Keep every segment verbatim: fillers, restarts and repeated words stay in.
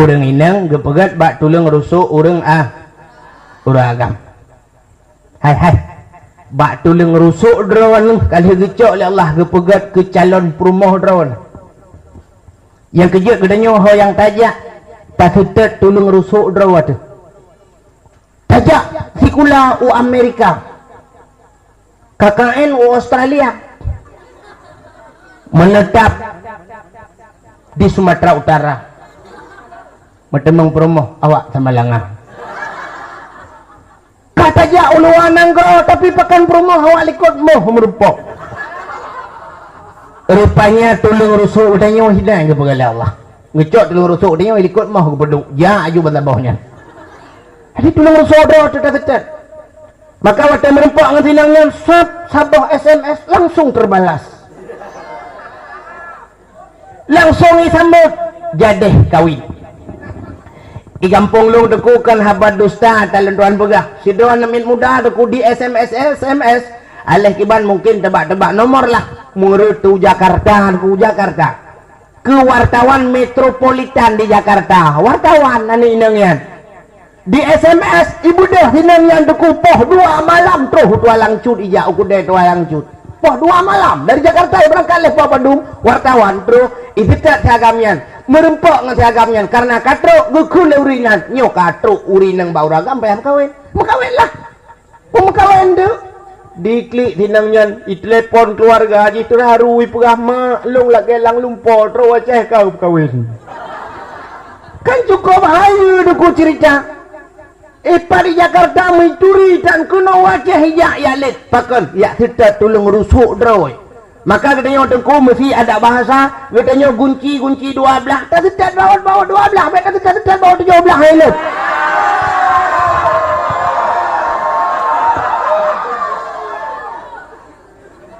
Ureuëng inong geupeugét bak tuleueng rusok ureuëng a-, ureuëng agam. Hai, hai. Bak tuleueng rusok droeneuh ka lheueh geucok lé Allah geupeugét keu calon peurumoh droeneuh. Nyang keujeuet geutanyoe ho nyang tajak, taseutôt tuleueng rusok droe teuh. Tajak sikula u Amerika, K K N u Australia, menetap di Sumatera Utara, meuteumong peurumoh awak Samalanga. Ka tajak u luwa nanggroe, tapi pakon peurumoh awak likot moh meurumpok. Rupanya tuleueng rusok geutanyoe hidang geupeugah lé Allah. Geucok tuleueng rusok geutanyoe likot moh geupeuduek, jak aju bansaboh nyan. Jadi tuleueng rusok droe teuh taseutôt. Maka watée meurumpok ngon si inong nyan, sab, saboh S M S langsung terbalas. Langsung jisambot, jadeh kawin. Di gampông lôn teuku kon haba dusta, ata lôn tuan peugah. Sidroe aneuk miet muda teuku di S M S, S M S. Aléh kiban mungkin teuba-teuba nomor lah. Meureutu Jakarta, teuku Jakarta. Keu wartawan metropolitan di Jakarta. Wartawan aneuk inong nyan. Di S M S, ibeudôh inong nyan teuku poh dua malam troh u Tualang Cut, ijak u keudè Tualang Cut. Poh dua malam, dari Jakarta ibeurangkat lé poh padum, wartawan troh, iseutôt si agam nyan. Meurumpok ngon si agam nyan, kareuna ka trok geukheun lé ureuëng nyan, nyoe ka trok ureuëng inong bak ureuëng agam payah meukawen. Meukawen lah. Peumeukawen teuh. Diklik si inong nyan, itelepon keuluwarga jih teuharu, ipeugah, "Mak, lôn lagée lam lumpoe, troh u Aceh ka meukawen." Kan cukôp hayeue teuku ceurita. Ipat di Jakarta meuturi tan keunoe u Aceh ijak, jak lét. Pakon? Jak seutôt tuleueng rusok droe. Maka geutanyoe teuku meusi adat bahasa, geutanyoe gunci, gunci dua blah, taseutôt baot, baot dua blah, bék taseutôt, seutôt baot tujoh blah hai lôn.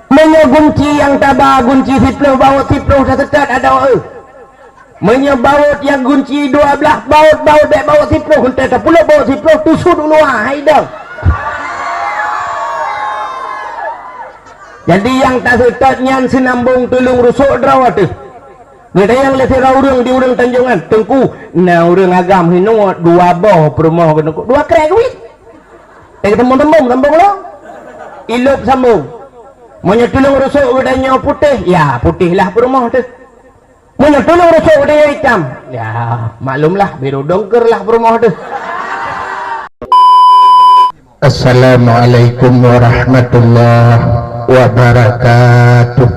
Meunyoe gunci nyang taba gunci siploh, baot siploh taseutôt adoe. Meunyoe baot nyang gunci dua blah, baot, baot bék baot siploh, eunteuk tapulop baot siploh, tusut u luwa hai dong. Jadi nyang taseutôt nyan seunambong tuleueng rusok droe teuh. Geutanyong lé sidroe ureuëng di ureuëng Tanjongan, "Teungku, na ureuëng agam hinoe dua boh peurumoh keu teungku, dua krek keubiet." Eh, teumbong-teumbong sambong lom. Ilop sambong. Meunyoe tuleueng rusok geutanyoe putéh, ya putéh lah peurumoh teuh. Meunyoe tuleueng rusok geutanyoe itam, ya maklum lah biru dongker lah peurumoh teuh. Assalamualaikum warahmatullahi wabarakatuh.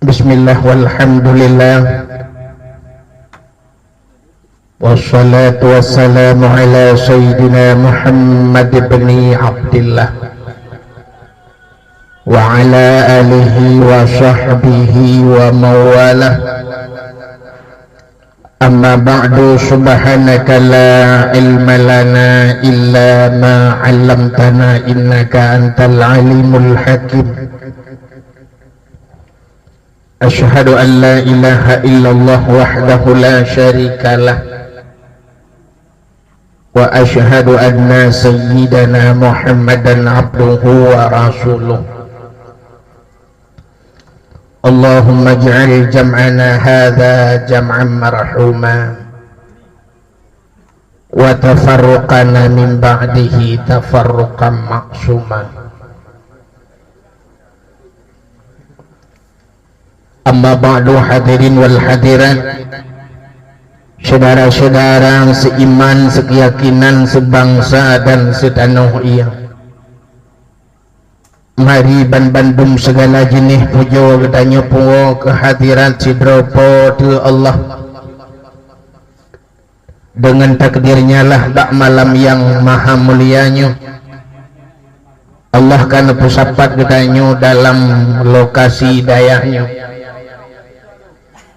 Bismillah, walhamdulillah. Wassalatu wassalamu ala sayyidina Muhammad ibni Abdillah wa ala alihi wa sahbihi wa mawalah. Amma ba'du, subhanaka la ilma lana illa ma 'allamtana, innaka antal alimul hakim. Asyhadu an la ilaha illallah wahdahu la syarikalah, wa asyhadu anna sayyidana Muhammadan abduhu wa rasuluh. Allahumma ij'al jam'ana hadza jam'an marhuma, wa tafarruqana min ba'dihi tafarruqan ma'suma. Amma ba'du, hadirin wal hadirat, syedara-syedara seiman, sekeyakinan, sebangsa dan setanoh ia. Mari banbandum segala jeuneh pujoe geutanyoe puwoe keu hadirat sidroe Po teu Allah. Deungon takdir-Nya lah bak malam nyang maha mulia nyoe, Allah ka neupeusapat geutanyoe dalam lokasi dayah nyoe.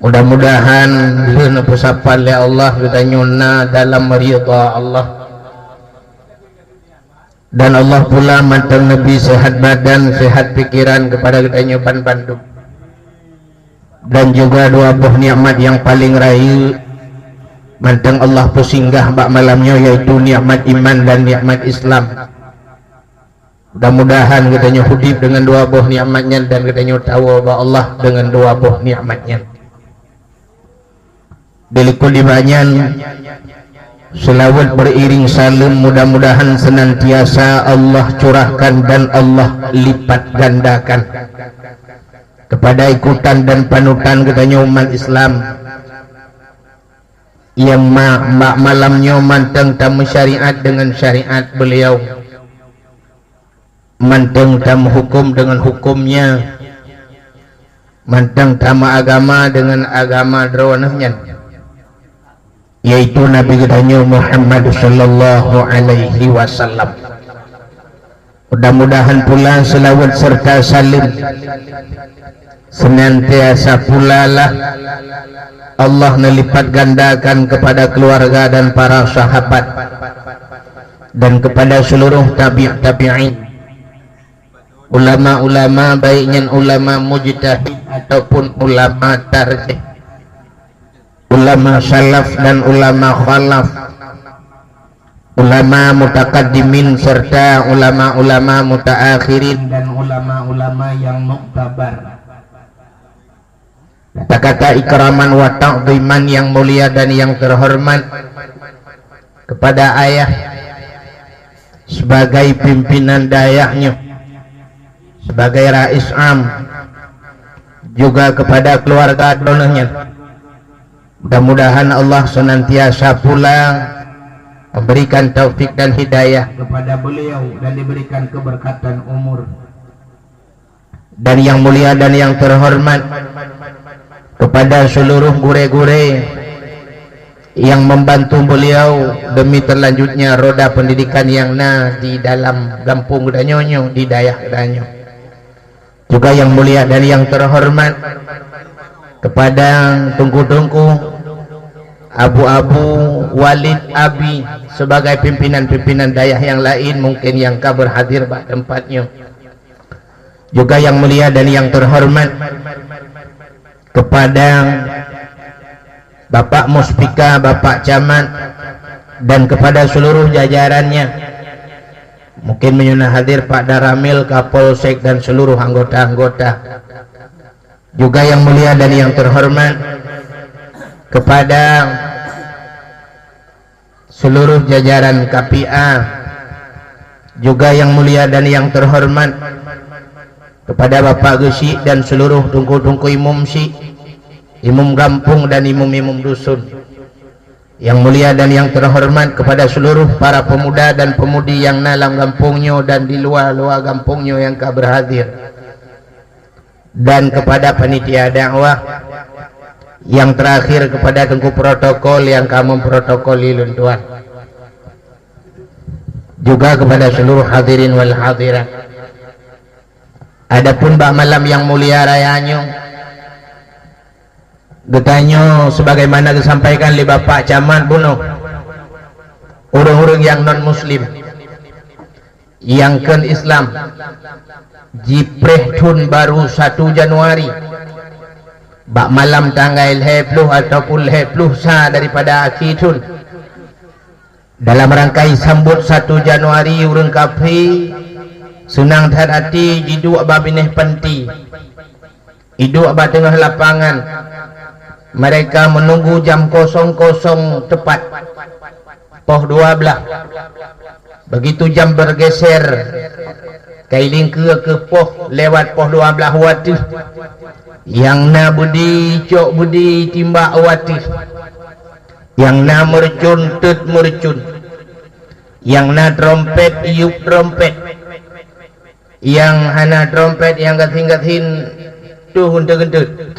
Mudah-mudahan lheueh neupeusapat lé Allah geutanyoe na dalam ridha Allah. Dan Allah pula mantong neubri sehat badan, sehat pikeran keupada geutanyoe banbandum. Dan juga dua boh nikmat nyang paleng rayeuk mantong Allah peusinggah bak malam nyoe, yaitu nikmat iman dan nikmat Islam. Mudah-mudahan geutanyoe udeb deungon dua boh nikmat nyan dan geutanyoe tawoe bak Allah deungon dua boh nikmat nyan. Di likot di banyan, selawat beriring saleuem mudah-mudahan senantiasa Allah curahkan dan Allah lipat gandakan kepada ikutan dan panutan geutanyoe umat Islam nyang ma-, ma-, malam nyoe mantong tameusyariat deungon syariat beliau. Mantong tameuhuköm deungon hukömnya, mantong tameuagama deungon agama droeneuh nyan, yaitu Nabi geutanyoe Muhammad sallallahu alaihi wasallam. Mudah-mudahan pula selawat serta saleuem senantiasa pula lah Allah neulipat gandakan kepada keluarga dan para sahabat dan kepada seluruh tabi' tabi'in, ulama-ulama, baik nyan ulama mujtahid ataupun ulama tarjih, ulama salaf dan ulama khalaf, ulama mutakaddimin serta ulama-ulama mutaakhirin dan ulama-ulama yang muktabar. Kata-kata ikraman wa ta'ziman yang mulia dan yang terhormat kepada ayah sebagai pimpinan dayah nyoe, sebagai rais am, juga kepada keluarga droeneuh nyan. Mudah-mudahan Allah senantiasa pula memberikan taufik dan hidayah kepada beliau dan diberikan keberkatan umur. Dan yang mulia dan yang terhormat kepada seluruh gurée-gurée yang membantu beliau demi terlanjutnya roda pendidikan yang na di dalam gampông geutanyoe nyoe, di dayah geutanyoe. Juga yang mulia dan yang terhormat kepada tungku-tungku, abu-abu, walid, abi, sebagai pimpinan-pimpinan dayah yang lain mungkin yang ka berhadir bak tempat nyoe. Juga yang mulia dan yang terhormat kepada Bapak Muspika, Bapak Camat, dan kepada seluruh jajarannya. Mungkin meunyoe na hadir Pak Danramil, Kapolsek, dan seluruh anggota-anggota. Juga yang mulia dan yang terhormat kepada seluruh jajaran K P A, juga yang mulia dan yang terhormat kepada Bapak Geuchik dan seluruh tungku-tungku imum chik, imum gampông dan imum-imum dusun. Yang mulia dan yang terhormat kepada seluruh para pemuda dan pemudi yang na lam gampông nyoe dan di luwa-luwa gampông nyoe nyang ka berhadir. Dan kepada panitia dakwah, yang terakhir kepada teungku protokol yang ka memprotokoli lôn tuan. Juga kepada seluruh hadirin wal hadirat. Adapun bak malam yang mulia raya nyoe, geutanyoe sebagaimana geusampaikan lé Bapak Camat bunoe, ureuëng-ureuëng nyang non muslim, nyang kon Islam, jipreh thon baru satu Januari, bak malam tanggai lhée ploh ataupun lhée ploh sa daripada akhé thon. Dalam rangkai sambot satu Januari, ureuëng kafé seunang that até jiduek bak binéh panti, iduek bak teungoh lapangan. Mereka menunggu jam kosong kosong tepat, poh dua belas. Begitu jam bergeser, kai lingkeue keu poh lewat poh dua belas wateuh. Nyang na beudi cok beudi timbak wateuh. Nyang na meureucon teuet meureucon. Nyang na trompet yup trompet. Nyang hana trompet nyang gasien-gasien tuh geunteuet-geunteuet.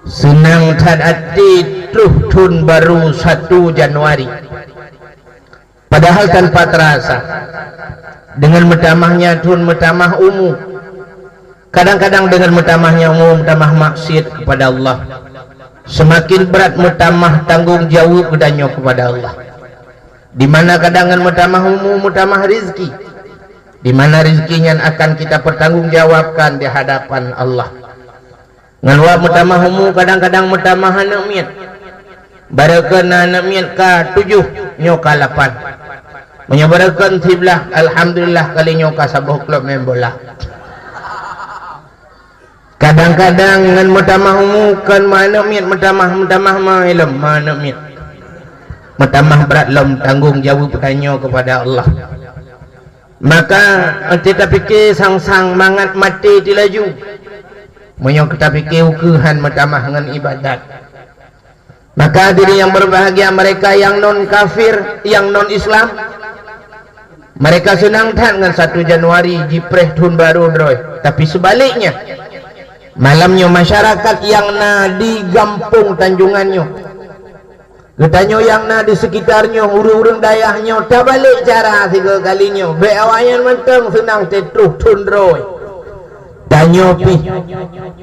Seunang that até troh thon baru satu Januari. Padahal tanpa terasa, dengan meutamahnya thon meutamah umu. Kadang-kadang dengan meutamahnya umu meutamah maksiat kepada Allah. Semakin berat meutamah tanggong jaweueb geutanyoe kepada Allah. Di mana kadang ngon meutamah umu meutamah rizki. Di mana rizki nyan akan kita pertanggungjawabkan di hadapan Allah. Ngon wak meutamah umu kadang-kadang meutamah aneuk miet. Barokon na aneuk miet ka tujoh, nyoe ka lapan. Meunyoe beureukan siblah, alhamdulillah, kali nyoe ka saboh klub main bola. Kadang-kadang ngon meutamah umu, kon meuaneuk miet meutamah, meutamah ma ilom meuaneuk miet. Meutamah brat lom tanggong jaweueb tanyoe keupada Allah. Maka, teuka pike sang-sang mangat maté tilaju. Meunyoe teuka pike ukeue han meutamah ngon ibadat. Maka hadirin yang berbahagia, mereka yang non kafir, yang non Islam, mereka seunang that ngon satu Januari jipreh thon barô droe. Tapi sebaliknya, malam nyoe masyarakat nyang na di gampông Tanjongan nyoe, geutanyoe nyang na di sekitar nyoe, ureuëng-ureuëng dayah nyoe, tabalek cara sigoe kali nyoe. Bék awaknyan mantong seunang teutroh thon droe. Tanyoe pih,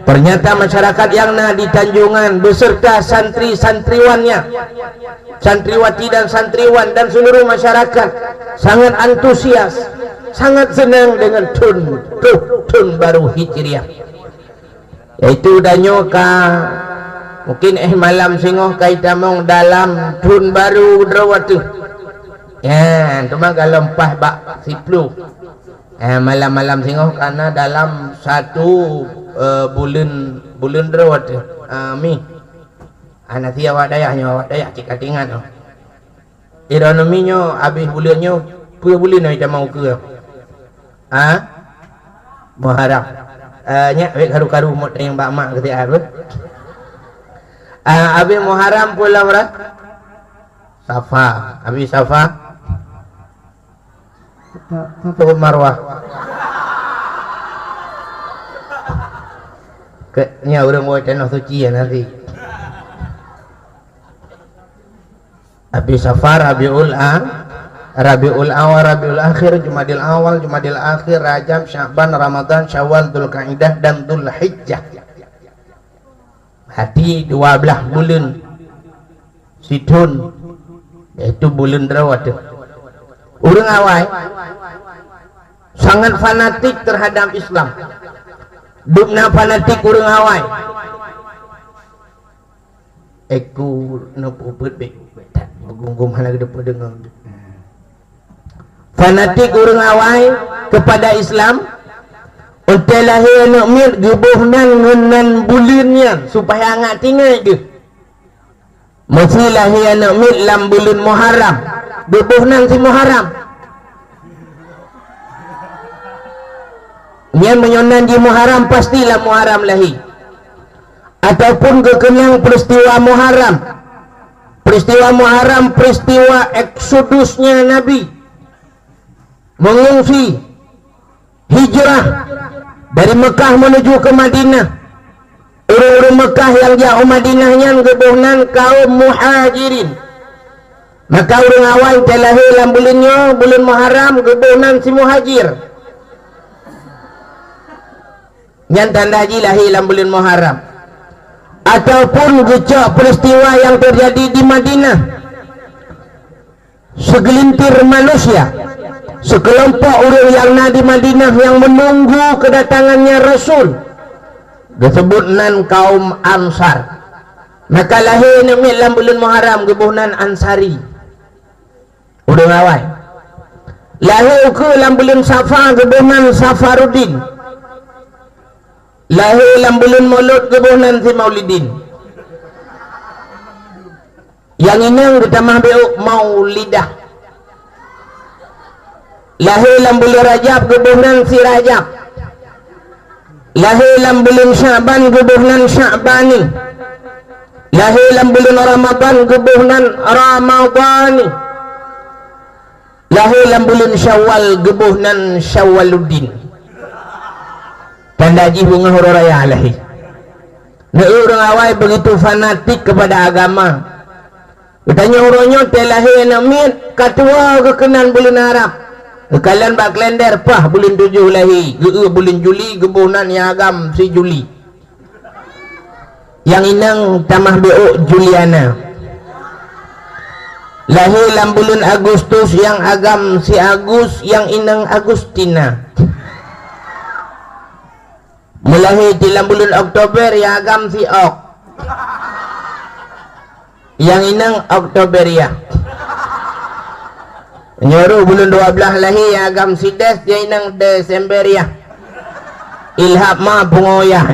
ternyata masyarakat nyang na di Tanjongan beserta santri-santriwannya, santriwati dan santriwan dan seluruh masyarakat sangat antusias, sangat senang dengan thon, troh thon barô Hijriah. Yaitu tanyoe ka mungkin éh malam singoh ka itamong dalam thon barô droe teuh. Ya, teuma golom paih bak siploh. Eh, malam-malam singoh ka na dalam satu, eh, buleuen, buleuen droe teuh. Ah, mi. Ah, na si awak dayah nyoe, awak dayah cit ka teuingat nyoe. Ironomi nyoe, abéh buleuen nyoe, peue buleuen nyoe itamong ukeue? Ha? Muharram. Eh, nyak wék karu-karu mot teuing bak mak keusiat beuh. Ah, abéh Muharram peue lom rot? Safa. Abéh Safa? Turun Marwah. Ke, nya ureuëng woe tanoh suci ya nanti. Abéh Safar, Rabiul A, Rabiul Awal, Rabiul Akhir, Jumadil Awal, Jumadil Akhir, Rajab, Sya'ban, Ramadan, Syawal, Dzulqa'dah, dan Dzulhijjah. Hati dua belah buleuen sithon, yaitu buleuen droe teuh. Ureuëng awai sangat fanatik terhadap Islam. Dubna fanatik ureuëng awai. Eku neupeubuet bék that, beugum-gum hana geuteupeue deungoe. Fanatik ureuëng awai keupada Islam, untée lahé aneuëk miet geuboh nan ngon nan buleuen nyan supaya angat tinggai geuh. Meusé lahé aneuëk miet lam buleuen Muharram, geuboh nan si Muharram. Nyan meunyoe nan jih Muharram, pasti lam Muharram lahé. Ataupun geukeunang peristiwa Muharram. Peristiwa Muharram, peristiwa eksodusnya Nabi. Mengungsi, hijrah dari Mekah menuju ke Madinah. Ureuëng-ureuëng Mekah nyang jak u Madinah nyan geuboh nan kaum Muhajirin. Maka ureuëng awai nyang lahé lam buleuen nyoe, buleuen Muharram, geuboh nan si Muhajir. Nyan tanda jih lahé lam buleuen Muharram. Ataupun geucok peristiwa yang terjadi di Madinah. Segelintir manusia, sekelompok ureuëng nyang na di Madinah nyang menunggu kedatangannya Rasul, geusebut nan kaum Ansar. Maka lahé aneuëk miet lam buleuen Muharram geuboh nan Ansari. Ureuëng awai. Lahé ukeue lam buleuen Safa geuboh nan Safaruddin. Lahé lam buleuen Maulud geuboh nan si Maulidin. Nyang inong geutamah bék Maulidah. Lahé lam buleuen Rajab geuboh nan si Rajab. Lahé lam buleuen Sya'ban geuboh nan Sya'bani. Lahé lam buleuen Ramadan geuboh nan Ramadhani. Lahé lam buleuen Syawal geuboh nan Syawaluddin. Tanda jih beungoh uroe raya lahé. Neu ureuëng awai begitu fanatik kepada agama. Geutanyoe uroe nyoe tée lahé aneuëk miet, ka tuwoe geukeunan buleuen Arab. Geukalon bak kalender, paih buleuen tujoh lahé, geu-eu buleuen Juli, geuboh nan nyang agam si Juli. Nyang inong tamah bék Juliana. Lahé lam buleuen Agustus, nyang agam si Agus, nyang inong Agustina. Meulahé di lam buleuen Oktober, nyang agam si Ok. Nyang inong Oktoberia. Nyoe rôh buleuen dua blaih lahé agam Sides, jai nang Desemberiah. Ilhab ma pungoyah.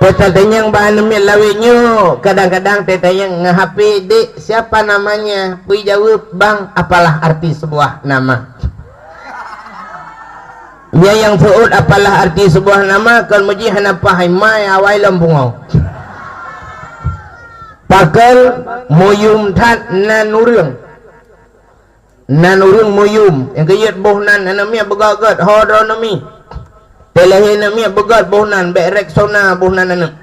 Teutatanyong bak aneuk miet lawét nyoe, kadang-kadang teutatanyong ngon H P, "Dek, siapa namanya?" Peue jaweueb, "Bang, apalah arti sebuah nama?" Nyan nyang seuôt apalah arti sebuah nama, kon meujih hana paih, mai awai lom pungo. Pakon muyum that nan ureuëng. Nan ureuëng muyum, nyang keujeuet boh nan aneuk miet beugét-gét, ho droe aneuk miet. Teulahé aneuk miet beugét boh nan, bék Rexona boh nan aneuk.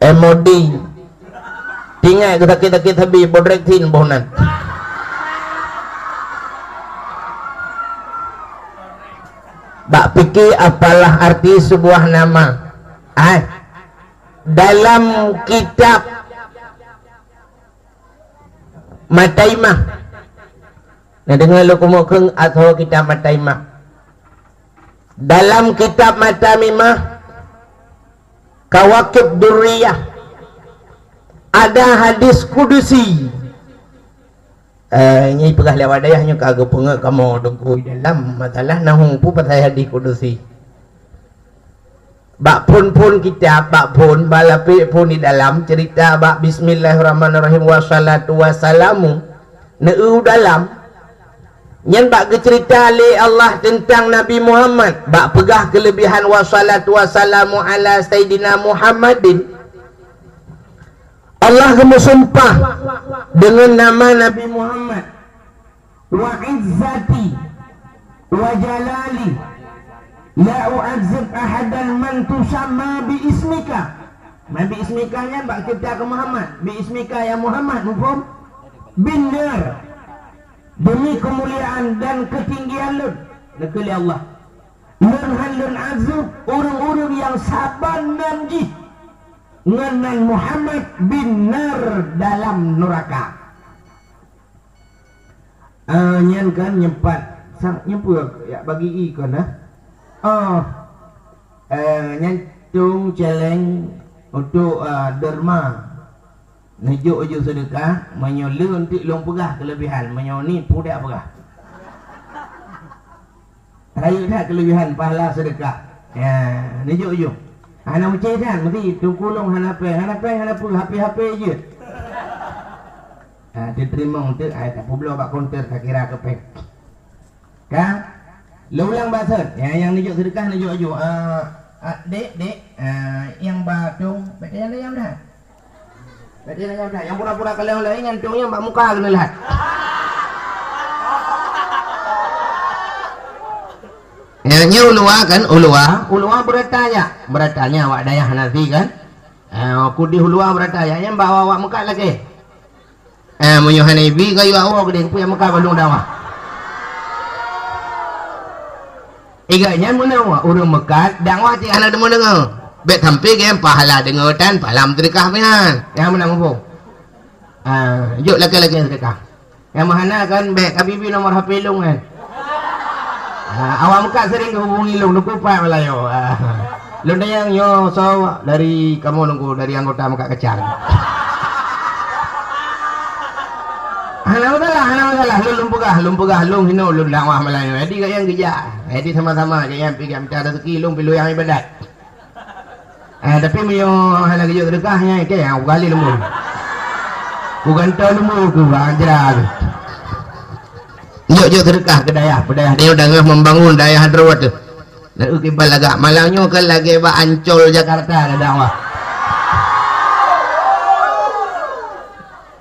M O D. Tinggai keu sakét-sakét sabe, Bodreksin boh nan. Bak pike apalah arti sebuah nama. Ai. Dalam kitab Mataimah. Na deungoe lôn keumeung kheun ateueh kitab Mataimah. Dalam kitab Mataimah, Kawakib Durriyah, ada hadis kudusi. Eh, nyoe peugah lé awak dayah nyoe ka geupeungeut kamoe Teungku dalam masalah nahu peue pasai hadis kudusi. Bak phon-phon kitab, bak phon, bak lapék phon di dalam, cerita bak Bismillahirrahmanirrahim, wassalatu wassalamu, neu dalam. Nyan bak geucerita lé Allah teuntang Nabi Muhammad, bak peugah keuleubihan, wassalatu wassalamu ala Sayyidina Muhammadin. Allah geumeusumpah deungon nama Nabi Muhammad. "Wa izzati wa jalali la u'adzib ahadan man tusamma bi ismika." Man bi ismika nyan bak cebta keu Muhammad. Bi ismika ya Muhammad, muphom? "Bin nar." Demi keumuliaan dan keutinggian lôn, neukheun lé Allah. Lôn hán lôn azeueb ureuëng-ureuëng nyang saban nan jih ngon nan Muhammad bin nar dalam nuraka. Ah, nyan kan nyempat sang nyempue yak bagi i kon nah. Oh. Eh, nyan tung celeng untuk, ah, derma. Neujok ju seudeukah, meunyoe le untuk lôn peugah keuleubihan, meunyoe ni pudak peugah. Rayeuk that keuleubihan pahala seudeukah. Ya, neujok ju. Hana meucé that, meusti teungku lôn hana péng, hana péng, hana peue, H P-H P jeuet. Ha, teuteurimong teuk, ai tapubloe bak konter takira keu péng. Ka? Lôn ulang bak sot. Ya, nyang neujok seudeukah neujok ju. Ah, ah, dek, dek, ah, nyang ba tong, bèk tanyong-tanyong dah. Bèk tanyong-tanyong dah. Nyang pura-pura kalon lagèe nyan tong nyang bak muka keuneulhat. Ya, nyoe uluwa kan, uluwa, uluwa beurata nyak. Beurata nyak awak dayah nasi kan. Ah, aku di uluwa beurata nyak, nyang bak awak-awak meukat lagèe. Eh, meunyoe hana ibi kayue awak keudeh, peue nyang meukat bandum dakwah. Iga nyan meunan awak, ureuëng meukat dakwah cit hana deungoe-deungoe. Bèk sampai geuh pahala deungoe tan, pahala meuseudeukah pih nyan. Nyang meunan muphom. Ah, jok lakèe-lakèe seudeukah. Nyang meuhana kan bèk, ka bibi nomor H P lôn kan. Ha, awak meukat sering geuhubungi lôn, Teungku pat meulayeue. Ha. Lôn tanyong nyoe soe dari kamoe Teungku, dari anggota meukat kacang. Hana masalah, hana masalah. Lôn, lôn peugah, lôn peugah, lôn hinoe lôn dakwah meulayeue. Jadi gayang geujak. Jadi sama-sama gayang pih mita rezeki, lôn pih lôn nyang ibadat. Ah, tapi meunyoe hana geujok seudeukah nyan, keu nyang kugali leumbô. Kugantoe leumbô ku, bang jera tu. Jok-jok seudeukah keu dayah, peudayah dia udah ngeuh membangun dayah Hadramawt tu. Dan ukiban lagak malam nyoe kan lagèe bak Ancol Jakarta dah dakwah.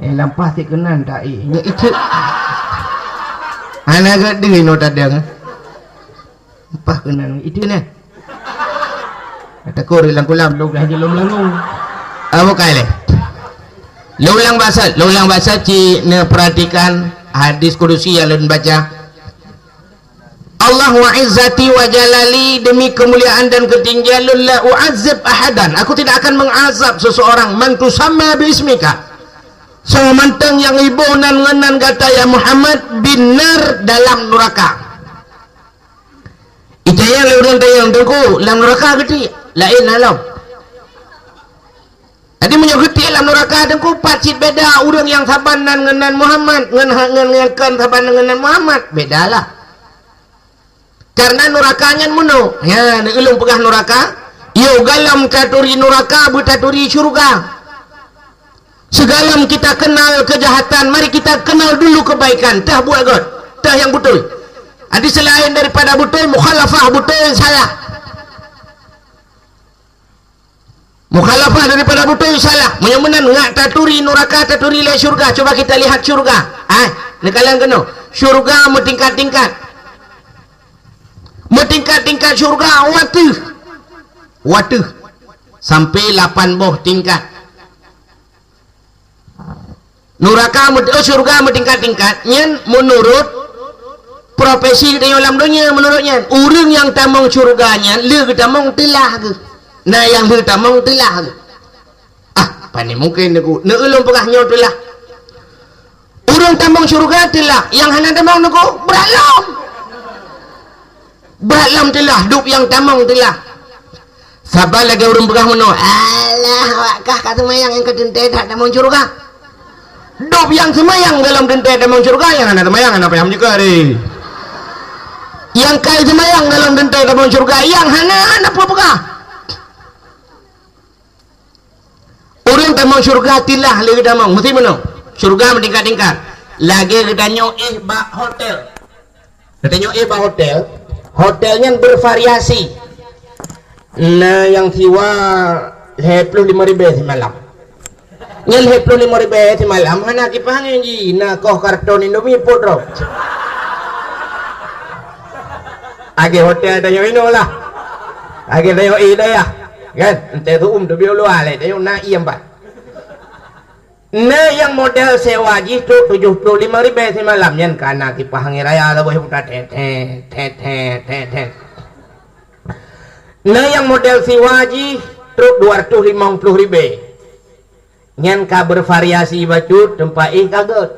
Eh, lampah cit keunan tak, eh. Nyak itu. Hana gak deh no tadang. Lampah keunan itu nah. Takot lam kulam, lôn dah jelom langung. Ah, bukai leh. Lôn ulang bak sot, lôn ulang bak sot, ci neuperhatikan hadis kudusi nyang lôn baca. "Allah wa izzati wa jalali, demi kemuliaan dan ketinggian lôn, la u'azzib ahadan, aku tidak akan mengazab seseorang, man tusamma bi ismika, soe mantong nyang iboh nan ngon nan gata ya Muhammad, bin nar, dalam nuraka." Itanyong lé ureuëng tanyong, "Teungku, lam nuraka geuti?" "Laén na lom." Jadi meunyoe geutik lam nuraka, Teungku, pat cit beda ureuëng nyang saban nan ngon nan Muhammad, ngon, ngon, ngon kon saban nan ngon nan Muhammad, bedalah. Karena nuraka nyan meunoe. Ya, ulôn peugah nuraka. Yo, galom taturi nuraka, beutaturi syurga. Sigalom kita kenal kejahatan, mari kita kenal dulu kebaikan. Teuh buet göt, teuh nyang beutôi. Jadi selain daripada beutôi, mukhalafah beutôi salah. Mukhalafah daripada beutôi salah. Meunyoe meunan ngat taturi nuraka, taturi lé syurga. Coba kita lihat syurga. Ah, neukalon keunoe. Syurga meutingkat-tingkat. Meutingkat-tingkat syurga wateuh. Wateuh. Sampai lapan boh tingkat. Nuraka meut-, oh, syurga meutingkat-tingkat, nyan meunurot profesi geutanyoe lam donya, meunurot nyan. Ureuëng nyang tamong syurga nyan, lé geutamong teulah geuh. Na nyang lé tamong teulah geuh. Ah, pane mungken Teungku. Neulôn peugah nyoe teulah. Ureuëng tamong syurga teulah, nyang hana tamong Teungku, brat lom. Brat lom teulah, dub nyang tamong teulah. Saban lagée ureuëng peugah meunoe, "Alah, awak kah ka seumayang nyang ka teuntée that tamong syurga." Dub nyang seumayang golom teuntée tamong syurga, nyang hana seumayang hana payah meunyeukeu hari. Nyang ka seumayang golom teuntée tamong syurga, nyang hana, hana peue peugah. Ureuëng tamong syurga teulah lé geutamong, meusti meunoe. Syurga meutingkat-tingkat. Lagée geutanyoe éh bak hotel. Geutanyoe éh bak hotel. Hotel nyan bervariasi. Na nyang siwa lhée ploh limong ribée simalam. Nyan lhée ploh limong ribée simalam hana kipahangi ji, na koh karton Indomie pot droe. Agée hotel tanyoe inoe lah. Agée tanyoe éh dayah. Kan? Entée tuum teubiet luwa lé, tanyoe na iem pat. Na nyang model sewa jih trok tujoh ploh limong ribée simalam, nyan ka na kipahangi raya saboh buta, tet, tet, tet, tet, tet, tet. Na nyang model siwa jih trok dua ratus limong ploh ribée. Nyan ka bervariasi bacut, teumpat éh ka göt.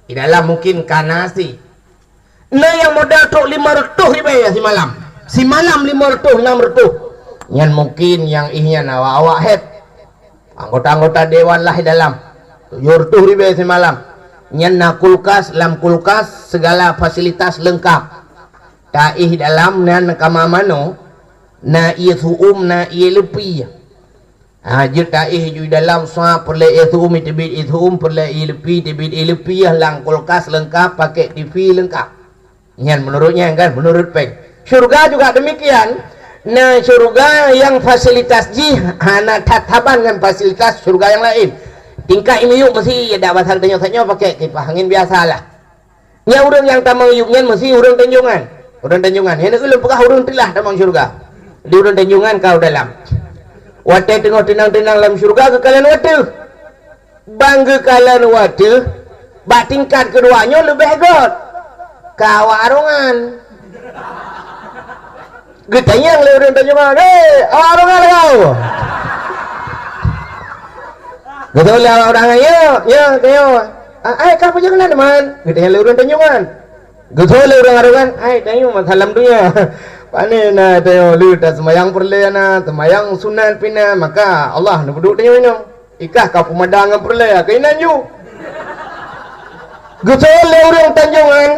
Di dalam mungkin ka na asi. Na nyang modal trok limong reutôh ribée simalam. Simalam limong reutôh, nam reutôh. Nyan mungkin nyang éh nyan awak-awak héb. Anggota-anggota dewan lah di dalam. Tujoh reutôh ribée simalam. Nyan na kulkas, lam kulkas segala fasilitas leungkap. Taéh dalam nyan kama manoe, na ié su'um, na ié leupie. Ha, jeuet taéh ju dalam sa peureulée ié su'um, teubiet ié su'um, peureulée ié leupie, teubiet ié leupie, lam kulkas leungkap, pakét TV leungkap. Nyan meunurot nyan kan, meunurot péng. Syurga juga demikian. Na syurga nyang fasilitas jih hana that saban ngon fasilitas syurga nyang laén. Tingkat ié miyueb meusi dak basa geutanyoe saboh pakét kipah angén biasalah. Nyan ureuëng nyang tamong yueb nyan meusi ureuëng Tanjongan. Ureuëng Tanjongan. Nyan ulôn peugah ureuëng teulah tamong syurga. Di ureuëng Tanjongan ka u dalam. Watée teungoh teunang-teunang lam syurga geukalon wateueh. Ban geukalon wateueh, bak tingkat keudua nyoe leubeh göt. Ka awak arongan. Geutanyong lé ureuëng Tanjongan, "Hei, awak arongan kau?" Geutanyong lé awak arongan, "Ya, ya, tanyoe." "Ah, ai, ka peue nyang na, teuma?" Geutanyong lé ureuëng Tanjongan. Geutanyong lé ureuëng arongan, "Ai, tanyoe masa lam donya." Pane na tanyoe le taseumayang peureulée na, seumayang sunat pih na, maka Allah neupeuduek tanyoe inong. Ikah ka peumada ngon peureulée, keuinan ju. Geutanyong lé ureuëng Tanjongan.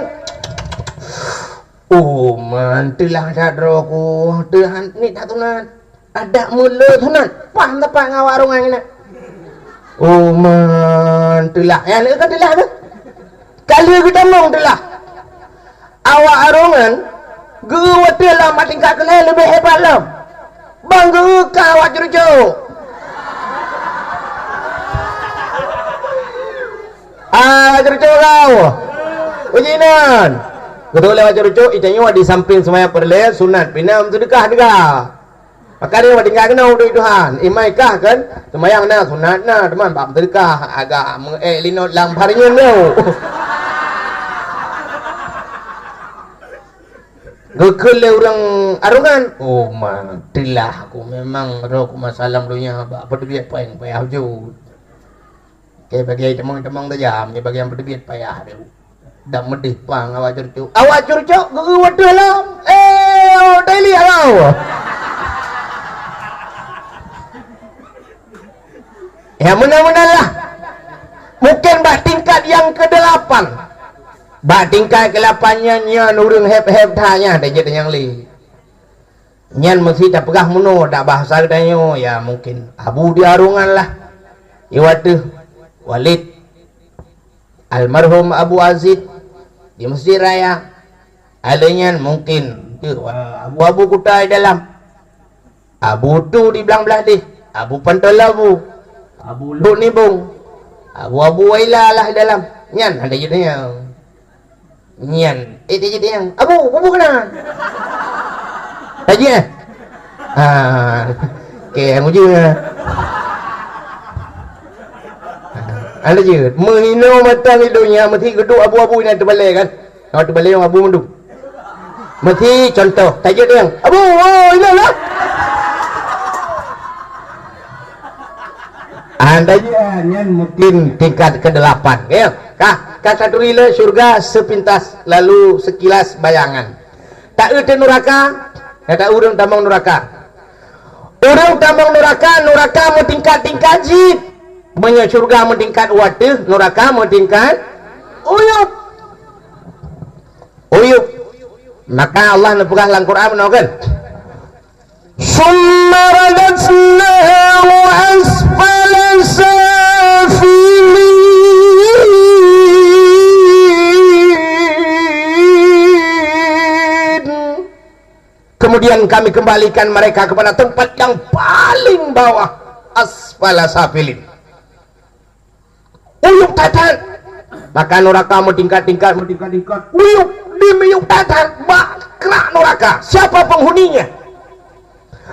Oh, man, teulah that droe ku, teuhan ni that sunat. Adak meulé sunat, pah teumpat ngon awak arongan nyan. Oh, man, teulah. Nyan ka teulah tu. Ka lheueh geutamong teulah. Awak arongan geu wateueh lam tingkat keulhèe leubeh hebat lom. Ban geu ka awak curucok. Ah, curucok kau. Uji nan. Beutôi lewat curucok, itanyoe di samping seumayang peureulèe sunat pih na seudeukah teuga. Maka dia tinggai keunoe udép Tuhan. Imai kah kan? Seumayang na, sunat na, teuma bak seudeukah agak meu'èk linot lam pharinyeun nyoe. Geukheun lé ureueng arongan, "Oh ma, teulah ku memang roh ku masa lam donya bak peuteubiet péng payah jeuet." Oke, bagi teumang-teumang tajam, nyoe bagi nyang peuteubiet payah deuh. Dan meudeh pang awak curucok. Awak curucok geu-geu wateueh lom. Eh, oh, daily awak. Meunan-meunan lah. Mungken bak tingkat nyang keudelapan. Bak tingkat keulapan nyan, nyan ureuëng héb-héb that nyan, dah jeuet nyang lé. Nyan meusi tapeugah meunoe, dak bahasa geutanyoe, ya mungkin Abu di Arungan lah. Iwateuh Walid, almarhum Abu Azid di Masjid Raya. Ada nyan mungkin tu, Abu-abu kuta di dalam. Abu tu di belang belah deh. Abu Pantol Abu. Abu Luk Nibong. Abu-abu Waila lah di dalam. Nyan ada jeuet nyang. Nyan, eh, dia jadi yang, "Abu, bubu kena." Tanya, eh? Ah, oke, yang uji ya. Ada je, menghina mata di dunia, mesti geduk abu-abu yang terbalik kan? Kalau terbalik yang abu mundur. Mesti contoh, tajuk dia yang, "Abu, oh, inilah." Anda je, nyan mungkin tingkat kedelapan, ya. Kah, ka taturi lé syurga sepintas, lalu sekilas bayangan. Taeu teu nuraka, kata ureuëng tamong nuraka. Ureuëng tamong nuraka, nuraka meutingkat-tingkat jih. Meunyoe syurga meutingkat u ateueh, nuraka meutingkat uyup. Uyup. Maka Allah neupeugah lam Quran meunoe kan? ثم رددناه أسفل سافلين. Kemudian kami kembalikan mereka kepada tempat yang paling bawah, asfala safilin. Uyup that-that. Maka nuraka meutingkat-tingkat, meutingkat-tingkat. Uyup, di miyup that-that, bak krak nuraka. Siapa penghuninya?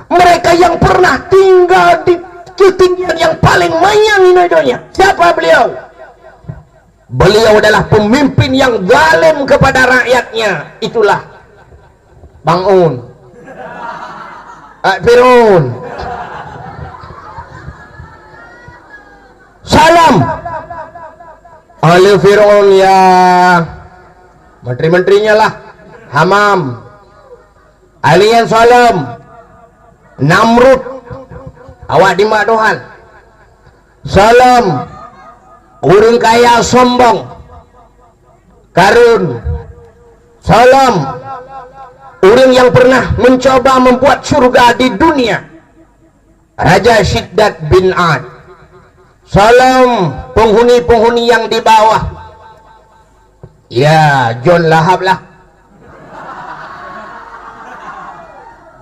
Mereka yang pernah tinggal di ketinggian yang paling manyang di dunia. Siapa beliau? Beliau adalah pemimpin yang zalim kepada rakyatnya. Itulah Bang Un. Ah, Fir'aun. Salam. Ahli Fir'aun ya menteri-menterinya lah. Hamam. Ahli yang salam. Namrud. Awak dimak Tuhan. Salam. Ureuëng kaya sombong. Karun. Salam. Ureuëng yang pernah mencoba membuat syurga di dunia. Raja Syiddat bin Ad. Salam penghuni-penghuni yang di bawah. Ya, John Lahab lah.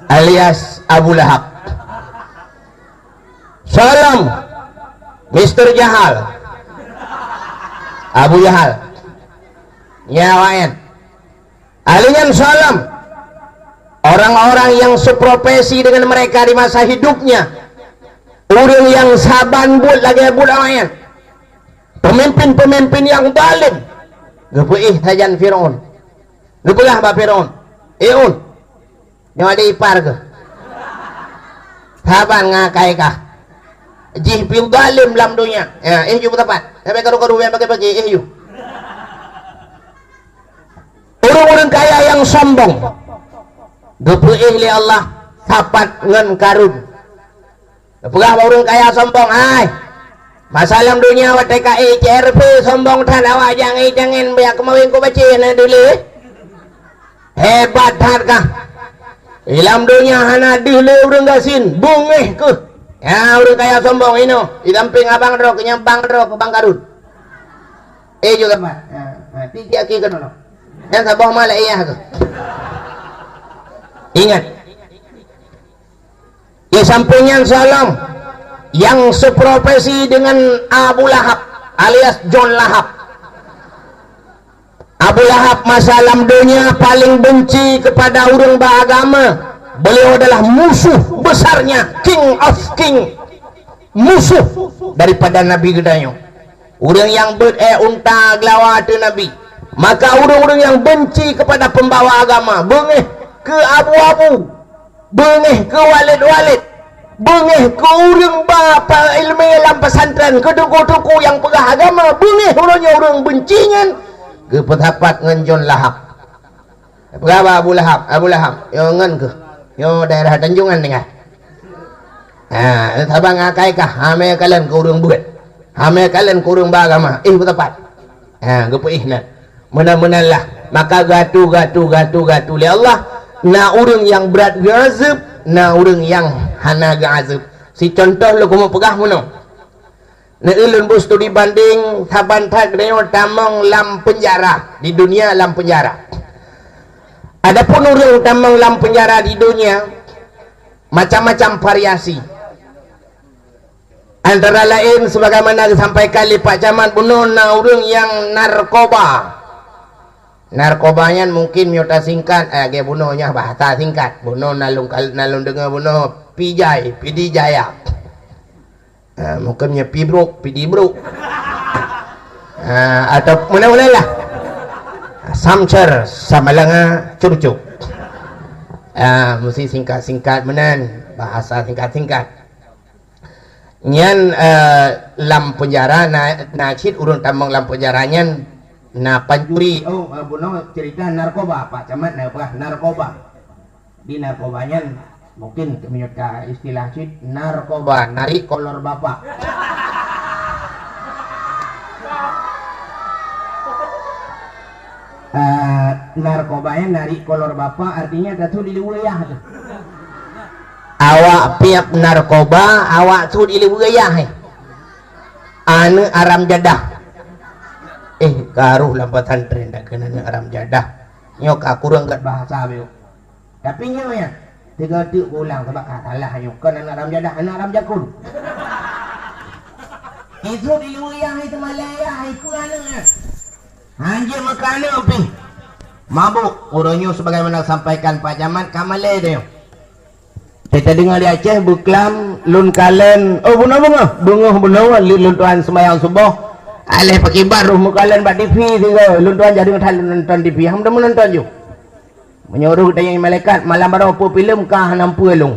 Alias Abu Lahab. Salam, Mister Jahal. Abu Jahal. Nyawa nyan. Ahli nyan salam. Orang-orang yang seprofesi dengan mereka di masa hidupnya. Ureuëng yang saban buet lagée buet awak nyan. Pemimpin-pemimpin yang zalim. Geupeuéh sajan Fir'aun. Geupeugah bak Fir'aun, "Eh, Un, nyoe ada ipar keuh. Saban ngakai kah. Jih pih zalim lam donya. Ya, eh, ju beutapat. Sampai karu-karu yang pakai-pakai, eh, ju." Ureuëng-ureuëng kaya yang sombong. Geupeuéh lé Allah sapat ngon Karun. Peugah bak ureuëng kaya sombong, "Hai, masa lam donya watée ka ék C R P sombong that awak jangai-jangen biak keumawen ku bace na dulu. Hebat that kah. Di lam donya hana deuh lé ureuëng gasien, beungéh keuh. Ya, ureuëng kaya sombong inoe, di samping abang droe, keu nyang bang droe, keu bang Karun." Eh, juga mah. Ha, ha, tiga kaki keunoe. Nyang saboh malah iya keuh. Ingat. Di samping nyan salam yang seprofesi dengan Abu Lahab alias John Lahab. Abu Lahab masa lam donya paling benci kepada ureuëng beragama. Beliau adalah musuh besarnya, king of king. Musuh daripada Nabi geutanyoe. Ureuëng nyang beuet ék unta geulawa ateueh Nabi. Maka ureuëng-ureuëng nyang benci kepada pembawa agama, beungéh keu abu-abu, beungéh keu walid-walid, beungéh keu ureuëng ba pa-, ileumé lam pesantren, keu teungku-teungku nyang peugah agama, beungéh uroe nyoe ureuëng benci nyan, geupeusapat ngon John Lahab. Peugah bak Abu Lahab, "Abu Lahab, nyoe ngon keuh. Nyoe daerah Tanjongan ninggai." Ha, saban ngon akai kah, ha, meukalon keu ureuëng buet. Ha, meukalon keu ureuëng ba agama. Eh, beutapat. Ha, geupeuéh nan. Meunan-meunan lah. Maka gatu, gatu, gatu, gatu lé Allah, na ureuëng nyang brat geuazeueb, na ureuëng nyang hana geuazeueb. Si contoh lôn keumeung peugah meunoe. Neueu lôn bus tu dibandéng saban that geutanyoe tamong lam peunjara, di dunia lam peunjara. Adapun ureuëng tamong lam peunjara di dunia, macam-macam variasi. Antara laén, sebagaimana disampaikan lé Pak Camat bunoe, na ureuëng nyang narkoba. Narkoba nyan mungkin meunyoe tasingkat, eh, lagée bunoe nyan bahasa singkat. Bunoe na lôn kal-, na lôn deungoe bunoe pijai, pidi jaya. Ah, mungkin nyan pi brok, pidi brok. Ah, atau meunan-meunan lah. Samcer, samalanga, curcuk. Ah, mesti singkat-singkat meunan, bahasa singkat-singkat. Nyan, eh, lam peunjara na, na cit ureuëng tamong lam peunjara nyan na pancuri. Oh, eh, bunoe cerita narkoba, Pak Camat na peugah narkoba. Di narkoba nyan mungkin meunyoe istilah cit narkoba, narik kolor bapak. Eh, narkoba nyan narik kolor bapak artinya tatu di luwa yah tu. Awak piep narkoba, awak su di luwa yah, eh. Aneuëk aram jadah. Eh, karoh lam pesantren dak keunan aneuëk aram jadah. Nyoe ka kureueng gét bahasa beu. Tapi nyoe nyan, tiga teuk ulang sebab ka salah nyoe. Kon aneuëk aram jadah, aneuëk aram jakun. Isu di luwa yah, itu malée yah, itu aneuëk nyan. Hanjeuet meukaneuk pih. Mabuk, uroe nyoe sebagaimana sampaikan Pak Camat ka malée deh. Teuka deungoe di Aceh beuklam lôn kalon, oh, bunoe beungoh, beungoh bunoe lé lôn tuan sembahyang suboh. Aléh pakiban roh meukalon bak T V sigoe, lôn tuan jadi that lôn nonton T V, ham deungon nonton ju. Meunyoe roh tanyong malaikat, malam baroe peue filem ka hana peue lôn.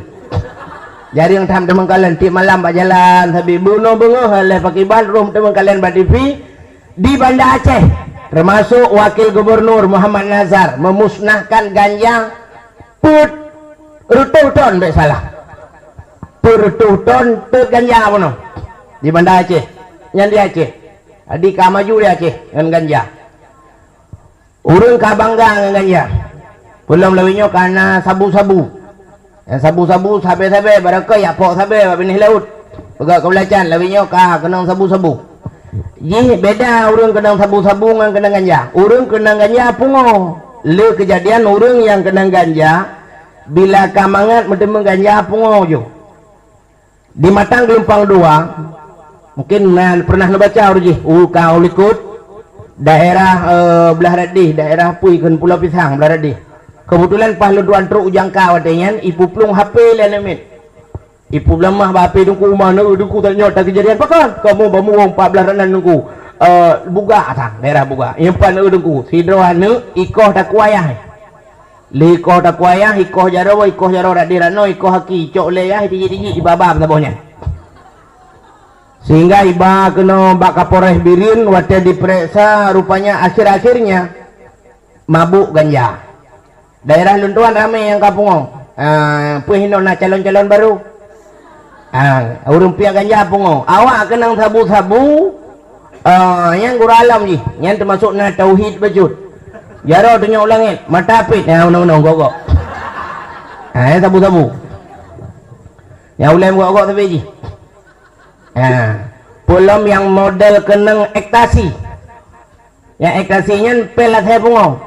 Jadi tham teumeukalon tiep malam bak jalan sabe bunoe beungoh aléh pakiban roh teumeukalon bak T V. Di Banda Aceh, termasuk Wakil Gubernur Muhammad Nazar memusnahkan ganja peuet reutôh ton, bèk salah. Peuet reutôh ton teuk ganja bunoe di Banda Aceh. Nyan di Aceh. Jadi ka maju di Aceh ngon ganja. Ureuëng ka bangga ngon ganja. Peulom lawét nyoe ka na sabu-sabu. Nyang sabu-sabu sabe-sabe, barokon jak pok sabe bak binéh laôt. Peugah keu belacan, lawét nyoe ka keunong sabu-sabu. Jih beda ureuëng keunong sabu-sabu ngon keunong ganja. Ureuëng keunong ganja pungo. Le keujadian ureuëng nyang keunong ganja, bila ka mangat meuteumé ganja pungo ju. Di Matang Geulumpang Dua, mungkin na pernah neubaca ureuëng jih, u ka u likot, daerah, eh, Blah Radih, daerah pui kheun Pulo Pisang, Blah Radih. Keubeutulan paih lôn tuan trok u Jangka watée nyan, ipeuplueng H P lé aneuk miet. Ipeublamah bak H P teungku, "Uma, na eu teungku, tanyong that keujadian pakon? Kamoe bamuwong pat blaih ranan teungku. Eh, Bugak sang, daerah Bugak. Nyang pat na eu teungku, sidroe aneuk ikoh takue ayah." Lé ikoh takue ayah, ikoh jaroe, ikoh jaroe radeh ranoe, ikoh aki, icok lé ayah, tijik-tijik iba-ba saboh nyan. Sehingga iba keunoe bak Kapolres Bireuen, watée dipeuriksa, rupanya akhir-akhirnya mabuk ganja. Daerah lôn tuan ramé nyang ka pungo. Ah, peue hinoe na calon-calon barô. Ah, ureuëng piep ganja pungo. Awak keunong sabu-sabu, ah, nyang gura alam jih. Nyan teumasok na tauhid bacut. Jaroe tunyok u langét, mata pet, na unoe-unoe gok-gok. Ah, nyan sabu-sabu. Nyang ulée gok-gok sabe jih. Ah, peulom nyang model keunong ekstasi. Nyang ekstasi nyan pil asai pungo.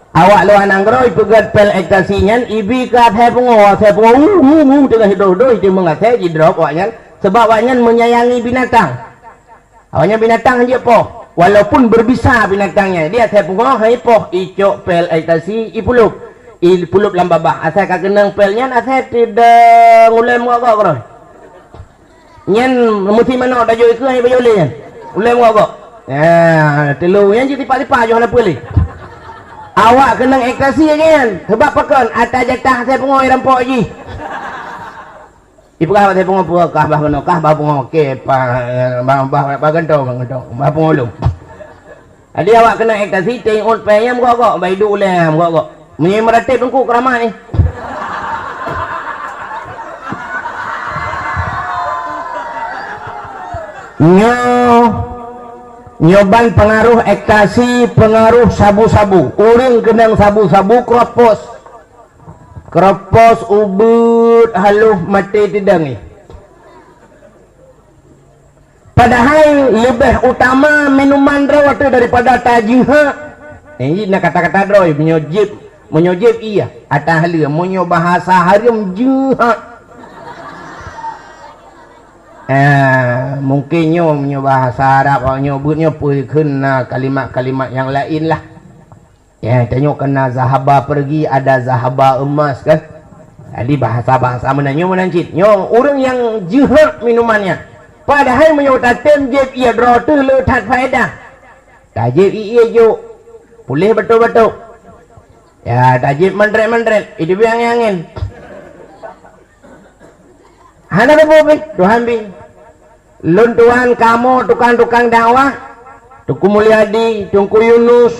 Awak luwa nanggroe ipeugét pil ekstasi nyan ibi keu asai pungo, asai pungo, hu, hu, hu, teungoh hidoh-hidoh, itu meungasai jidrop awaknyan, sebab awaknyan menyayangi binatang. Awaknyan binatang hanjeuet poh, walaupun berbisa binatang nyan. Di asai pungo hai poh, icok pil ekstasi, ipulup. Ipulup lam babah. Asai ka keunong pil nyan, asai teudong ulée meugok-gok keudroe. Nyan meusi manok tajok ikeue hana bayeue lé nyan. Ulée meugok-gok. Ya, teulô nyan cit tipa-tipa joh hana peue lé. Awak keunong ekstasi lagée nyan. Sebab pakon? Ata jatah asai pungo irampok jih. Ipeugah asai pungo peue kah bah keunoe, kah bah pungo. Oke, pa, bah, bah, bah gantong, bah gantong. Bah pungo lom. Jadi awak keunong ekstasi, teuingat péng nyan meugok-gok, bah iduek ulée meugok-gok. Meunyoe meuratéb teungku keuramat nyoe. Nyoe, nyoe ban peungaroh ekstasi, peungaroh sabu-sabu. Ureuëng keunong sabu-sabu kropos. Kropos ubeuet haloh maté tidang nyoe. Padahai leubeh utama minuman droe teuh daripada tajeuhak. Eh, na kata-kata droe, meunyoe jieb, meunyoe jieb iya, ata haleue, meunyoe bahasa hareuem jeuhak. Eh, mungkin nyoe, meunyoe bahasa Arab, nyoe buet nyoe peue kheun na kalimat-kalimat nyang laén lah. Ya, tanyoe kan na zahaba pergi, ada zahaba emas kan. Jadi bahasa-bahasa meunan nyoe meunan cit. Nyoe ureuëng nyang jeuhak minuman nyan. Padahai meunyoe tatem jieb ié droe teuh le that faedah. Tajieb ié jok, puléh batuk-batuk. Ya, tajieb mandret-mandret, itu biang angin. Hana teupeu pih, Tuhan pih. Lôn tuan kamoe tukang-tukang dakwah, Teungku Mulyadi, Teungku Yunus,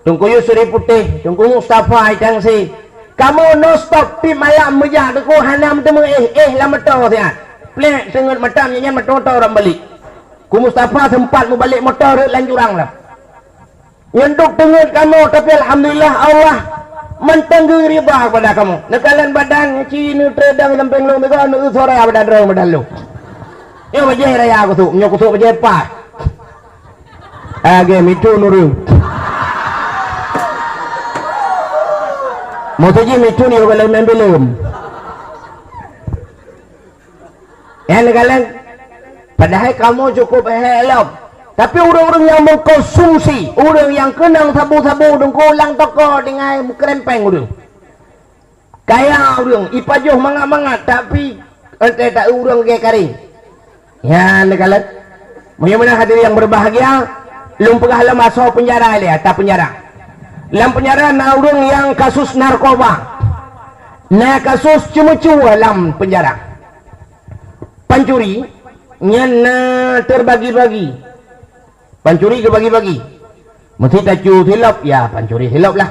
Teungku Yusri Putéh, Teungku Mustafa Itangse. Kamoe non stop tiep malam meujak teuku hana meuteumé éh, éh lam moto siat. Plek seungeut matam nyan moto-moto rot balik. Ku Mustafa sempat mubalek moto rot lam jurang lah. Nyan duek teungeut kamoe, tapi alhamdulillah Allah mantong geuridha kepada kamoe. Neukalon badan ci neutreudang sampéng lôn teuga, neueu suara badan droe badan lôn. Nyoe bajée raya kusuk, nyoe kusuk bajée paih. Agée micu nurung. Maksud jih micu ni bukan lain main filem. Nyan neukalon, padahai kamoe cukup hék lom. Tapi ureuëng-ureuëng nyang mengkonsumsi, ureuëng nyang keunong sabu-sabu dungku lam toko tinggai meukeurempeng ureuëng. Kaya ureuëng, ipajoh mangat-mangat, tapi entée ta ureuëng gée karing. Nyan neukalon. Meunyoe meunan hadirin yang berbahagia, lôn peugah lom asoe peunjara lé, ata peunjara. Lam peunjara na ureuëng nyang kasus narkoba. Na kasus ceumeucue lam peunjara. Pancuri nyan na teubagi-bagi. Pancuri geubagi-bagi. Meusé tacu silop, ya pancuri silop lah.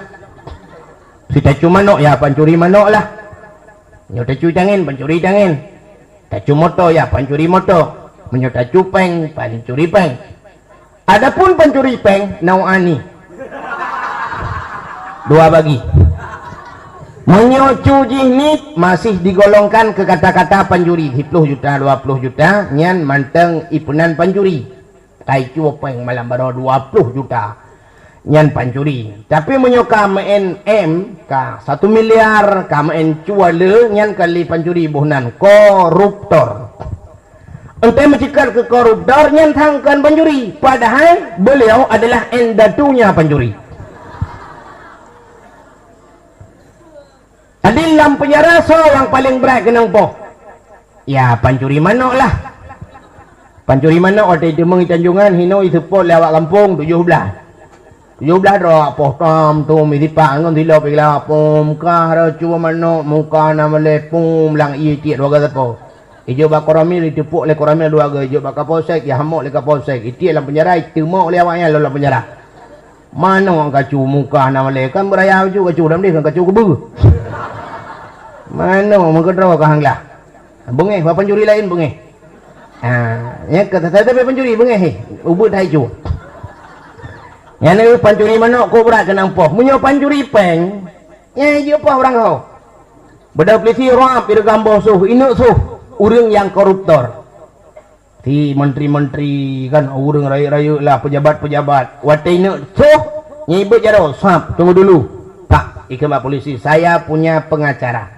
Meusé tacu manok, ya pancuri manok lah. Nyoe tacu tangen, pancuri tangen. Tacu moto, ya pancuri moto. Meunyoe tacu péng, pancuri péng. Adapun pancuri péng, nau ani. Dua bagi. Meunyoe cu jih nit, masih digolongkan keu kata-kata pancuri, siploh juta, dua ploh juta, nyan mantong ipeunan pancuri. Kai cue péng malam baroe dua ploh juta. Nyan pancuri. Tapi meunyoe ka meu'en M, ka satu miliar, ka meu'en cue le, nyan ka lé pancuri boh nan, koruptor. Entée meuceukat keu koruptor nyan thang kon pancuri, padahai beliau adalah indatunya pancuri. Jadi lam peunjara soe nyang paleng brat keunong poh? Ya pancuri manok lah. Pancuri manok watée teumong tanjongan hino iseupôt lé awak gampông tujoh blaih. Tujoh blaih droe poh tom tum isipak ngon silop iglap pum kah racu manok muka na malée pum lam ié tiek dua gasapo. Ijok bak koramil, iteupeuk lé koramil dua geu, ijok bak kapolsek, ihamok lé kapolsek, itiek lam peunjara, iteumok lé awaknyan lom lam peunjara. Mano kacu muka na malée, kan beuraya kacu, kacu dam deh, kan kacu keubeu. Mano meukeudroe ka hanglah. Beungéh, bak pancuri laén beungéh. Ha, nyan kata saya tapi pancuri beungéh, eh. Ubeut hai cu. Nyan pancuri manok kok brat keunong poh. Meunyoe pancuri péng, nyan jeuet poh urang ho. Beudôh peulisi rab ireugam boh soh, ineuk soh ureuëng nyang koruptor. Si menteri-menteri kan ureuëng rayeuk-rayeuk lah, pejabat-pejabat. Watée ineuk soh, nyan ibeuet jaroe, sab, tunggu dulu. Pak, ikheun bak polisi, saya punya pengacara.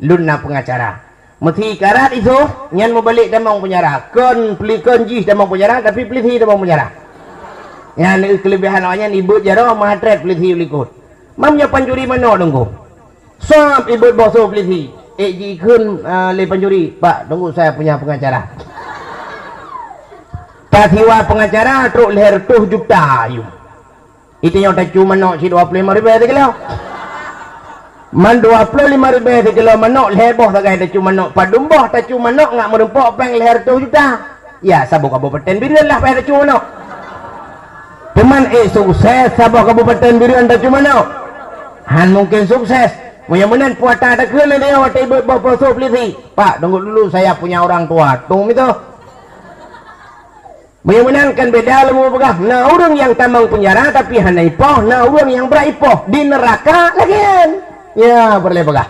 Lôn na pengacara. Meusi karat isoh, nyan mubalek tamong peunjara. Kon peuli-, kon jih tamong peunjara, tapi peulisi tamong peunjara. Nyan keulebihan awaknyan ibeuet jaroe meuhatret peulisi u likot. Mam nyoe pancuri manok teungku. Sab ibeuet boh soh peulisi. Ék jikheun, ah, lé pancuri, "Pak, tunggu saya punya pengacara." Tasiwa pengacara trok lhèe reutôh juta ayue. Itu nyoe tacu manok si dua puluh lima ribèe sikilo. Man dua puluh lima ribèe sikilo manok lhèe boh sagai tacu manok. Padum boh tacu manok ngat meurumpok péng lhèe reutôh juta. Ya, saboh kabupaten Bireuen lah payah tacu manok. Teuma ék sukses saboh kabupaten Bireuen tacu manok? Han mungkin sukses. Meunyoe meunan puasa takheun lé watèe ibeuet boh poso peulisi. "Pak, tunggu dulu, saya punya orang tua." Tum itu. Meunyoe meunan kan beda lom peugah, na ureuëng nyang tamong peunjara tapi hana ipoh, na ureuëng nyang brat ipoh di neuraka lagée nyan. Ya, peureulée peugah.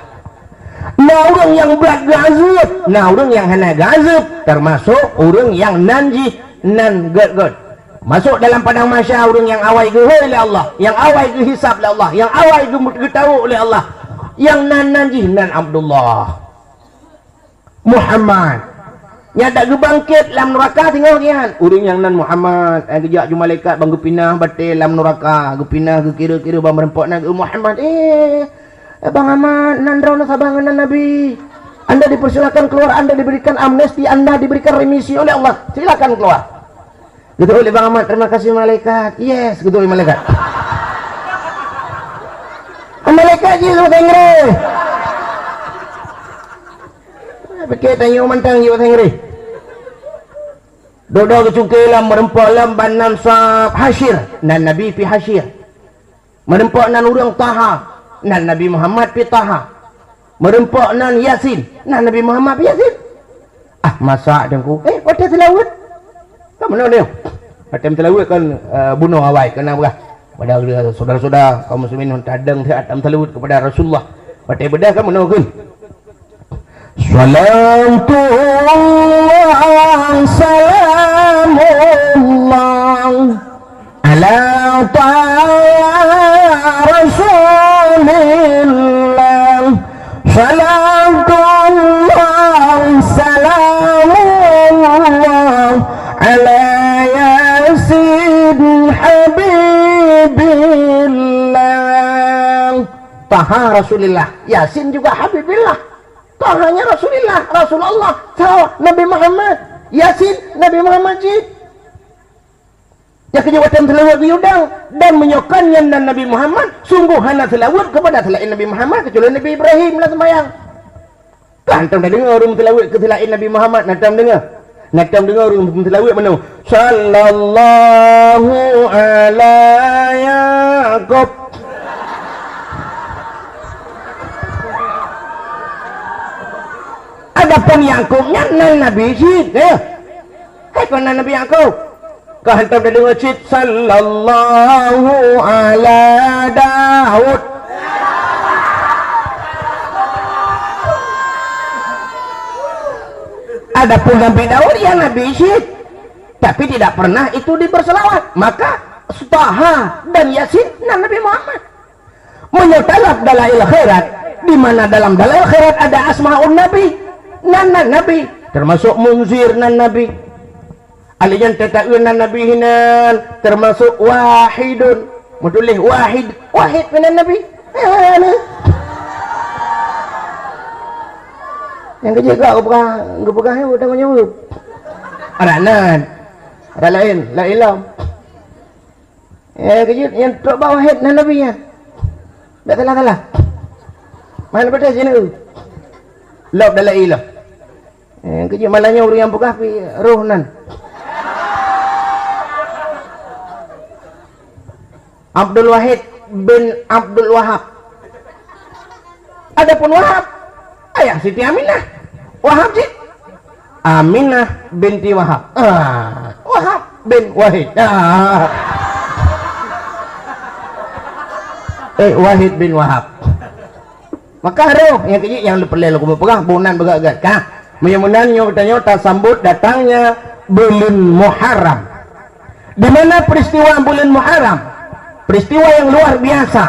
Na ureuëng nyang brat geuazeueb, na ureuëng nyang hana geuazeueb, teumasok ureuëng nyang nan jih nan gét-gét. Masok dalam padang mahsyar ureuëng nyang awai geuhôi lé Allah, nyang awai geuhisab lé Allah, nyang awai geu-, geutawök lé Allah, nyang nan-nan jih nan Abdullah. Muhammad. Nyan dak geubangket lam neuraka singoh nyan. Ureuëng nyang nan Muhammad, eh, geujak ju malaikat ban geupinah batée lam neuraka, geupinah geukira-kira ban meureumpok nan geu Muhammad. Eh, eh, Bang Ahmad, nan droeneuh saban ngon nan Nabi. Anda dipersilakan keluar, Anda diberikan amnesti, Anda diberikan remisi oleh Allah. Silakan keluar. Geuteupeue lé Bang Ahmad, "Terima kasih malaikat." "Yes," geuteupeue malaikat. Ah, malaikat jih bahasa Inggréh. Pikir tanyoe mantong jih bahasa Inggréh. Dodo geucungke lam meureumpok lam ban nan sab hasyir, nan Nabi pi hasyir. Meureumpok nan ureuëng Taha, nan Nabi Muhammad pi Taha. Meureumpok nan Yasin, nan Nabi Muhammad pi Yasin. Ah, masak Teungku. Eh, watée seulaweuet. Kan meunoe nyoe. Watée seulaweuet kan, eh, bunoe awai keunan peugah. Pada saudara-saudara kaum muslimin tadeng siat seulaweuet kepada Rasulullah. Watée beudôh kan meunoe kheun. Salatullah salamullah ala taha Rasulillah. Salatullah salamullah ala Yasin Habibillah. Taha Rasulillah, Yasin juga Habibillah. Tahanya Rasulillah, Rasulullah, Taha Nabi Muhammad, Yasin Nabi Muhammad cit. Nyang keujeuet watée seulaweuet geuyue dang, dan meunyoe kon nyan nan Nabi Muhammad, sungguh hana seulaweuet kepada selain Nabi Muhammad kecuali Nabi Ibrahim lam seumayang. Kan tom tadeungoe ureuëng seulaweuet keu selain Nabi Muhammad, na tom deungoe. Na tom deungoe ureuëng seulaweuet meunoe, "Sallallahu ala Yaqub." Adapun Yakub nyan nan Nabi cit, ya. Hai kon nan Nabi Yakub. Ka hantom tadeungoe cit, "Sallallahu ala Daud." Adapun Nabi Daud, ya Nabi cit, tapi tidak pernah itu diberselawat. Maka Taha dan Yasin nan Nabi Muhammad. Meunyoe talat Dalail Khairat, di mana dalam Dalail Khairat ada asmaun Nabi, nan, nan Nabi, termasuk Munzir nan Nabi. Alai nyan teuka nan Nabi hinan, termasuk Wahidun. Meutuléh Wahid, Wahid hinan Nabi. Eh, ni. Nyang keujeuet gak geupeugah, geupeugah nyoe tanggung jaweueb. Ada nan, ada laén, laén lom. Eh, keujeuet nyang trok bak Wahid nan Nabi nyan. Bèk salah-salah. Mana beutôi sinoe? Lop dalam ilah. Eh, keujeuet malam nyoe ureueng nyang peugah pi roh nan. Abdul Wahid bin Abdul Wahab. Adapun Wahab, ayah Siti Aminah. Wahab cit. Aminah binti Wahab. Ah, Wahab bin Wahid. Ah. Eh, Wahid bin Wahab. Maka roh nyang keujeuet nyang peureulèe lôn peugah, bunan beugét-gét ka. Meunyoe meunan nyoe geutanyoe tasambot datangnya buleuen Muharram. Di mana peristiwa buleuen Muharram? Peristiwa yang luar biasa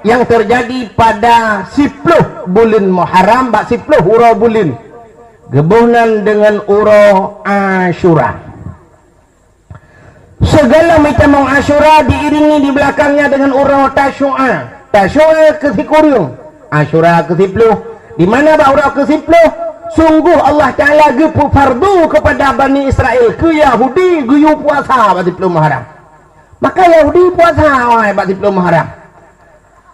yang terjadi pada siploh buleuen Muharram, bak siploh uroe buleuen. Geuboh nan deungon uroe Asyura. Segala macam Asyura diiringi di belakangnya dengan uroe Tasyu'a. Tasyu'a keu sikureueng, Asyura keu siploh. Di mana bak uroe keu siploh, sungguh Allah Taala geupeufardu kepada Bani Israel, keu Yahudi geuyue puasa bak siploh Muharram. Maka Yahudi puasa awai bak siploh Muharram.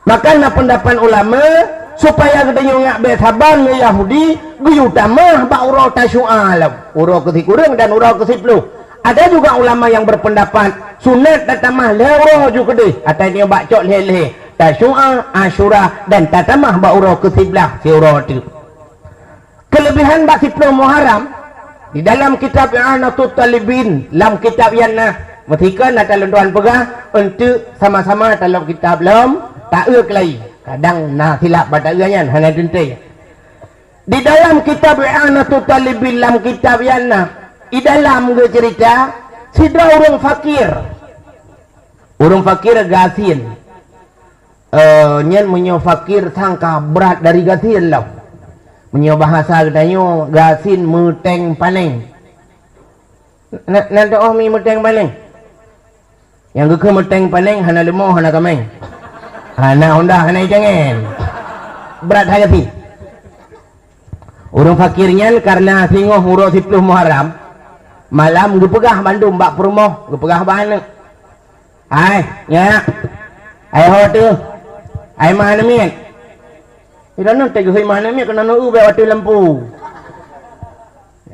Maka na peundapat ulama, supaya geutanyoe ngat bèk saban ngon Yahudi, geuyue tamah bak uroe Tasyu'a lom, uroe keu sikureueng dan uroe keu siploh. Ada juga ulama yang berpendapat, sunat tatamah lhèe uroe ju keudeh, atawa nyoe bak cok lhèe-lhèe, Tasyu'a, Asyura, dan tatamah bak uroe keu siblaih siuroe teuk. Keulebihan bak siploh Muharram, Di dalam kitab I'anatut Talibin, lam kitab nyan na, meusikon na lôn tuan peugah, eunteuk sama-sama talom kitab lom, taeu keulai. Kadang na silap bak taeu nyan, hana teuntèe. Di dalam kitab I'anatut Talibin, lam kitab nyan na, di dalam geuceurita, sidroe ureueng fakir. Ureueng fakir gasien. Eh, nyan meunyoe fakir sang ka brat dari gasien lom. Meunyoe bahasa geutanyoe, gasien meuténg panéng. Na, na teu'oh mi meuténg panéng? Nyang geukheun meuténg panéng hana leumo, hana kaméng. Hana honda, hana icangen. Brat hai gasien. Ureueng fakir nyan kareuna singoh uroe siploh Muharram, malam geupeugah bandum bak peurumoh, geupeugah bak aneuk. Hai, nyak. Hai ho teuh. Hai ma aneuk miet. Di dalam teuh geuhôi ma aneuk miet keunoe neu-eu bèk watèe lampu.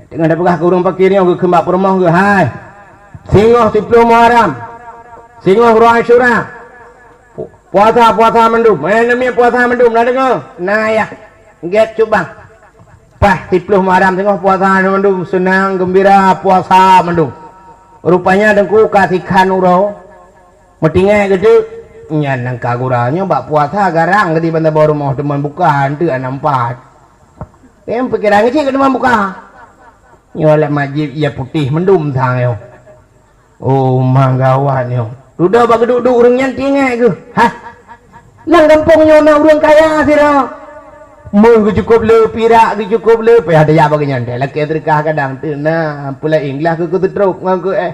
Teungoh tapeugah keu ureueng fakir nyoe geukheun bak peurumoh geuh, hai. Singoh siploh Muharram. Singoh uroe Asyura. Pu-, puasa, puasa mandum. Hai aneuk miet puasa mandum, na deungö? Na yah. Gèt cut bang. Paih siploh Muharram singoh puasa mandum, seunang geumbira puasa mandum. Rupanya Teungku ka sikhan uroe, meutinggai geuteuk, nyan nyang ka gura nyoe bak puasa garang geuti ban saboh rumoh teuma buka eunteuk hana meupat. Nyang pikiran geucit keu teuma buka. Nyoe lé majib ie putéh mandum sang nyoe. Oh, ma gawat nyoe. Dudoe bak geuduek-duek ureueng nyan teuingat geuh. Hah? Lam gampông nyoe na ureueng kaya sidroe. Meu geucukôp le, pirak geucukôp le, payah tajak bak geuh nyan. Lakèe seudeukah kadang teuna, peulaén glah keu, keu seutrop ngon keu éh.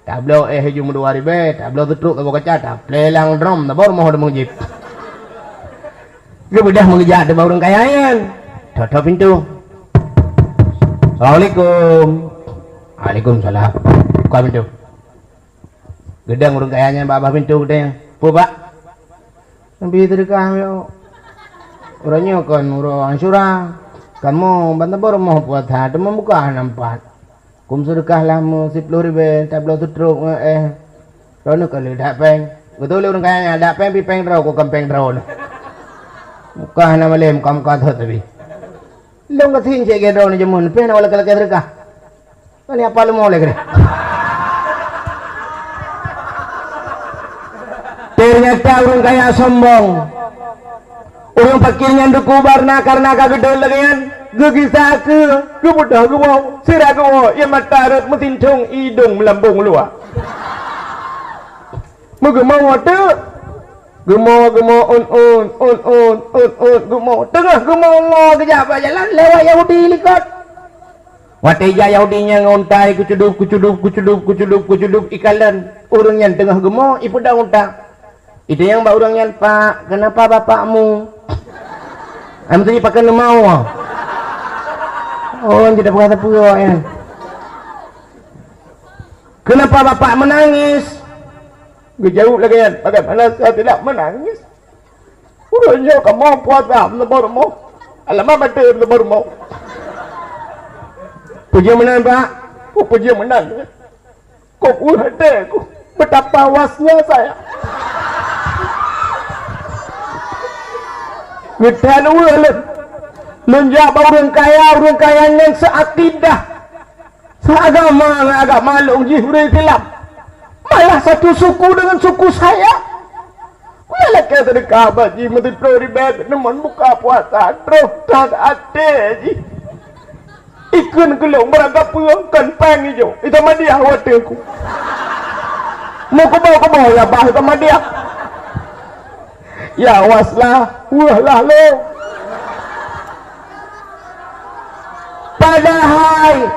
Tabloe éh laju meudua ribèe, tabloe seutrop saboh kaca, taplé lam drom, saboh rumoh teuma jip. Geubeudôh meugeujak teuma ureueng kaya nyan. Thot-thot pintoe. Assalamualaikum. Waalaikumsalam. Buka pintoe. Geudong ureueng kaya nyan bak babah pintoe geudong. "Peue, Pak?" "Neubi seudeukah nyoe. Uroe nyoe kon uroe Asyura. Kamoe ban saboh rumoh puasa teuma buka hana meupat. Kôm seudeukah lah meu siploh ribèe, tabloe seutrop ngon éh. Droeneuh ka lheueh that péng." Geutôi lé ureueng kaya nyan, "That péng pih péng droe, kon péng droeneuh. Buka hana malém, ka muka thot tapi." Lôn gasien cit lagèe droeneuh jameun, pih hana lakèe-lakèe seudeukah. Kali apa leumo lé keudeh. Ternyata ureueng kaya sombong. Ureueng fakir nyan deukubar na kareuna ka geudeuet lagèe nyan, geugisa keu, geubeudôh geuwoe, sira geuwoe, ie mata rhot meusintong, idông meulambông luwa. Meugeumoe teuk. Geumoe, geumoe, un, un, un, un, un, un, geumoe. Teungoh geumoe, mo geujak bak jalan, lewat Yahudi likot. Watèe ija Yahudi nyan ngon unta, kucudub, kucudub, kucudub, kucudub, kucudub, ikalon. Ureueng nyan teungoh geumoe, ipeudong unta. Itanyong bak ureueng nyan, "Pak, kenapa bapakmu?" Ah, meusti pakon neumao. Oh, tidak peugah sapeue awak nyan. "Kenapa bapak menangis?" Geujaweueb lagèe nyan, "Bagaimana saya tidak menangis? Uroe nyoe kamoe puasa meuleubah rumoh, alamat maté meuleubah rumoh." "Peue jeuet meunan, Pak?" "Peue, peue jeuet meunan? Kok ueh até ku, betapa wasnya saya." Geutanyoe lôn, lôn jak bak ureueng kaya, ureueng kaya nyan seuakidah. Seagama ngon agama lôn jih ureueng Islam. Malah satu suku dengan suku saya. Kuya lakèe seudeukah bak jih meusiploh ribèe, neumon buka puasa, troh that até jih. Ikheun keu lôn, barang kapeue kon péng ijo, itamadiah watèe ku. Meukeubau-keubau ya bah itamadiah. Ya waslah, weueh lah lôn. Padahai,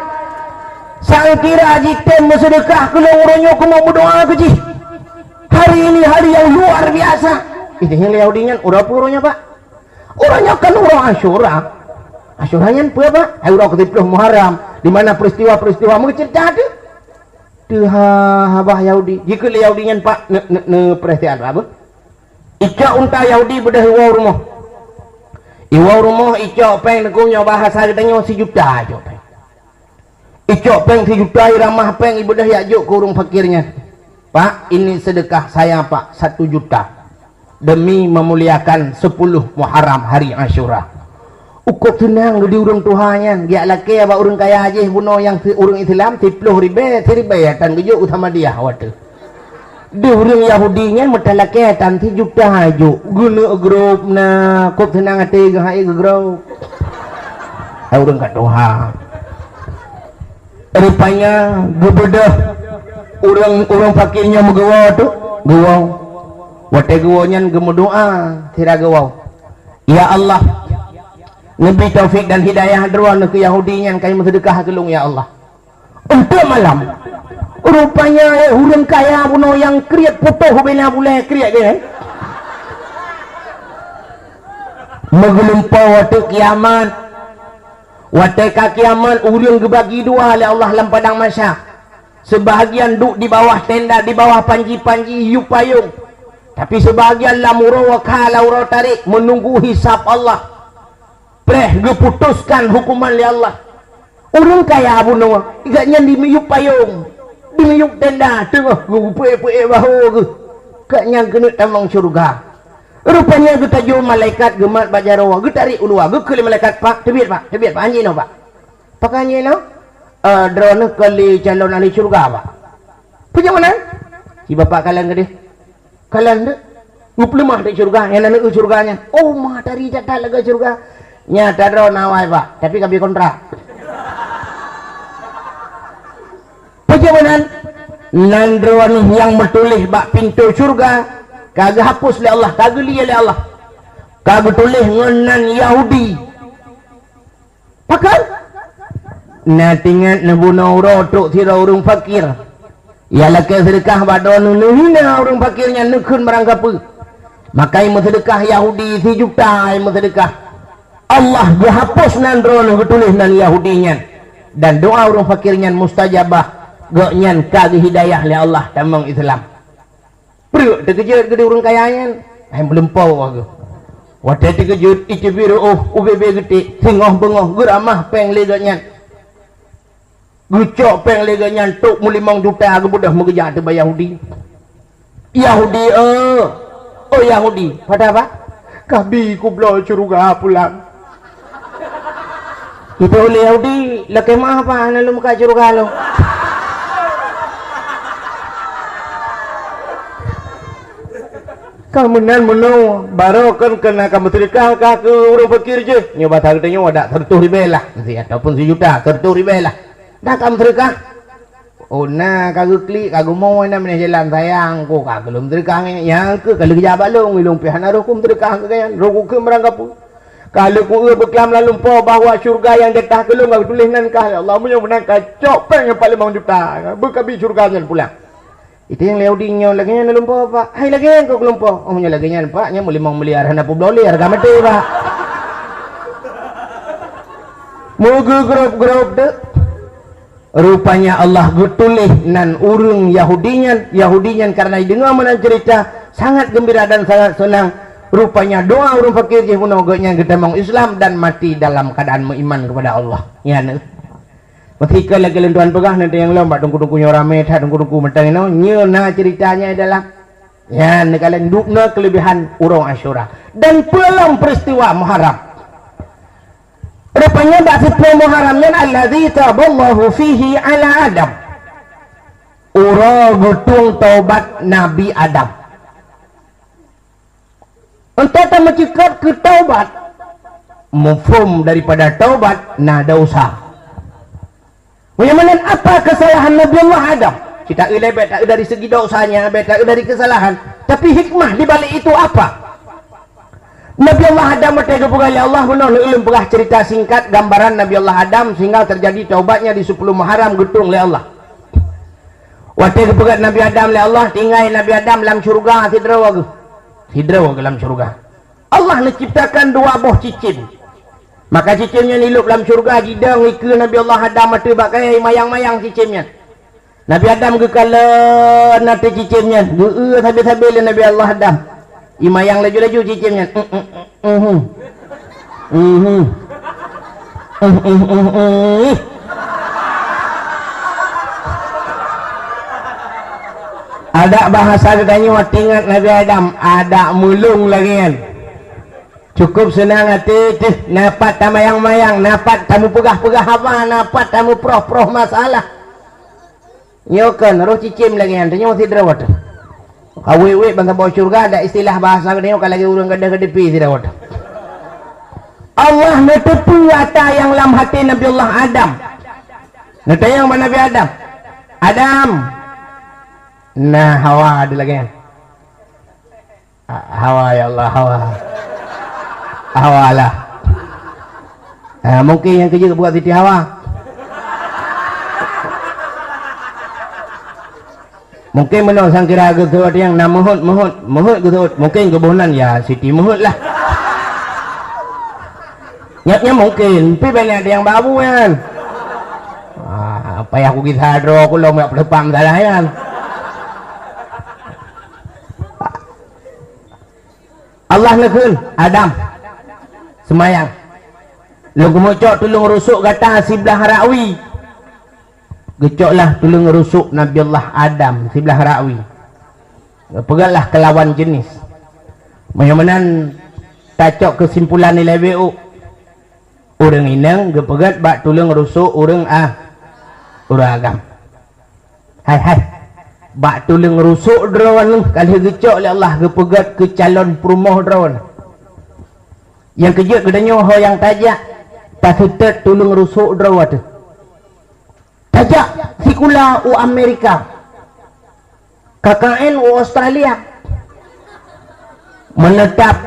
sang kira jitem meuseudeukah keu lôn uroe nyoe keuneuk meudoa keu jih. Hari ini hari yang luar biasa. Ih, lé Yahudi nyan, uroe peue uroe nyoe, Pak? Uroe nyoe kan uroe Asyura. Asyura nyan peue, Pak? Hai uroe keusiploh Muharram, di mana peristiwa-peristiwa meuceurita teuh. Teuha babah Yahudi. Jikheun lé Yahudi nyan, Pak, ne, ne, ne, perhatian, Pak, apa? Icok unta Yahudi beudôh iwoe u rumoh. Iwoe u rumoh, icok péng, Teungku, nyoe bahasa geutanyoe sijuta icok péng. Icok péng sijuta, iramah péng, ibeudôh ijak jok keu ureueng fakir nyan. "Pak, ini sedekah saya, Pak, satu juta. Demi memuliakan sepuluh Muharram hari Asyura." Ukôb seunang geuh di ureuëng tuha nyan, geujak lakée bak ureuëng kaya jih bunoe nyang si-, ureuëng Islam, siploh ribée, siribée tan geujok u Samadiyah watée. Di ureuëng Yahudi nyan meutalakée tan sijuta jok. Geuneuk grôp na, kôb seunang até geuh hai geugrôp. Hai ureuëng ka tuha. Rupanya geubeudôh ureuëng, ureuëng fakir nyoe meuguwoe tu, guwoe. Watée guwoe nyan geumeudoá sira guwoe, "Ya Allah, neubi taufik dan hidayah droeneuh keu Yahudi nyan ka meuseudeukah keu lôn, ya Allah." Untôk malam, rupanya, eh, ureuëng kaya bunoe nyang kriet putôh bina bulée kriet geuh, eh. Meugeulumpoe watée kiamat. Watée ka kiamat, ureuëng geubagi dua lé Allah lam padang mahsyar. Seubahagian duek di bawah tenda, di bawah panji-panji yup payong. Tapi seubahagian lam uroe kha, lam uroe tarék, meununggu hisab Allah. Preh geuputoskan huköman lé Allah. Ureuëng kaya bunoe, gobnyan di miyup payong, di miyup tenda, teungoh geupeuék-peuék bahô geuh. Gobnyan keuneuk tamong syeuruga. Rupanya geutajok malaikat geumat bak jaroe, geutarék u luwa, geukheun lé malaikat, "Pak, teubiet, Pak, teubiet, Pak, hanjeuet inoe, Pak." "Pakon hanjeuet inoe?" "Eh, droeneuh kon lé calon ahli syeuruga, Pak." "Peue nyang meunan?" "Ci bapak kalon keudeh." "Kalon deuek?" "Geupeuleumah deuek syeuruga, nyan na syeuruga nyan." "Oh, matahari that-that lagée syeuruga." "Nyan ata droeneuh awai, Pak, tapi ka bri kontrak." Peue nyang meunan? "Nan droeneuh nyang meutuléh bak pintoe syeuruga ka geuhapus lé Allah, ka geulie lé Allah. Ka geutuléh ngon nan Yahudi." "Pakon?" "Na teuingat neubunoe uroe trok sidroe ureuëng fakir. Ia lakée seudeukah bak droeneuh, neuhina ureuëng fakir nyan, neukheun barang kapeue. Maka meuseudeukah Yahudi sijuta meuseudeukah. Allah geuhapus nan droeneuh geutuléh nan Yahudi nyan. Dan doá ureuëng fakir nyan mustajabah, gobnyan ka geuhidayah lé Allah tamong Islam." Preuek teukeujot geuh di ureuëng kaya nyan, hai meulumpoe geuh. Watée teukeujot, iteubiet reuôh, ubé-bé geuték, singoh beungoh geuramah péng lé gobnyan. Geucok péng lé gobnyan trok meulimong juta geubeudôh meugeujak ateueh bak Yahudi. "Yahudi, eh, oh Yahudi, pada apa?" "Kabi kubloe syeuruga pulang." Itu ulée Yahudi, lakée meuah apa hana lôn muka syeuruga lôn. Ka meunan meunoe, barô kon keuneuk ka meuseudeukah ka keu ureuëng fakir jih. Nyoe basa geutanyoe adak seureutôh ribée lah, si ataupun sijuta, seureutôh ribée lah. Dak ka meuseudeukah. Oh, na ka geuklik, ka geumoe na meuneh jalan sayang, ko ka keu lôn meuseudeukah nyan, nyang keu ka lheueh jak bak lôn, lôn pih hana roh ku meuseudeukah keu gobnyan, roh ku keu meurang kapeue. Ka lheueh ku eu beuklam lam lumpoe bahwa syeuruga nyang jatah keu lôn ka geutuléh nan kah, ya Allah, meunyoe meunan ka cok péng nyang pat limong juta, beukabi syeuruga nyan pulang. Iteueng lé Yahudi nyoe lagée nyan lam lumpoe, Pak. Hai lagée nyan ka keu lumpoe. Oh, meunyoe lagée nyan, Pak, nyan meulimong miliar hana peubloe lé hareuga maté, Pak. Meugeugrôp-grôp deuek. Rupanya Allah geutuléh nan ureuëng Yahudi nyan. Yahudi nyan kareuna jideungoe meunan ceurita, sangat geumbira dan sangat seunang. Rupanya doá ureuëng fakir jih bunoe gobnyan geutamong Islam dan mati dalam keuadaan meuiman keupada Allah. Nyan. Meusikon lagée lôn tuan peugah, neudeungoe lom bak teungku-teungku nyoe ramé that, teungku-teungku mantong inoe. Nyoe na ceurita nyan dalam. Nyan neukalon dubna keuleubehan uroe Asyura. Dan peue lom peuristiwa Muharram. Rupanya bak siploh Muharram nyan allazi taballahu fihi ala Adam. Uroe geutueng taubat Nabi Adam. Enteuk tameuceukat keu taubat, mufhom daripada taubat na dosa. Meunyoe meunan apa keusalahan Nabi Allah Adam? Cit taeu lé bék taeu dari segi dosa nyan, bék taeu dari keusalahan. Tapi hikmah di balik itu apa? Nabi Allah Adam watée geupeugah lé Allah, meunoe ulôn peugah cerita singkat gambaran Nabi Allah Adam sehingga terjadi taubatnya di siploh Muharram geutueng lé Allah. Watée geupeugah Nabi Adam lé Allah, tinggai Nabi Adam lam syeuruga sidroe geuh. Sidroe geuh lam syeuruga. Allah neuciptakan dua boh cicém. Maka cicém nyan ilôb lam syeuruga, jidong ikeue Nabi Allah Adam ateueh bak kayée, imayang-mayang cicém nyan. Nabi Adam geukalon ateueh cicém nyan, geu-eu sabe-sabe lé Nabi Allah Adam. Imayang laju-laju cicém nyan. Mhm. Mhm. Mhm, mhm, mhm. Adak bahasa geutanyoe teuingat Nabi Adam, adak meulông lagée nyan. Cukup seunang até teuh, na pat tamayang-mayang, na pat tameupeugah-peugah haba, na pat tameuproh-proh masalah. Nyoe kon roh cicém lagée nyan, tanyoe sidroe teuh. Ka wék-wék ban saboh syeuruga, dak istilah bahasa geutanyoe ka lagée ureuëng gadôh gadeupi sidroe teuh. Allah neuteupeue ata nyang lam até Nabi Allah Adam. Neutanyong bak Nabi Adam, "Adam." Nah, Hawa ada lagée nyan. Ah, Hawa, ya Allah, Hawa. Hawa lah. Ah, mungkin nyang keujeuet buat Siti Hawa. Mungkin meunoe sangkira geuseuôt nyang na meuheuét, meuheuét, meuheuét geuseuôt. Mungkin geuboh nan ya Siti Meuheuét lah. Nyak nyan mungkin, tapi banyak ada nyang babu kan. Ah, payah kugisa droe ku lom yak peuleupak meusalah nyan. Allah neukheun, "Adam, seumayang. Lôn keumeung cok tuleueng rusok gata siblah rakui." Geucoklah tuleueng rusok Nabi Allah Adam siblah rakui. Geupeugètlah keu lawan jeunèh. Meunyoe meunan tacok keusimpulan ilèe beuh, ureueng inong geupeugèt bak tuleueng rusok ureueng a-, ureueng agam. Hai, hai. Bak tuleueng rusok droeneuh ka lheueh geucok lé Allah geupeugèt keu calon peurumoh droeneuh. Nyang keujeuet geutanyoe ho nyang tajak, taseutôt tuleueng rusok droe teuh. Tajak sikula u Amerika, K K N u Australia, meunetap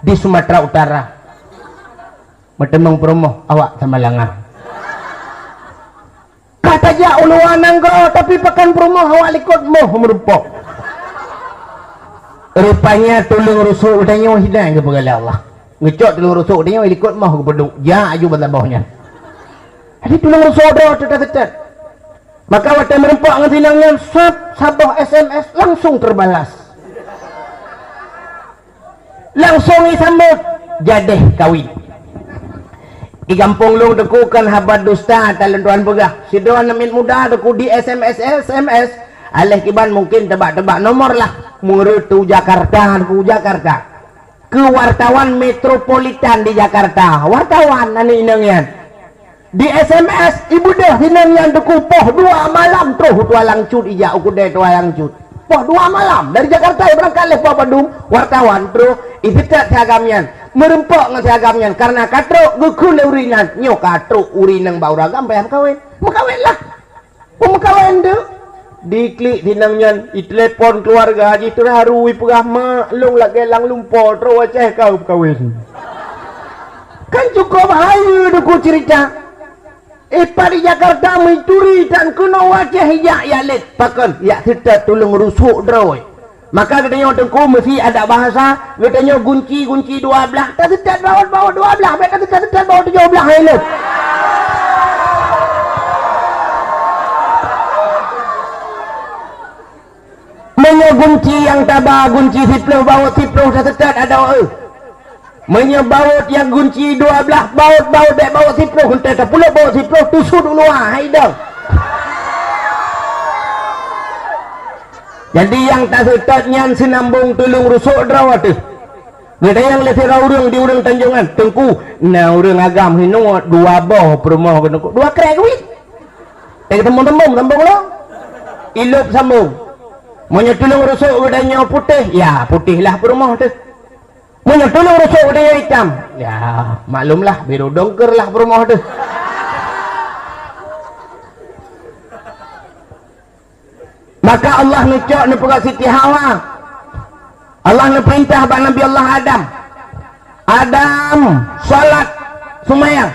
di Sumatera Utara, meuteumèe peurumoh awak Samalanga. Ka tajak u luwa nanggroe, tapi pakon peurumoh awak likot moh meurumpok. Rupanya tuleueng rusok geutanyoe hidang geupeugah lé Allah. Geucok tuleueng rusok geutanyoe likot moh geupeuduek. Jak aju ban saboh nyan. Jadi tuleueng rusok droe teuh taseutôt. Maka watèe meurumpok ngon si inong nyan, sab saboh S M S langsung terbalas. Langsung isambot, jadeh kawin. Di gampông lôn teuku kan haba dusta, talon tuan peugah. Sidroe aneuk miet muda teuku di S M S, S M S. Aléh kiban mungkin teuba-teuba nomor lah. Meureutu Jakarta, teuku Jakarta. Keu wartawan metropolitan di Jakarta. Wartawan aneuk inong nyan. Di S M S, ibeudôh si inong nyan teuku poh dua malam troh u Tualang Cut ijak u keudè Tualang Cut. Poh dua malam, dari Jakarta ibeurangkat lé poh padum, wartawan troh, iseutôt si agam nyan. Meurumpok ngon si agam nyan, kareuna ka trok geukheun lé ureueng nyan, nyoe ka trok ureueng inong bak ureueng agam payah meukawen. Meukawen lah. Peumeukawen teuh, diklik si inong nyan, itelepon keuluwarga jih teuharu, ipeugah, "Mak, lôn lagèe lam lumpoe troh u Aceh ka meukawen." Kan cukôp hayeue teuku ceurita. Ipat di Jakarta meuturi tan keunoe u Aceh ijak yak lét. Pakon? Yak seutôt tuleueng rusok droe. Maka geutanyoe teuku meusi adak bahasa, geutanyoe gunci, gunci dua blah, taseutôt bawot, bawot dua blah, bèk taseutôt, seutôt bawot tujoh blah hai lôn. Meunyoe gunci nyang taba, gunci siploh, bawot siploh, taseutôt adak eu. Meunyoe bawot nyang gunci dua blah, bawot, bawot, bèk bawot siploh, eunteuk tapulop bawot siploh, tusut u luwa, hai dong. Jadi nyang taseutôt nyan seunambong tuleueng rusok droe teuh. Geutanyong lé sidroe ureueng di ureueng Tanjongan, "Teungku, na ureueng agam hinoe dua boh peurumoh keu teungku, dua krèk keubiet." Eh, teumbong-teumbong, sambong lom. Ilop sambong. Meunyoe tuleueng rusok geutanyoe putéh, ya putéh lah peurumoh teuh. Meunyoe tuleueng rusok geutanyoe itam, ya maklumlah, biru dongker lah peurumoh teuh. Maka Allah neucok neupeugah Siti Hawa. Allah neupeurintah bak Nabi Allah Adam. "Adam, salat, seumayang."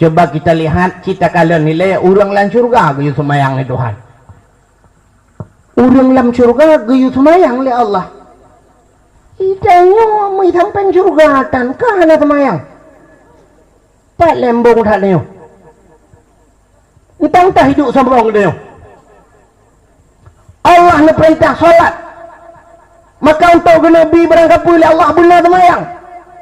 Coba kita lihat, cit takalon ilèe ureueng lam syeuruga geuyue seumayang lé Tuhan. Ureueng lam syeuruga geuyue seumayang lé Allah. Geutanyoe meusampéng syeuruga tan ka hana seumayang. Pat lé sambong that nyoe. Entang tah hidup sambong nyoe. Allah neupeurintah salat. Maka untuk geuneuk bi barang kapeue lé Allah beuna seumayang.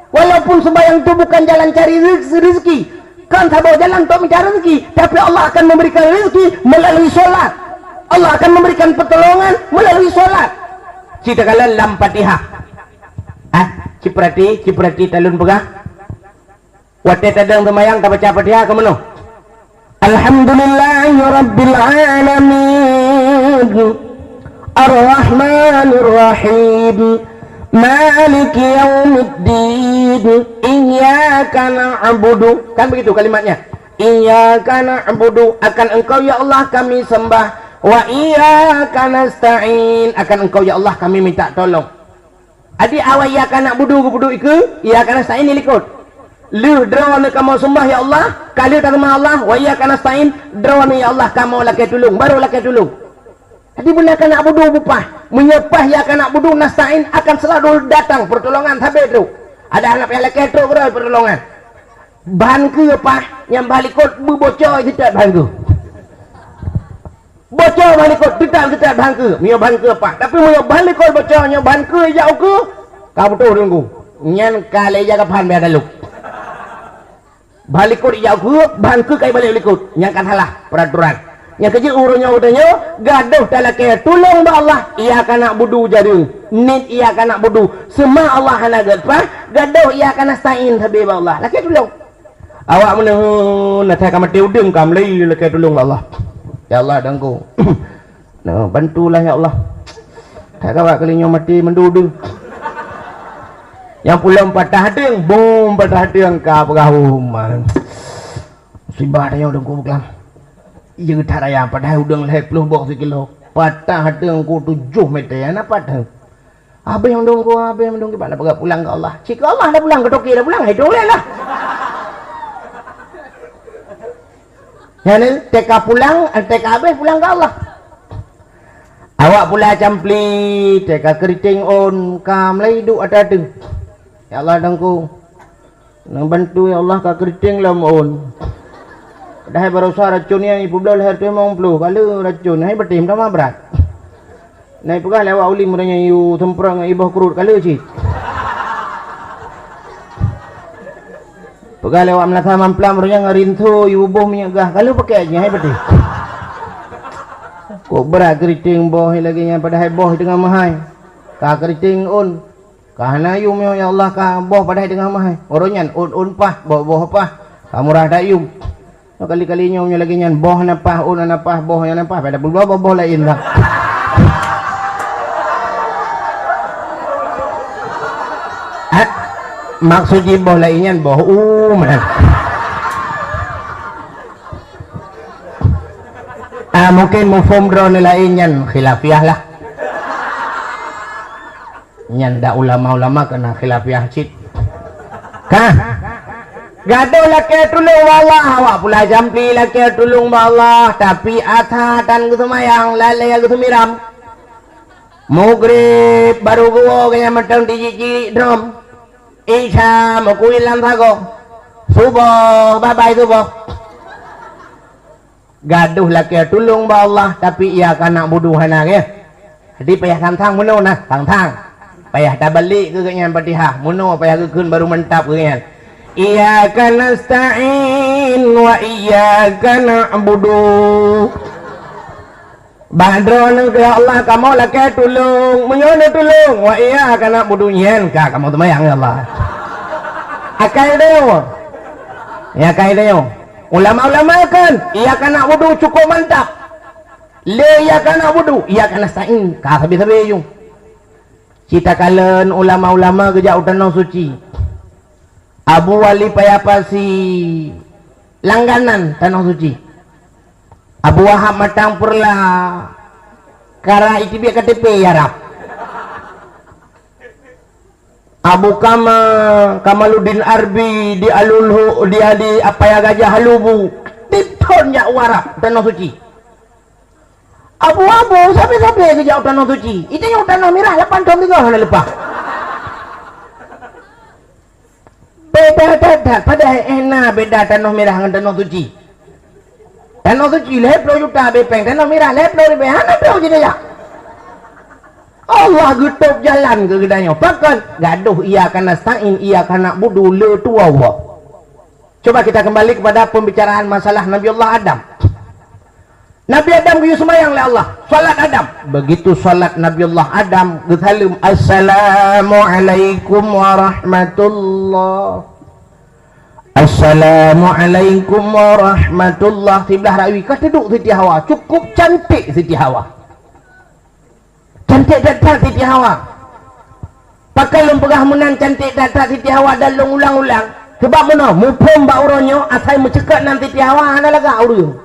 Walaupun seumayang tu bukan jalan cari rez-, rezeki, kan saboh jalan untuk mencari rezeki, tapi Allah akan memberikan rezeki melalui salat. Allah akan memberikan pertolongan melalui salat. Cit takalon lam Fatihah. Ah, Ciprati, ciprati talon peugah. Watée tadong seumayang tabaca Fatihah keu meunoe. Alhamdulillahirabbil alamin. Arrahmanirrahim. Maliki yaumiddin. Iyyaka na'budu. Kan begitu kalimatnya. Iyyaka na'budu, akan Engkau ya Allah kami sembah. Wa iyyaka nasta'in, akan Engkau ya Allah kami minta tolong. Adik awai iyyaka na'budu geupeuduk ikeue, iyyaka nasta'in dilikot. Lheueh droeneuh kamoe seumbah ya Allah, ka lheueh taseumbah Allah, wa iyyaka nasta'in, droeneuh ya Allah kamoe lakée tulông, barô lakée tulông. Jadi beuna ka na'budu bupah. Meunyoe pah iyyaka na'budu nasta'in akan selalu datang pertolongan sabe trok. Ada anak payah lakée trok keudroe pertolongan. Ban keue pah, nyang bah likot beuboco jiteuet ban keue. Boco ban likot, teutab-teutab ban keue, meunyoe ban keue pah. Tapi meunyoe ban likot boco, nyoe ban keue jak ukeue, ka beutôi teungku. Nyan ka lé ija kaphan bèk talok. Ban likot ija ukeue, ban keue ka ibalek likot. Nyan ka salah peraturan. Nyang keujeuet uroe nyoe geutanyoe, gadoh talakée tulông bak Allah, iyyaka na'budu jareung. Niet iyyaka na'budu. Seumah Allah hana geuleupah, gadoh iyyaka nasta'in sabe bak Allah. Lakée tulông. Awak meuneun, na that ka maté udeueng ka meulayeue lakée tulông bak Allah. Ya Allah, Teungku. Nah, bantulah ya Allah. That ka awak kali nyoe maté mandum udeueng. Nyang pulang patah deueng, bom patah deueng ka peugah umat. Musibah tanyoe Teungku beukelam. Iya that raya padahai udeueng lhèe ploh boh sikilo. Patah deueng ku tujoh meter, na patah. Habéh mandum ku, habéh mandum ku, bak na peugah pulang keu Allah. Cit keu Allah dah pulang, keu toke dah pulang, hai dong lé lah. Nyan, teuka pulang, teuka habéh pulang keu Allah. Awak pula campli, teuka keriting ôn, ka meulai duek ata teuh. Ya Allah, Teungku. Neubantu ya Allah ka keriting lom ôn. Padahai barosa racun nyan ipeubloe lhèe reutôh limong ploh kali racun, hai beutém tamah brat. Na ipeugah lé awak ulim uroe nyan yue seumprong ngon iboh kruet kali cit. Peugah lé awak meunasah mamplam uroe nyan ngon rinso yue buboh minyeuk gah kali pakèk jih hai beutém. Kok brat keriting boh lagèe nyan padahai boh teungoh meuhai. Ka keriting ôn. Ka hana yum nyoe ya Allah ka boh padahai teungoh meuhai. Uroe nyan ôn-ôn pah, boh-boh pah. Ka murah that yum. Nyoe kali-kali nyoe nyoe lagèe nyan boh na pah, ôn na pah, boh na pah. Pada peureulèe boh-boh laén dah. Ah, maksud jih boh laén nyan boh u meunan. Ah, mungkin mufhum droeneuh laén nyan khilafiah lah. Nyan dak ulama-ulama keuneuk khilafiah cit. Kah? Gadoh lakée tulông bak Allah, awak pula jampli lakée tulông bak Allah, tapi atra tan geuseumayang, lalée geuseumiram. Mugrib baru geuwoe geuhnyan mantong tijik-tijik drom. Isya meukui lam sagoe. Suboh, babai suboh. Gadoh lakée tulông bak Allah, tapi iyyaka na'budu hana geuh. Jadi payah sang-sang meunoe nah, sang-sang. Payah tabalek keu geuhnyan Fatihah, meunoe payah geukheun baru mantap geuhnyan. Iyyaka nasta'in wa iyyaka na'budu. Bak droeneuh ya Allah kamoe lakée tulông, meunyoe neutulông, wa iyyaka na'budu nyan ka kamoe seumayang ya Allah. Akai tanyoe. Ya akai tanyoe. Ulama-ulama kan, iyyaka na'budu cukup mantap. Lé iyyaka na'budu, iyyaka nasta'in ka sabe-sabe ju. Cit takalon ulama-ulama geujak u Tanoh Suci. Abu Wali Paya Pasi langganan Tanoh Suci. Abu Wahab Matang Purla kara iteubiet K T P ya rab. Abu Kama, Kamaluddin Arbi di Alulhu, di, di Apaya Gajah Lubu. Tiep thon jak u Arab, Tanoh Suci. Abu-abu, sabe-sabe geujak u Tanoh Suci. Itanyoe u Tanoh Mirah lapan thon singoh hana leupah. Beda that-that, padahai eh na beda Tanoh Mirah ngon Tanoh Suci. Tanoh Suci lhèe ploh juta bèe péng, Tanoh Mirah lhèe ploh ribèe, hana trok jidaya. Allah geutôb jalan keu geutanyoe. Pakon? Gadoh iyyaka nasta'in, iyyaka na'budu le tuwoe. Coba kita kembali kepada pembicaraan masalah Nabi Allah Adam. Nabi Adam geuyue seumayang lé Allah. Salat Adam. Begitu salat Nabi Allah Adam, geusaleuem, "Assalamualaikum warahmatullah. Assalamualaikum warahmatullah." Siblah rawi ka teuduek Siti Hawa. Cukup cantik Siti Hawa. Cantik that-that Siti Hawa. Pakon lôn peugah meunan cantik that-that Siti Hawa dan lôn ulang-ulang? Sebab meunoe, muphom bak uroe nyoe, asai meuceukat nan Siti Hawa hana lagak ureuëng.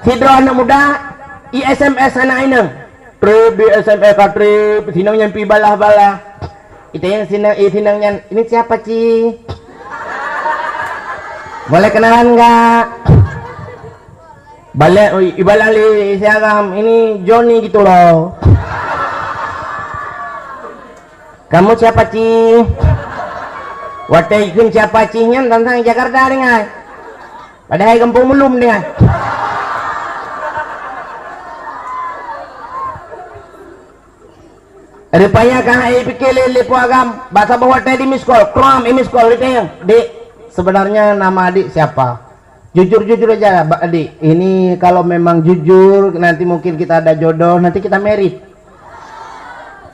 Sidroe aneuk muda, i S M S aneuk inong. Treb di S M S ka treb, sinong nyan pi balah-balah. Itanyong sinong, eh, sinong nyan, "Ini siapa, Ci? Boleh kenalan nggak?" Balek, oi, ibalah lé si agam, "Ini Johnny gitu loh." "Kamu siapa, Ci?" Watée ikheun siapa, Ci nyan, tantang Jakarta ringai. Padahai gampông Meulum ringai. Rupanya ka hai pike lé, lé po agam, bak saboh watée di miss call, krom, i miss call, ditanyong, "Dik, sebenarnya nama adik siapa?" "Jujur-jujur aja, Bak Adik. Ini kalau memang jujur, nanti mungkin kita ada jodoh, nanti kita married."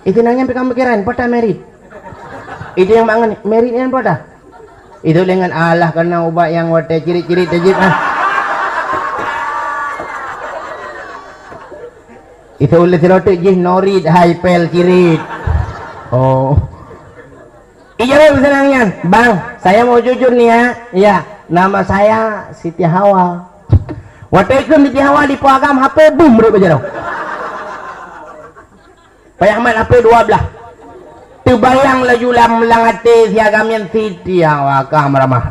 Itu nanya pika pikiran, "Pota married?" Itu yang mangan, "Married yang pota?" Itu dengan Allah kena ubat yang watée cirit-cirit tajib ah. Itu uleh sirotek jih norit hai pel cirit. Oh. Ijaweueb seunang nyan, "Bang, saya mau jujur nih ya. Ya, nama saya Siti Hawa." Watée ikheun Siti Hawa di po agam, H P bum rot bak jaroe. Payah mat H P dua blaih. Teubayang laju lam, lam até si agam nyan, Siti Hawa ka meuramah.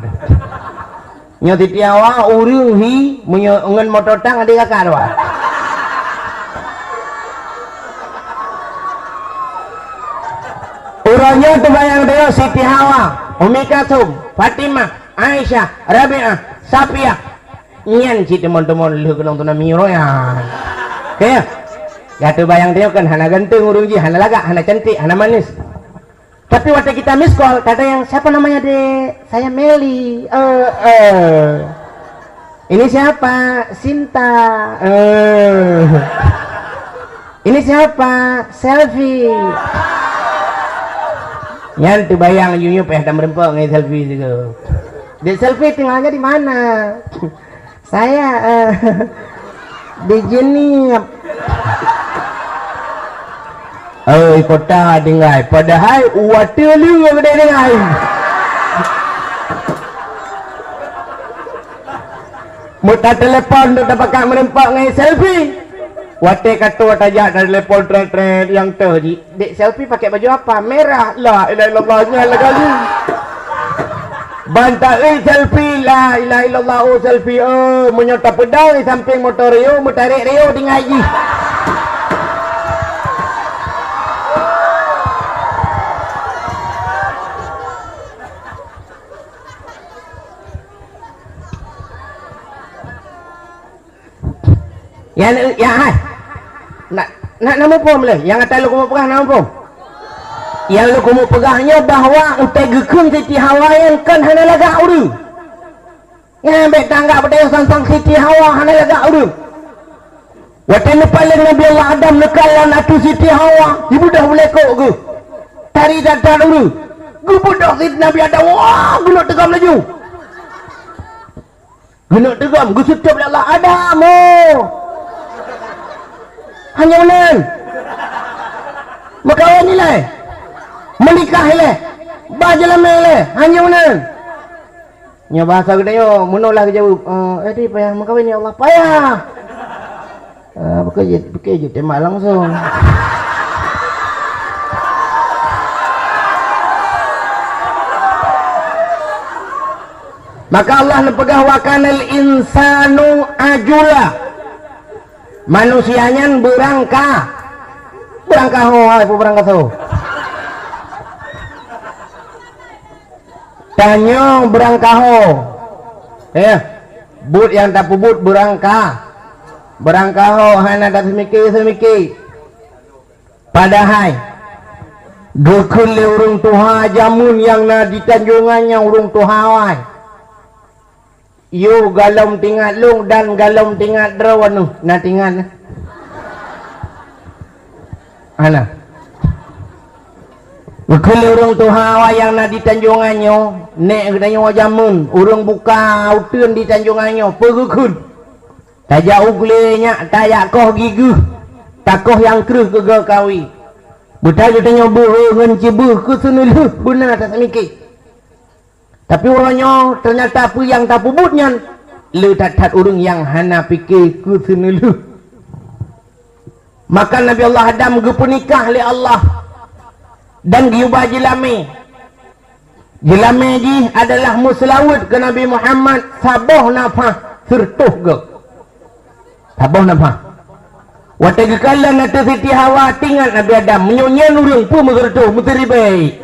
Nyoe Siti Hawa ureuëng hi meunyoe ngon moto tang adik kakak dua. Uroe nyoe teubayang teuh Siti Hawa, Ummi Kalsum, Fatimah, Aisyah, Rabi'ah, Safiyah. Nyan cit teumon-teumon lheueh keunong tuna miroe nyan. Oke. Ya teubayang teuh kan hana ganteng ureuëng jih, hana lagak, hana cantik, hana manis. Tapi waktu kita miss call, kata yang, "Siapa namanya, Dek?" "Saya Meli." "Eh, eh." "Ini siapa?" "Sinta." "Eh." "Ini siapa?" "Selfie." Nyan teubayang yup-yup eh dan meureumpok ngon selfie sigoe. "Dek Selfie, tinggalnya di mana?" "Saya, eh, di Jeunieb." Oi, kota tinggai, padahai u ateueh leueng geude tinggai. Meuta telepon tu tapakat meureumpok ngon selfie. Watée ka toe tajak telepon tret-tret nyang teuh jih. "Dek Selfie pakai baju apa?" "Merah." "La ilaha illallah, nyan lagak jih. Ban taeu Selfie, la ilaha illallah, oh Selfie, oh, meunyoe tapeudong di sampéng moto Rio, meutarek Rio tinggai jih." Ya, ya, hai. Nak, nak, nak muphom lé. Nyang ata lôn keumeung peugah nak muphom. Nyang lôn keumeung peugah nyoe bahwa utai geukheun Siti Hawa nyan kan hana lagak ureuëng. Nyan bék tanggap beutôi sang-sang Siti Hawa hana lagak ureuëng. Watée neupaleng Nabi Allah Adam neukalon ateueh Siti Hawa, jibeudôh beulekok geuh. Tari that-that ureuëng. Geubeudôh Siti Nabi Adam, wah, geuneuk teugam laju. Geuneuk teugam, geuseutôt lé Allah, "Adam, ho!" Hanya meunan. Meukawen ilée. Meunikah ilée. Ba jeulamé ilée. Hanya meunan. Nyoe bahasa geutanyoe, meunoe lah geujaweueb, "Eh, eh, di payah meukawen, ya Allah." Payah. Ah, bukan jeuet, bukan jeuet tembak langsung. Maka Allah neupeugah, "Wa kanal insanu ajula." Manusia nyan beurangka. Beurangka ho, hai, peue beurangka ho? Tanyoe beurangkaho. Eh, buet nyang tapeubuet beurangka. Beurangkaho hana taseumiké-seumiké. Padahai geukheun lé ureuëng tuha jameun nyang na di Tanjongan nyang ureuëng tuha awai. Yoh galom tingat lôn dan galom tingat droeneuh na tingat. Hana. Geukheun lé ureuëng tuha awai nyang na di Tanjong Anyoe, nèk geutanyoe jameun, ureuëng buka uteuen di Tanjong Anyoe, peue geukheun? Tajak u glé nyak, tajak koh gigeuh, takoh nyang kreueh keu geukawi. Beutai geutanyoe beuhe ngon cibeuh keu seuneulheueh beuna taseumiké. Tapi uroe nyoe teunyata peue nyang tapeubuet nyan le that-that ureuëng nyang hana pike keu seuneulheueh. Maka Nabi Allah Adam geupeunikah lé Allah dan geuyuba jeulamé. Jeulamé jih adalah meuseulaweuet keu Nabi Muhammad saboh nafah seureutoh goe. Saboh nafah. Watée geukalon ateueh Siti Hawa, teuingat Nabi Adam, meunyoe nyan ureuëng peue meuseureutoh, meusiribée.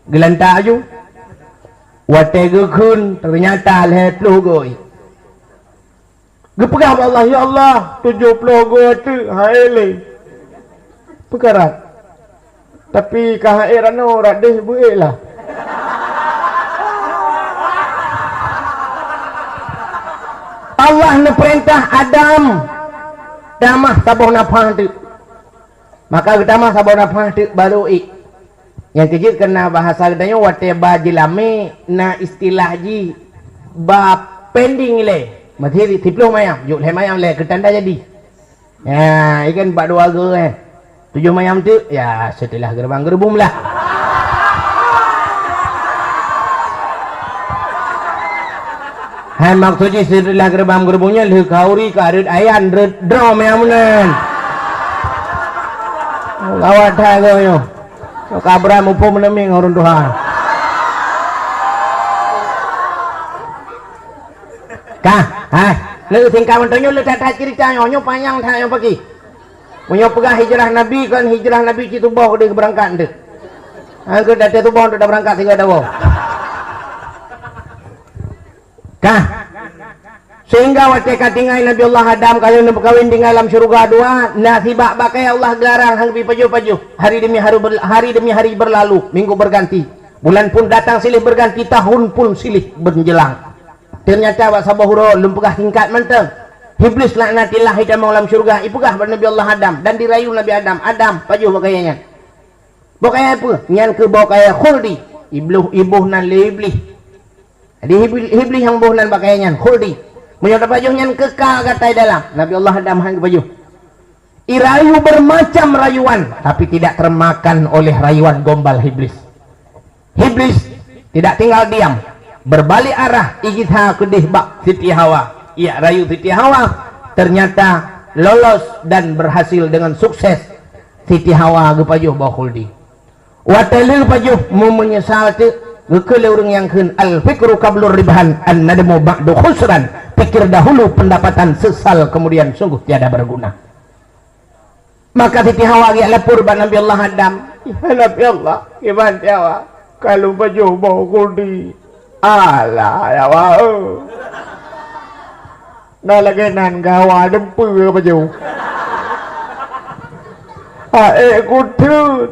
Geulantak aju. Watée geukheun, teunyata lhée ploh goe. Geupeugah bak Allah, "Ya Allah, tujoh ploh goe teuk hai lé. Peukarat. Tapi ka hai ranoe radeh beuék lah." Allah neupeurintah Adam tamah saboh nafah teuk. Maka geutamah saboh nafah teuk barô ék. Nyang keujeuet keu na bahasa geutanyoe watée ba jeulamé na istilah jih ba pending ilée. Masih siploh mayam, jok lhée mayam lé keutanda jadi. Ya, ikan bak dua goe eh. Tujoh mayam teuk, ya seuteulah geureubang-geureubum lah. Hai maksud jih seuteulah geureubang-geureubum nyan lheueh kauri ka reuet ayan reuet droe mayam meunan. Gawat that goe nyoe. Nyoe ka brat muphom meuneumé ngon ureuëng tuha. Ka, hai. Lé singkat mantong nyoe le that-that ceurita nyoe, nyoe panyang that nyoe paki. Meunyoe peugah hijrah Nabi kon hijrah Nabi cit tuboh keudeh beurangkat deuh. Hana keu datée tuboh untuk beurangkat sigoe dawoe. Ka. Sehingga watée ka tinggai Nabi Allah Adam ka lheueh neumeukawen tinggai lam syeuruga dua, na sibak bak kayée Allah geularang hana geubi pajoh-pajoh. Hari demi hari, ber, hari demi hari berlalu, minggu berganti. Bulan pun datang silih berganti, tahun pun silih menjelang. Teunyata bak saboh uroe lôn peugah singkat mantong. Iblis laknatillah itamong lam syeuruga, ipeugah bak Nabi Allah Adam dan dirayu Nabi Adam, "Adam, pajoh bak kayée nyan." Bak kayée peue? Nyan keuh bak kayée khuldi. Ibloh iboh nan lé Iblih. Jadi Ibl- Iblih nyang boh nan bak kayée nyan khuldi. Meunyoe tapajoh nyan keuka gata dalam. Nabi Allah Adam han geupajoh. Irayu bermacam rayuan, tapi tidak termakan oleh rayuan gombal Iblis. Iblis tidak tinggal diam, berbalik arah igisa keudeh bak Siti Hawa. Ia rayu Siti Hawa ternyata lolos dan berhasil dengan sukses. Siti Hawa geupajoh boh khuldi. Watée lheueh pajoh meumeunyeusal teuk geukheun lé ureuëng nyang kheun al-fikru qablur ribhan an-nadmu ba'du khusran. Pikir dahulu pendapatan, sesal kemudian sungguh tiada berguna. Maka Siti Hawa geujak lapor bak Nabi Allah Adam. "Ya Nabi Allah, kiban Siti Hawa, ka lôn pajoh boh khuldi." "Alah, ya Hawa, eh. Na lagée nan geuhawa deumpeu pajoh. Aék kuteun.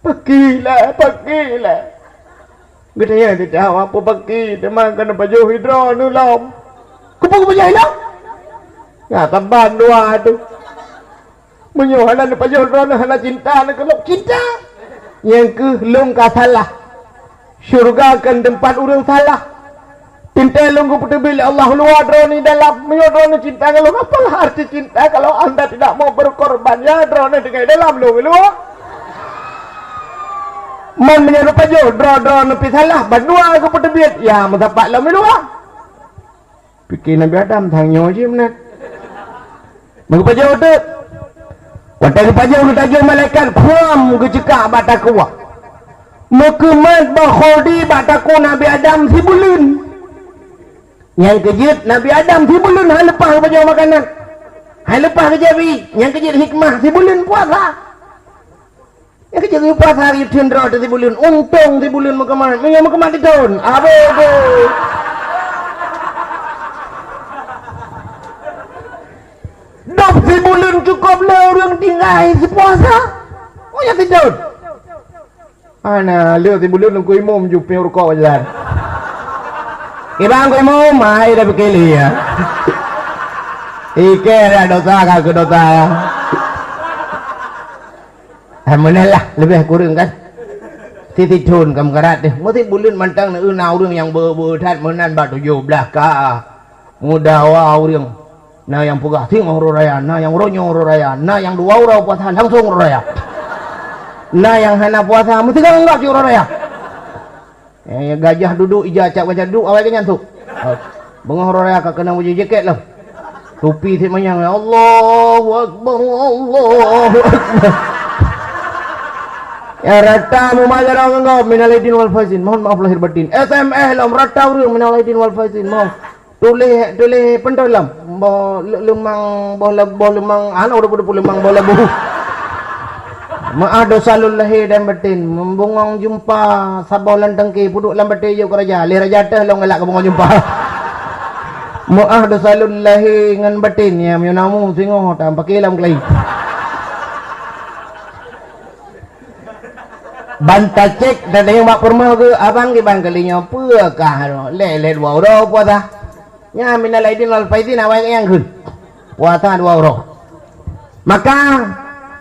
Paki lé, paki lé." Geutanyong Siti Hawa, "Peue paki, teuma keuneuk pajoh droeneuh lom?" "Keupeue kupajoh lom?" "Ya, saban dua tu. Meunyoe hana neupajoh droeneuh hana cinta neuh keu lôn." "Cinta? Nyang keuh lôn ka salah. Syeuruga kon teumpat ureuëng salah. Teuntée lôn geupeuteubiet lé Allah luwa droeneuh dalam. Meunyoe droeneuh cinta ngon lôn, apalah arti cinta kalau anda tidak mau berkorban? Ya, droeneuh tinggai dalam lôn luwa. Man meunyoe neupajoh droe-droeneuh pih salah, bandua geupeuteubiet, ya meusapat lom luwa." Pike Nabi Adam, "Tanyoe jih meunan." Meupajoh teuk. Watée geupajoh geutajok malaikat khuam geuceukak bak takue. Meukeumat boh khuldi bak takue Nabi Adam sibuleuen. Nyang keujeuet Nabi Adam sibuleuen han leupah geupajoh makanan. Han leupah geujabi. Nyang keujeuet hikmah sibuleuen puasa. Nyang keujeuet geupuasa geuyue theun droe teuh sibuleuen, untông sibuleuen meukeumat, meunyoe meukeumat teuthon, abéh-abéh. Dop sibuleuen cukôp lé ureuëng tinggai sipuasa. Oh, nyang teuthon. Hana, lé sibuleuen Teungku Imum jupéng rukok jalan. Ibang keu imum, hai dah pikir lé ya. Ike dah dosa ka keu dosa ya. Hai meunan lah, leubeh kureueng kan. Sithon ka meukarat deh. Meusi buleuen mantong na ureueng nyang beu-beu that meunan bak tujoh blaih ka. Mudawa ureueng. Na nyang peugah singoh uroe raya, na nyang uroe nyoe uroe raya, na nyang dua uroe puasa langsong uroe raya. Na nyang hana puasa meusigoe anggap cit uroe raya. Eh, gajah duduk, ija acak gajah duduk, awai geuh nyan sôk. Oh, beungoh uroe raya ka keunong baju jakét lom. Tupi sit manyang, Allahu Akbar, Allahu Akbar. Ya rata meumaja dong enggau minal aidin wal faizin. Mohon maaf lahir batin. S M S lom rata ureueng minal aidin wal faizin. Mohon. Tuléh, tuléh peuntoe lom. Boh le-, leumang, boh le-, boh leumang, hana udah peuduek leumang, boh leubeh. Meu'ah dosa lôn lahé dan batin. Meubungong jumpa saboh lam tangke, peuduek lam batèe jok keu raja. Lé raja teuh lôn galak keu bungong jumpa. Meu'ah dosa lôn lahé ngon batin, ya meunyoe namu singoh tam paké lam keulayi. Ban tacék, tadayong bak peurumoh geuh, abang kiban kali nyoe, peue kah lé, lé dua uroe puasa. Nyan minal aidin wal faizin awai nyang kheun. Puasa dua uroe. Maka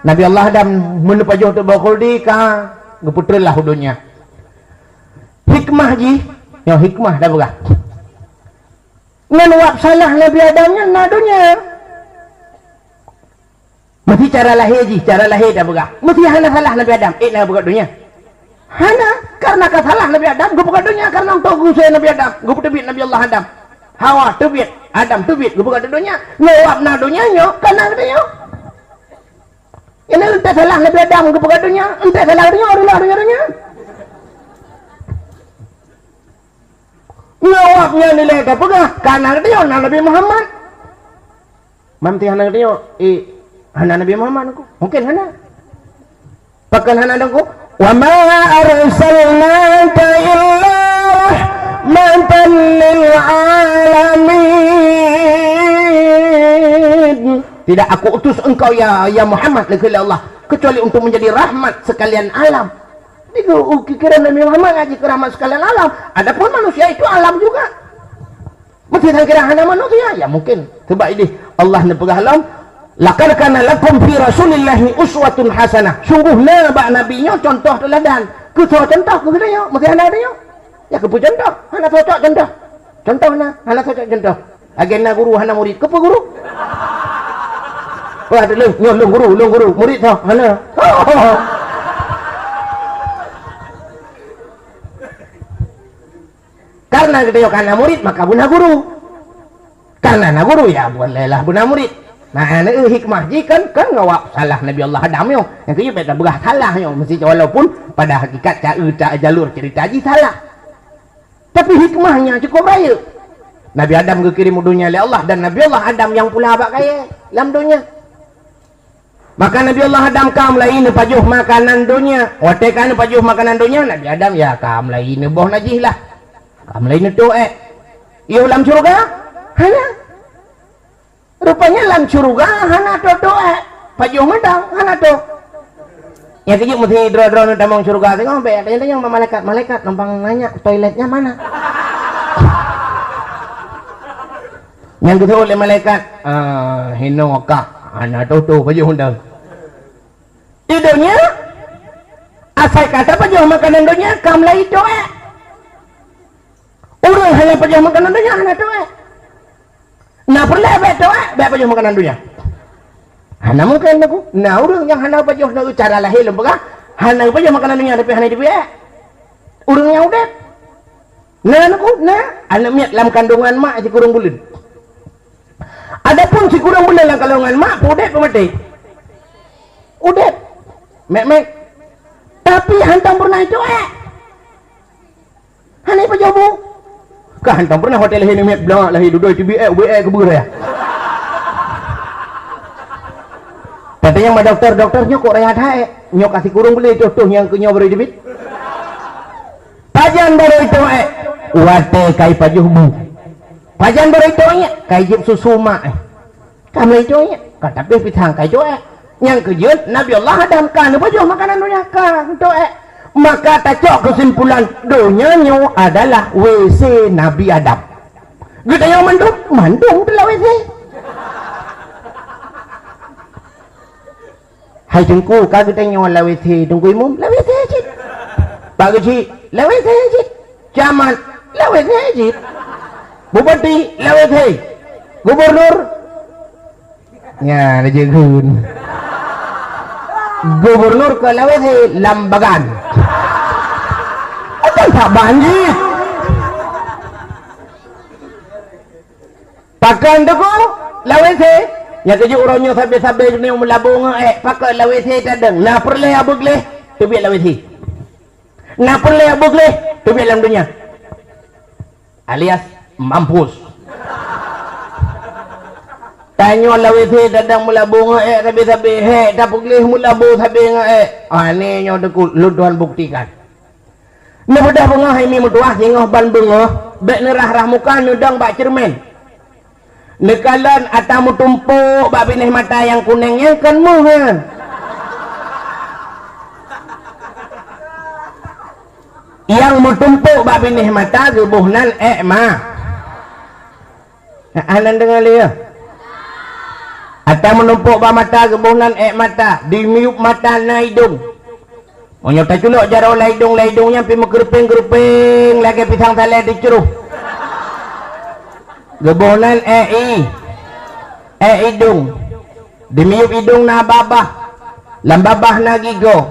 Nabi Allah Adam meuneupajoh teuh boh khuldi ka geupeutreun lah u donya. Hikmah jih, nyoe hikmah dah peugah. Ngon wab salah Nabi Adam nyan na donya. Meusi cara lahé jih, cara lahé tapeugah. Meusi hana salah Nabi Adam, ék na geupeugöt donya. Hana, karena ka salah Nabi Adam, geupeugöt donya karena untuk geuusé Nabi Adam, geupeuteubiet Nabi Allah Adam. Hawa teubiet, Adam teubiet, geupeugöt donya. Nyoe wab na donya nyoe, ka na geutanyoe. Ini entah salah Nabi Adam, geupeugöt donya, entah salah donya, Allah donya, donya. Nyoe wab nyan ilée tapeugah, ka na geutanyoe na Nabi Muhammad. Mam ti hana geutanyoe, eh, hana Nabi Muhammad ku. Mungkin hana. Pakon hana dong ku? "Wa ma arsalnaka illa rahmatan lil alamin." Tidak aku utus engkau, ya, ya Muhammad, lé Allah, kecuali untuk menjadi rahmat sekalian alam. Di ku, u, kira Nabi Muhammad ngaji keu rahmat sekalian alam. Adapun manusia itu alam juga. Meusti kira hana manusia, ya mungkin. Sebab idih Allah neupeugah lom, "Laqad kana lakum fi Rasulillahi uswatun hasanah." Sungguh na bak Nabi nyoe contoh teuladan. Keu soe contoh? Keu geutanyoe, meusti hana geutanyoe. Ya keupeue contoh? Hana cocok contoh. Contoh na, hana cocok contoh. Lagée na guru hana murit, keupeue guru? Wah, lôn, nyoe lôn guru, lôn guru, murit soe? Hana. Karena geutanyoe ka na murit, maka beuna guru. Karena na guru, ya, bukan lelah beuna murit. Nah, ana hikmah jih kan, kan ngawab salah Nabi Allah Adam nyoe. Nyang keujeuet bèk tapeugah salah nyoe, meusti walaupun pada hakikat ca-, ca-, jalur cerita jih salah. Tapi hikmahnya cukup rayeuk. Nabi Adam geukirém u donya lé Allah dan Nabi Allah Adam nyang pula bak kayèe lam donya. Maka Nabi Allah Adam ka mulai neupajoh makanan donya. Watèe ka neupajoh makanan donya, Nabi Adam ya ka mulai neuboh najih lah. Ka mulai neutoh èk. Yoh lam syeuruga? Hana. Rupanya lam syeuruga hana toh-toh èk. Pajoh mantong hana toh. Nyang keujeuet meusti droe-droe neutamong syeuruga singoh bèk tanyong-tanyong bak malaikat. Malaikat, numpang nanya toiletnya mana? Nyang geuseuôt lé malaikat, "Ah, hinoe kah, hana toh-toh pajoh mantong." Di donya, asai ka tapajoh makanan donya, ka mulai toh èk. Ureueng hana pajoh makanan donya, hana toh èk. Na peureulèe bèk toh èk, bèk pajoh makanan donya. Hana mungken, Teungku. Na ureueng nyang hana pajoh, na cara lahé lôn peugah, hana pajoh makanan donya tapi hana jiteubiet èk. Ureueng nyang udép. Na, Teungku, na. Aneuk miet lam kandungan mak sikureueng buleuen. Adapun sikureueng buleuen lam kandungan mak, peu udép peu maté? Udép. Mek-mek. Tapi hantom peureunah jiteubiet èk. Hana jipajoh bu. Ka hantom peureunah watèe lahé aneuk miet, blah, lahé dudoe teubiet èk, ubit èk keubeue raya. Tatanyong bak dokto, "Dokto, nyoe kok raya that èk? Nyoe ka sikureueng buleuen, toh-toh nyang keu nyoe baru teubiet?" Pajan baru jiteubiet èk? Watèe ka jipajoh bu. Pajan baru jiteubiet èk? Ka jijép susu mak, eh. Ka mulai jiteubiet èk. Ka tapi pisang ka jiteubiet èk. Nyang keujeuet, Nabi Allah Adam ka neupajoh makanan donya, ka jiteubiet èk. Maka tacok keusimpulan, donya nyoe adalah W C Nabi Adam. Geutanyoe mandum, mandum teulah W C. Hai Teungku, ka geutanyoe lam W C, Teungku Imum, lam W C cit. Pak Geuchik, lam W C cit. Camat, lam W C cit. Bupati, lam W C. Gubernur, nya, laju gun. Gubernur ka lam W C, lam bagan. Akan tak banjir. Pakon Teungku? Lam W C. Nyang keujeuet uroe nyoe sabe-sabe geutanyoe meulabô ngon ék, pakon lam W C tadong. Na peureulée abu gleh, teubiet lam W C. Na peureulée abu gleh, teubiet lam donya. Alias mampus. Tanyoe lam W C tadong meulabô ngon ék sabe-sabe, hék tapeugleh meulabô sabe ngon ék. Ah, nyoe Teungku, lôn tuan buktikan. Neubeudoh beungoh hai mi meutuwah, singoh ban beungoh, bék neurah-rah muka, neudong bak ceureumen. Neukalon atra meutumpôk bak binéh mata nyang kunéng nyan kon méuh nyan. Nyang meutumpôk bak binéh mata geuboh nan ék ma. Hana deungoe lé, ya? Atra meutumpôk bak mata geuboh nan ék mata, di miyueb mata na idong. Meunyoe taculok jaroe lam idong, lam idong nyan pih meukeurupeng-keurupeng lagée pisang salée teucroh. Geuboh nan ék i, ék idong. Di miyueb idong na babah, lam babah na gigoe.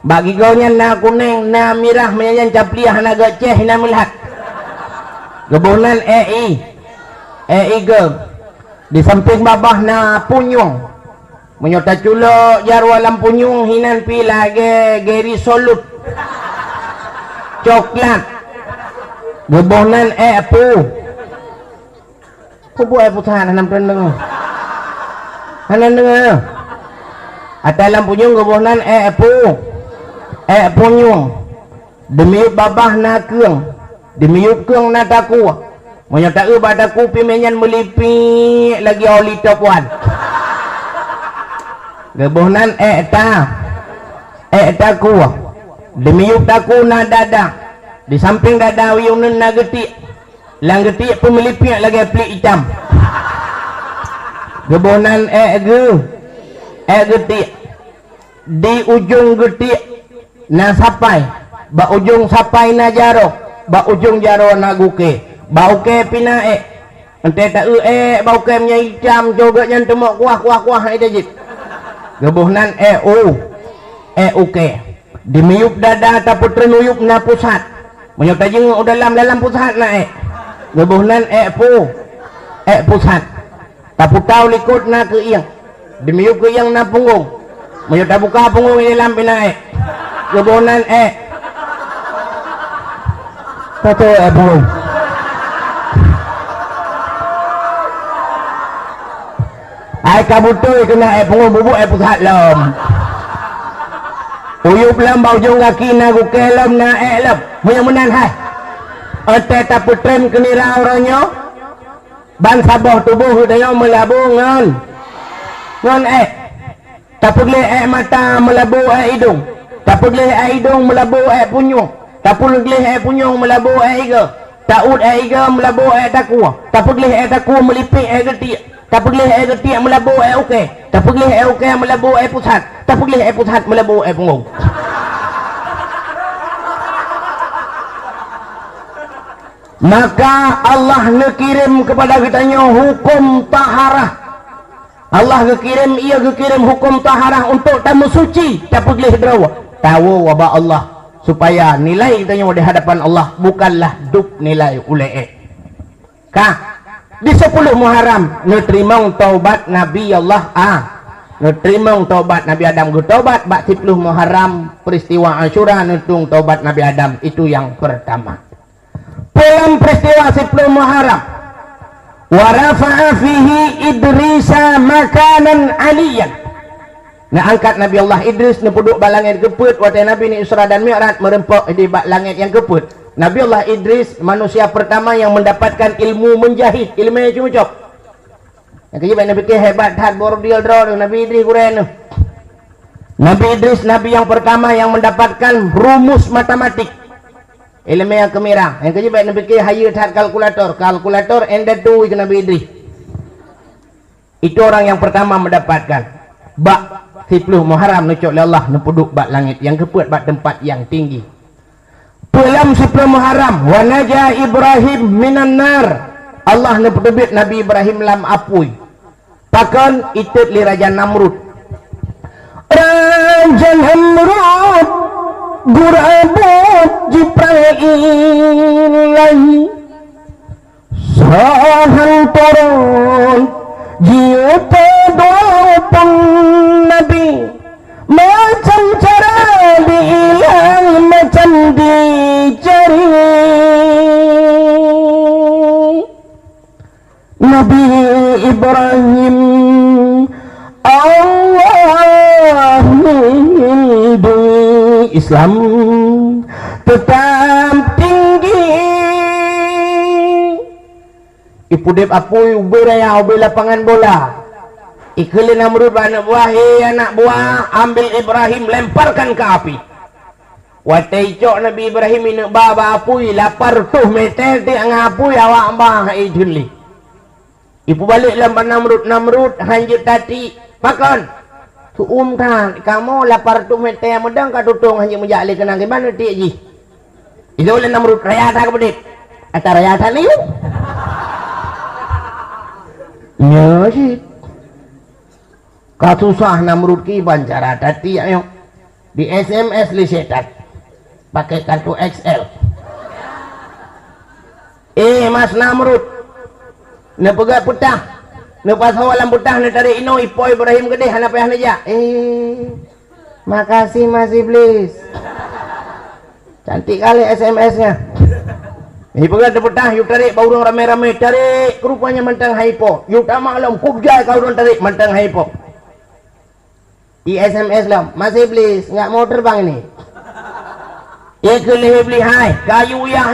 Bak gigoe nyan na kunéng, na mirah, meunyan nyan caplieh, na geucéh, na meulat. Geuboh nan ék i, ék igoe. Di sampéng babah na punyueng. Meunyoe taculok jaroe lam punyueng, hinan pih lagée geri solut, coklat. Geuboh nan ék pu. Peue buet ék pusat hana meuteun deungoe? Hana deungoe? Atra lam punyueng geuboh nan ék pu, ék punyueng. Di miyueb babah na keueng, di miyueb keueng na takue. Meunyoe taeu bak takue pih, meunyan meulipiek lagée oli top one. Geuboh nan ék ta, ék takue. Di miyueb takue na dada, di sampéng dada uyueng nan na geutiek. Lam geutiek pih meulipiek lagée pliek itam. Geuboh nan ék geu, ék geutiek. Di ujong geutiek na sapai, bak ujong sapai na jaroe, bak ujong jaroe na gukée. Bak ukée pih na ék. Enteuk taeu ék bak ukée meunyan itam, cogok nyan teumok kuah, kuah, kuah, hai tajib. Geuboh nan ék u, ék ukée. Di miyueb dada tapeutreun uyueb na pusat. Meunyoe tajeungeuk u dalam, dalam pusat na ék. Geuboh nan ék pu, ék pusat. Taputau likot na keuieng. Di miyueb keuieng na punggong. Meunyoe tabuka punggong di dalam pih na ék. Geuboh nan ék. Pato ék punggong. Ai ka beutôi keunan ék punggong, bubuet ék pusat lom. Uyueb lom bak ujong gaki na gukée lom na ék lom. Meunyoe meunan hai. Enteuk tapeutreun keu nira uroe nyoe, ban saboh tuboh geutanyoe meulabô ngon, ngon ék. Tapeugleh ék mata meulabô ék idong. Tapeugleh ék idong meulabô ék punyueng. Tapeugleh ék punyueng meulabô ék igoe. Taôt ék igoe meulabô ék takue. Tapeugleh ék takue meulipék ék geutiek. Tapeugleh ék geutiek meulabô ék ukée. Tapeugleh ék ukée meulabô ék pusat. Tapeugleh ék pusat meulabô ék punggong. Maka Allah neukirém keupada geutanyoe huköm taharah. Allah geukirém, Ia geukirém huköm taharah untuk tameusuci, tapeugleh droe, tawoe ubak Allah, supaya nilai geutanyoe di hadapan Allah bukanlah dub nilai ulée ék. Ka, di siploh Muharram neuteurimong taubat Nabi Allah A. Neuteurimong taubat Nabi Adam, geutobat bak siploh Muharram, peristiwa Asyura, neutueng taubat Nabi Adam, itu yang pertama. Dalam peristiwa siploh Muharram, "Wa rafa'a fihi Idrisa makanan aliyyan." Neuangkat Nabi Allah Idris, neupeuduek bak langét keupeuet, watée Nabi ni Isra dan Mi'raj, meureumpok di bak langét nyang keupeuet. Nabi Allah Idris manusia pertama yang mendapatkan ilmu menjahit, ileumé cucok. Nyang keujeuet bak Nabi, hebat that, bordil droe Nabi Idris gurée neuh. Nabi Idris nabi yang pertama yang mendapatkan rumus matematik. Ilmu yang kemirang. Yang keujeuet bèk neupike hayeue that kalkulator. Kalkulator enda tui keu Nabi Idris. Itu orang yang pertama mendapatkan. Bak siploh Muharram neucok lé Allah neupeuduek bak langét nyang keupeuet bak teumpat nyang tinggi. Peue lam siploh Muharram, wa naja Ibrahim minan nar. Allah neupeuteubiet Nabi Ibrahim lam apui. Pakon? Itot lé Raja Namrud. Raja Namrud geurabot Jibrail lagi. Sahan turun jieuet dua pun Nabi. Macam cara diilang, macam dicari. Nabi Ibrahim, Allah lindungi Islam tetap tinggi. Ipeudeb apui ubé raya, ubé lapangan bola. Ikheun lé Namrud bak aneuk buah, "Hei anak buah, ambil Ibrahim, lemparkan ke api." Watèe icok Nabi Ibrahim ineuk ba bak apui, lapan reutôh meter tiek ngon apui awak ba hai jeuet lé. Ipeubalek lom bak Namrud, Namrud han jeuet tatiek. Pakon? Seu-uem that, kamoe lapan reutôh meter meudong ka tutong han jeuet meujak lé keunan kiban tiek jih. Ilôn lé Namrud raya that keupeudeh. Ata raya that niyueb. Nyoe cit. Ka susah Namrud kiban cara tatiek nyoe. Di S M S lé syaitan. Pakai kartu X L. Eh, Mas Namrud. Neupeugah peutah. Neupasoe lam peutah, neutarek inoe, ipo Ibrahim keudeh hana payah neujak. Eh. Makasih Mas Iblis. Cantik kali S M S-nya. Ipeugah teupeutah, yue tarek bak ureueng ramé-ramé, tarek, rupanya mantong hai po. Yue tamak lom, kujai ka ureueng tarek, mantong hai po. I S M S lom, "Mas Iblis, nggak mau terbang ini?" Ikheun lé Iblis, "Hai, kayu Yah,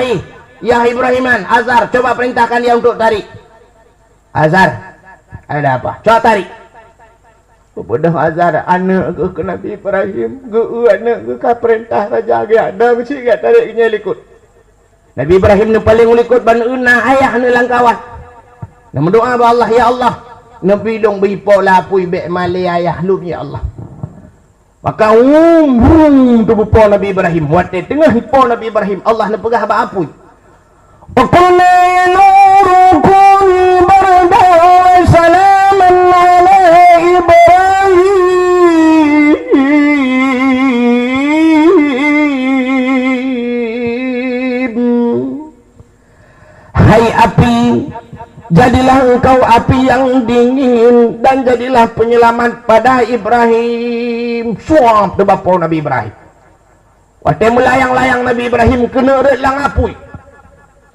Yah Ibrahiman, Azar, coba perintahkan dia untuk tarik." "Azar, ada apa?" "Coba tarik." Beudôh Azar, aneuk geuh keu Nabi Ibrahim, geu-eu aneuk geuh ka peurintah raja geujak, dong cit geujak tarek nyan likot. Nabi Ibrahim neupaleng u likot ban na ayah neuh lam kawan. Neumeudoa bak Allah, "Ya Allah, neubi lôn beuipo lapui bèk malèe ayah lôn, ya Allah." Maka, um, um, teubeupo Nabi Ibrahim. Watèe teungoh ipo Nabi Ibrahim, Allah neupeugah bak apui, "Wa qulna ya naru kuni bardan wa salaman ala Ibrahim." Hai api, jadilah engkau api yang dingin dan jadilah penyelamat pada Ibrahim. Suap teubapo Nabi Ibrahim. Watèe meulayang-layang Nabi Ibrahim keuneuk rhot lam apui.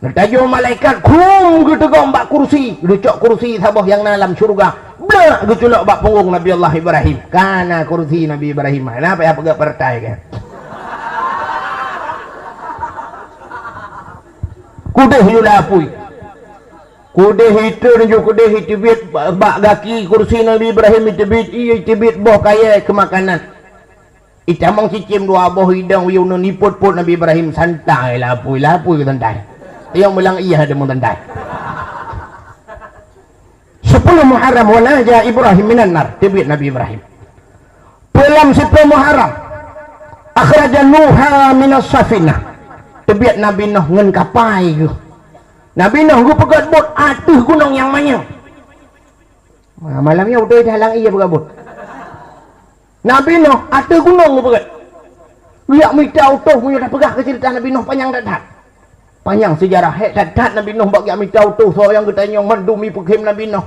Neutajô malaikat, khum, geuteugom bak kursi, geucok kursi saboh nyang na lam syeuruga. Blak geuculok bak punggong Nabi Allah Ibrahim. Kana kursi Nabi Ibrahim. Na payah peugah partai kan? Kudeh yue lam apui. Kudeh itreun ju kudeh iteubiet ba-, bak gaki kursi Nabi Ibrahim iteubiet, ié iteubiet boh kayèe keu makanan. Itamong cicém dua boh idong yue nipot-pot Nabi Ibrahim santai lapui, lapui santai. Tiong bilang iya ada mau santai. Sepuluh Muharram wa naja Ibrahim minan nar, teubiet Nabi Ibrahim. Peulom siploh Muharram, akhraja Nuha minas safinah. Teubiet Nabi Nuh ngon kapai geuh. Nabi Nuh geupeugöt bot ateueh gunong nyang manyang. Malam nyoe beutôi dah lam ié peugöt bot. Nabi Nuh ateueh gunong geupeugöt. Geujak mita utôh meunyoe tapeugah keu ceurita Nabi Nuh panyang that-that. Panyang seujarah, hék that-that Nabi Nuh bak geujak mita utôh, soe nyang geutanyong mandum ipeukhem Nabi Nuh.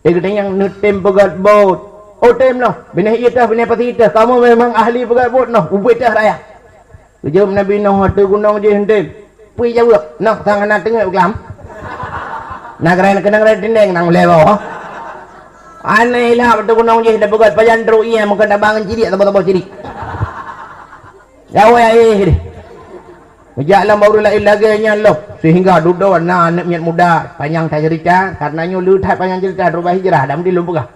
Di geutanyong neutem peugöt bot. Oh tem Nuh, binéh ié teuh, binéh pasi teuh, kamoe memang ahli peugöt bot Nuh, ubé teuh raya. Geujaweueb Nabi Nuh ateueh gunong jih, "Ntem." Peue jaweueb, "Noh sang hana teungeut glam." Na geuraya keunong geuraya tindeng nang lewat. Aneh lah beutôi gunong jih dah peugöt pajan trok ié meukeun tabang cilik saboh-saboh cilik. Jaweueb aé deh. Meujak lam baru laén lagèe nyan lom sehingga dudoe na aneuk miet muda panyang that ceurita, karena nyoe le that panyang ceurita, teuma hijrah dah meuti lôn peugah.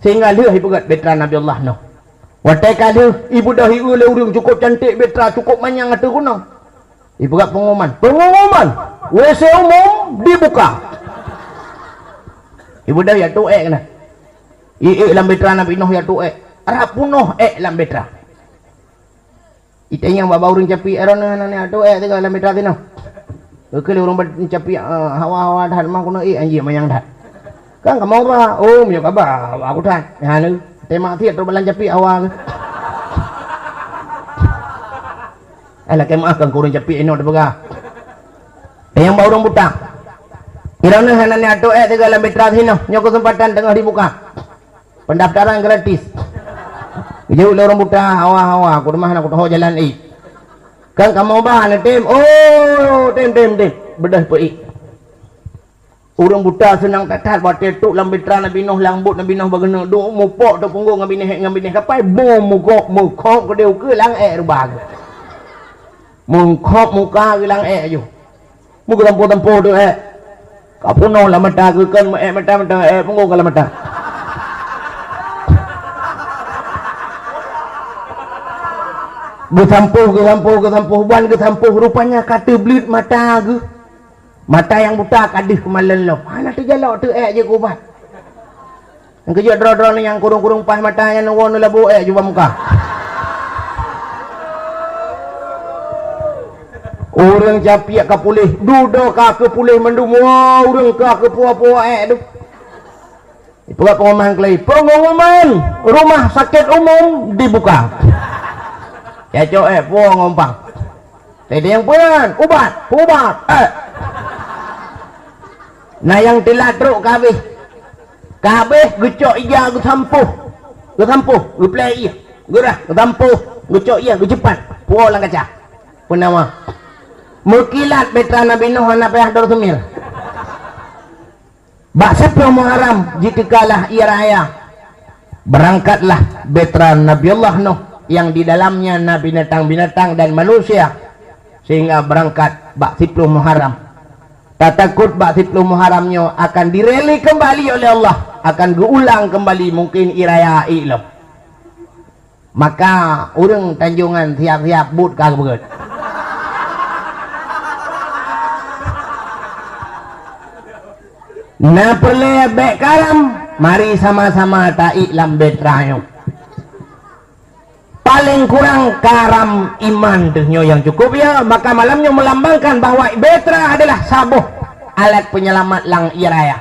Sehingga lheueh ipeugöt beutra Nabi Allah Nuh. Watée ka deuh, ibeudôh ié lé ureuëng cukôp cantik, Petra cukôp manyang ateueh gunong. Ipeugah pengumuman, "Pengumuman! W C umum dibuka!" Ibeudôh ya tu ék keunan. Ié lam Petra Nabi Nuh ya tu ék. Rap punoh ék lam Petra. Itanyong bak ureuëng capiek, "Droeneuh hana neujak tu ék teuka lam Petra sinoe?" Geukheun lé ureuëng capiek, "Eh, hawa-hawa that, ma keuneuk ék anjing manyang that." "Kan kamoe ba, oh, meunyoe ka ba, ba aku that." Nyan lé, teuma tiep trok balang capiek hawa geuh. Eh, lakée meuáh kan keu ureuëng capiek inoe teupeugah. Itanyong bak ureuëng buta, "Droeneuh hana neujak tu ék teuka lam Petra sinoe, nyoe keuseumpatan teungoh dibuka." Pendaftaran gratis. Geujak lé ureuëng buta, hawa-hawa, ku teuma hana kutoho jalan ék. "Kan kamoe ba neutem?" "Oh, tem, tem, tem." Beudôh peuék. Ureuëng buta seunang that-that watée trok lam Petra Nabi Nuh, lam bot Nabi Nuh bak geuneuk duek, mupok teupunggung ngon binéh, ngon binéh kapai, bom mugok, meukhop keudéh ukeue lam ék rubah geuh. Meukhop muka geuh lam ék ju. Meugeutampôh-tampôh tu ék. Ka punoh lam mata geuh, kon meuék mata, mata ék punggong ka lam mata. Geusampôh, geusampôh, geusampôh, ban geusampôh, rupanya ka teubleuet mata geuh. Mata nyang buta ka deuh keumalon lom. Hana teujalok teu ék jeuet keu ubat. Nyang keujeuet droe-droe nyan nyang kurong-kurong paih mata nyan neuwoe neulabu ék jubah muka. Ureuëng capiek ka puléh, dudoe ka keupuléh mandum, woe ureuëng ka keupuwoe-puwoe ék dum. Ipeugah pengumuman keulai, "Pengumuman rumah sakit umum dibuka." Ya cok ék puwoe ngon umpang. Teudeung peue nyan? Ubat, ubat, ék. Na nyang teulat trok ka habéh. Ka habéh geucok ija geusampôh. Geusampôh, geuplée ié. Geurah, geusampôh, geucok ié, geuceupat. Puwoe lam kaca. Peunawa. Meukilat Petra Nabi Nuh hana payah dor seumir. Bak siplôh Muharram jiteukalah ié raya. Berangkatlah Petra Nabi Allah Nuh yang di dalamnya na binatang-binatang dan manusia, sehingga berangkat bak siplôh Muharram. Tatakot bak siplôh Muharram nyoe akan direli kembali oleh Allah, akan geuulang kembali mungkin ié raya ék lom. Maka ureuëng Tanjongan siap-siap buet ka geubeugét. Na peureulée bék karam, mari sama-sama taék lam Petra nyoe. Paléng kurang karam iman deuh nyoe nyang cukup ya, maka malam nyoe meulambangkan bahwa Petra adalah saboh alat penyelamat lam ié raya.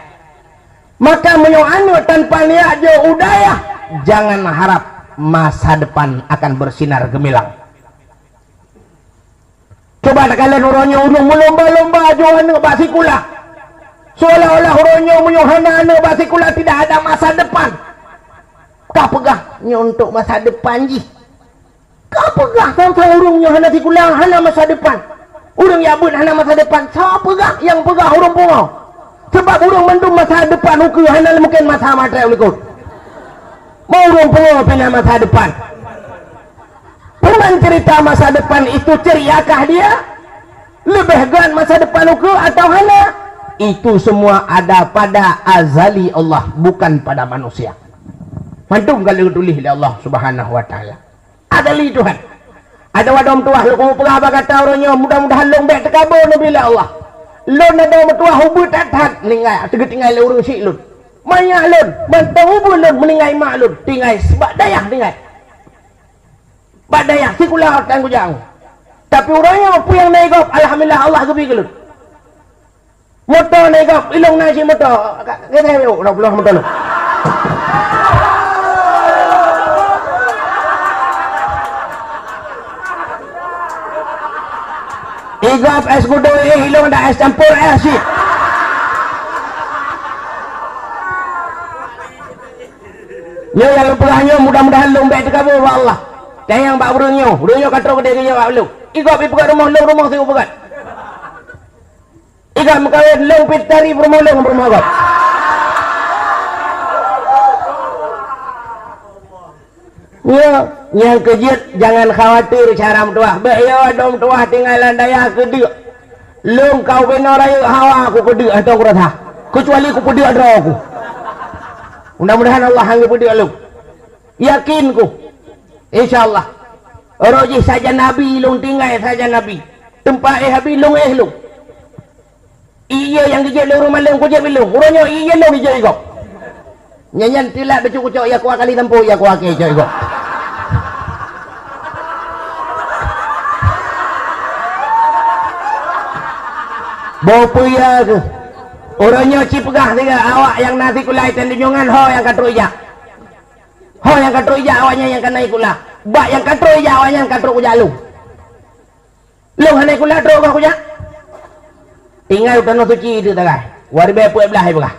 Maka meunyoe aneuëk tanpa niat jok u dayah, jangan harap masa depan akan bersinar gemilang. Cuba takalon uroe nyoe ureuëng meulomba-lomba jok aneuëk bak sikula. Seolah-olah uroe nyoe meunyoe hana aneuëk bak sikula tidak ada masa depan. Ka peugah nyoe untuk masa depan jih. Ka peugah sang-sang ureuëng nyang hana sikula, hana masa depan. Ureuëng jak beuet hana masa depan. Soe peugah? Nyang peugah ureuëng pungo. Sabab ureuëng mandum masa depan ukeue, hana mungken masa maté u likot. Meu ureuëng pungo pih na masa depan. Teuma cerita masa depan itu ceriakah dia? Leubeh göt masa depan ukeue atau hana? Itu semua ada pada azali Allah, bukan pada manusia. Mandum ka lheueh geutuléh lé Allah Subhanahu wa Taala. Azali Tuhan. Adoe dom tuah lôn peugah bak gata uroe nyoe, mudah-mudahan lôn bék teukabô neubi lé Allah. Lôn adoe meutuah ubeut that-that, ninggai, teugeuteuingai lé ureuëng syiek lôn. Manyak lôn, mantong ubeut lôn meuninggai mak lôn, tinggai sibak dayah tinggai. Bak dayah sikula tan kujang. Tapi uroe nyoe peue nyang na gob, alhamdulillah Allah geubi keu lôn. Moto na gob, ilong na cit moto. Ka, ka, ka, oh, udah pulang moto lu. Igob es gudo, eh, ilong dak es campur es cit. Nyoe nyang peugah nyoe mudah-mudahan lôn bék teukabô bak Allah. Tanyong bak ureuëng nyoe, ureuëng nyoe ka trok keudéh geujaweueb lôn. Igob ipeugah rumoh lôn, rumoh si ipeugah. Igob meukawen lôn pih tari peurumoh lôn peurumoh gob. Nyoe, nyang keujeuet jangan khawatir cara meutuah. Bék yo dom tuah tinggai lam dayah keudeuk. Lôn ka ubenoe rayeuk hawa ku peudeuk atau kurasa. Kecuali ku peudeuk droe ku. Mudah-mudahan Allah han geupeudeuk lôn. Yakin ku. Insya Allah. Roh jih sajan Nabi, lôn tinggai sajan Nabi. Teumpat éh Nabi, lôn éh lôn. Ié nyang geujép lé ureuëng malém, kujép lé lôn. Uroe nyoe ié lôn ijép igob. Nyan, nyan tilat bacut kucok, ya kuah kali sampôh, ya kuah kée ijép igob. Boh peue ya keuh? Uroe nyoe ci peugah siga, awak nyang na sikula i Tanjungan, ho nyang ka trok ijak. Ho nyang ka trok ijak awaknyan nyang ka na sikula. Bak nyang ka trok ijak awaknyan ka trok kujak lôn. Lôn hana sikula trok goh kujak. Tinggai u Tanoh Suci teuk tagai. Dua ribèe peuet blah ipeugah.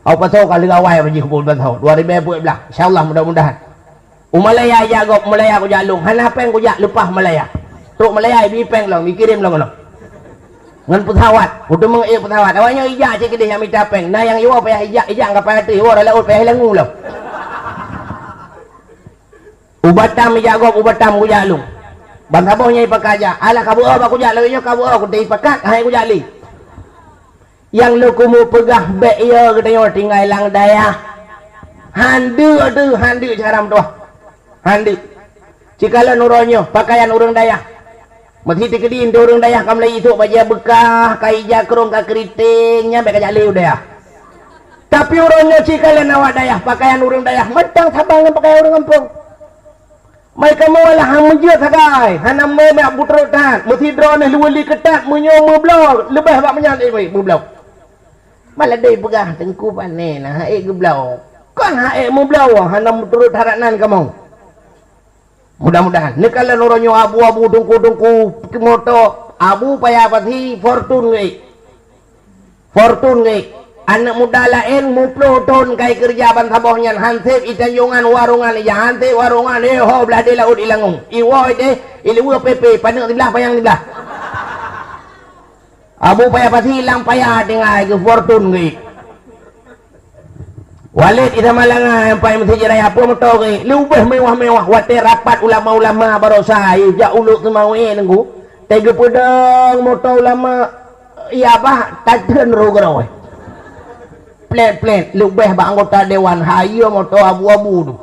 Au pasoe ka lheueh awai bak jih kupeue pasoe. Dua ribèe peuet blah. Insya Allah mudah-mudahan. U Malaya ijak gob, Malaya kujak lôn. Hana péng kujak leupah Malaya. Trok Malaya ibi péng lom, ikirém lom keunoe. Ngon peusawat, kuteumeung ék peusawat. Awaknyan ijak cit keudeh nyang mita péng. Na nyang iwoe payah ijak, ijak ngon kapal ateueh, iwoe rot laôt payah ilangue lom. U Batam ijak gob, u Batam kujak lôn. Ban saboh nyan ipakat jak. Alah ka beuo bak kujak lagèe nyoe, ka beuo kuteuh ipakat, hai kujak lé. Nyang lôn keumeung peugah bèk yo geutanyoe tinggai lam dayah. Han deuk teuh, han deuk cara meutuah. Han deuk. Cikalon uroe nyoe, pakaian ureuëng dayah. Meusi teukeudi ureuëng dayah ka meulai isôk bajèe beukah, ka ija krông, ka keuriteng, nyan bèk kajak lé u dayah. Tapi uroe nyoe cikalon awak dayah, pakaian ureuëng dayah mantong saban ngon pakaian ureuëng gampông. Mai kamoe lah han meujeuet sagai, hana meumeubak butrok that, meusidroe neuh leuweueh li keutat, meunyoe meubloe, leubeh bak meunyan ék meubloe. Maladé peugah teungku pané na han ék geubloe. Kon han ék meubloe, hana meuturot harat nan kamoe. Mudah-mudahan. Neukalon uroe nyoe abu-abu, teungku-teungku, moto, abu payah pasi, Fortune geuék. Fortune geuék. Aneuk muda laén muploh thon ka ikeureuja ban saboh nyan, han sép i Tanjongan warongan ija, han sép warongan, eh, ho blah deh laôt ilangue. Iwoe deh, iluweue pépé, paneuk siblah, panyang siblah. Abu payah pasi lam paya tinggai geuh Fortune geuék. Walid Isa Malanga nyang paih meuseujid raya peue moto geuék, leubeh mewah-mewah watèe rapat ulama-ulama barosa, jak ulok Seumawé nunggu, teuh geupeudong moto ulama, iya bah tateun roh geuroe. Plét-plét, leubeh bak anggota dewan, hayeue moto abu-abu tu.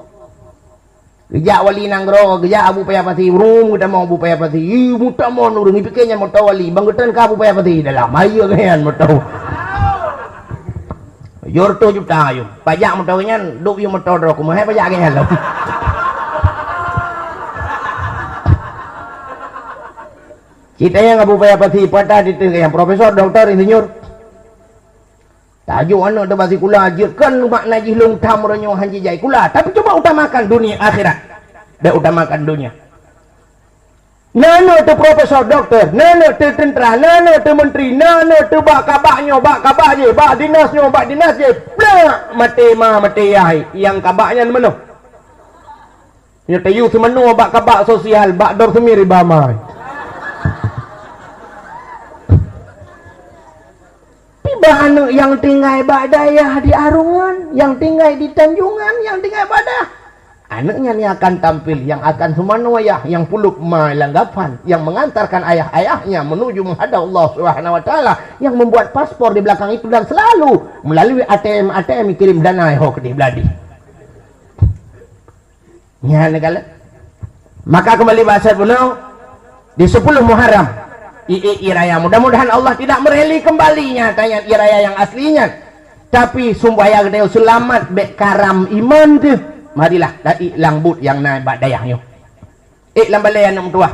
Geujak wali nanggroe, geujak Abu Paya Pasi, rum geutamong Abu Paya Pasi. Ih, meutamong ureuëng, ipike nyan moto wali, bang geutan ka Abu Paya Pasi dalam. Hayeue geuh nyan moto. Jor tujoh juta yum. Pajak moto geuh nyan, duek yum moto droe, kumahe pajak geuh nyan lom. Cit nyang Abu Paya Pasi patah diteuh nyang profesor, doktor, insinyur. Tajok aneuk teuh bak sikula jeuet, kon makna jih lôn tham uroe nyoe han jijak sikula, tapi cuba utamakan dunia akhirat. Bèk utamakan dunia. Na aneuk teuh profesor, doktor, na aneuk teuh tentara, na aneuk teuh menteri, na aneuk teuh bak kabak nyoe, bak kabak jéh, bak dinas nyoe, bak dinas jéh. Blak! Maté ma, maté yah, nyang kabak nyan meunoe. Nyoe tayue seumanoe bak kabak sosial, bak Dor Semir iba ma. Tiba aneuk nyang tinggai bak dayah di Arungan, nyang tinggai di Tanjongan, nyang tinggai bak dayah. Aneuk nyan nyang akan tampil, nyang akan seumanoe yah, nyang pulop ma lam gapan, nyang mengantarkan ayah-ayahnya menuju menghadap Allah Subhanahu wa Taala, nyang membuat paspor di belakang itu dan selalu melalui A T M, A T M kirim dana ho keudeh Bladih. Nyan kala. Maka kembali bak asai bunoe di sepuluh Muharram. I, i, i raya. Mudah-mudahan Allah tidak mereli kembali nyata nyan i raya nyang asli nyan. Tapi sumbayang geutanyoe seulamat bèk karam iman teuh. Marilah, dan i lam buet nyang na bak dayah nyoe. Ék lam balè aneuk meutuwah.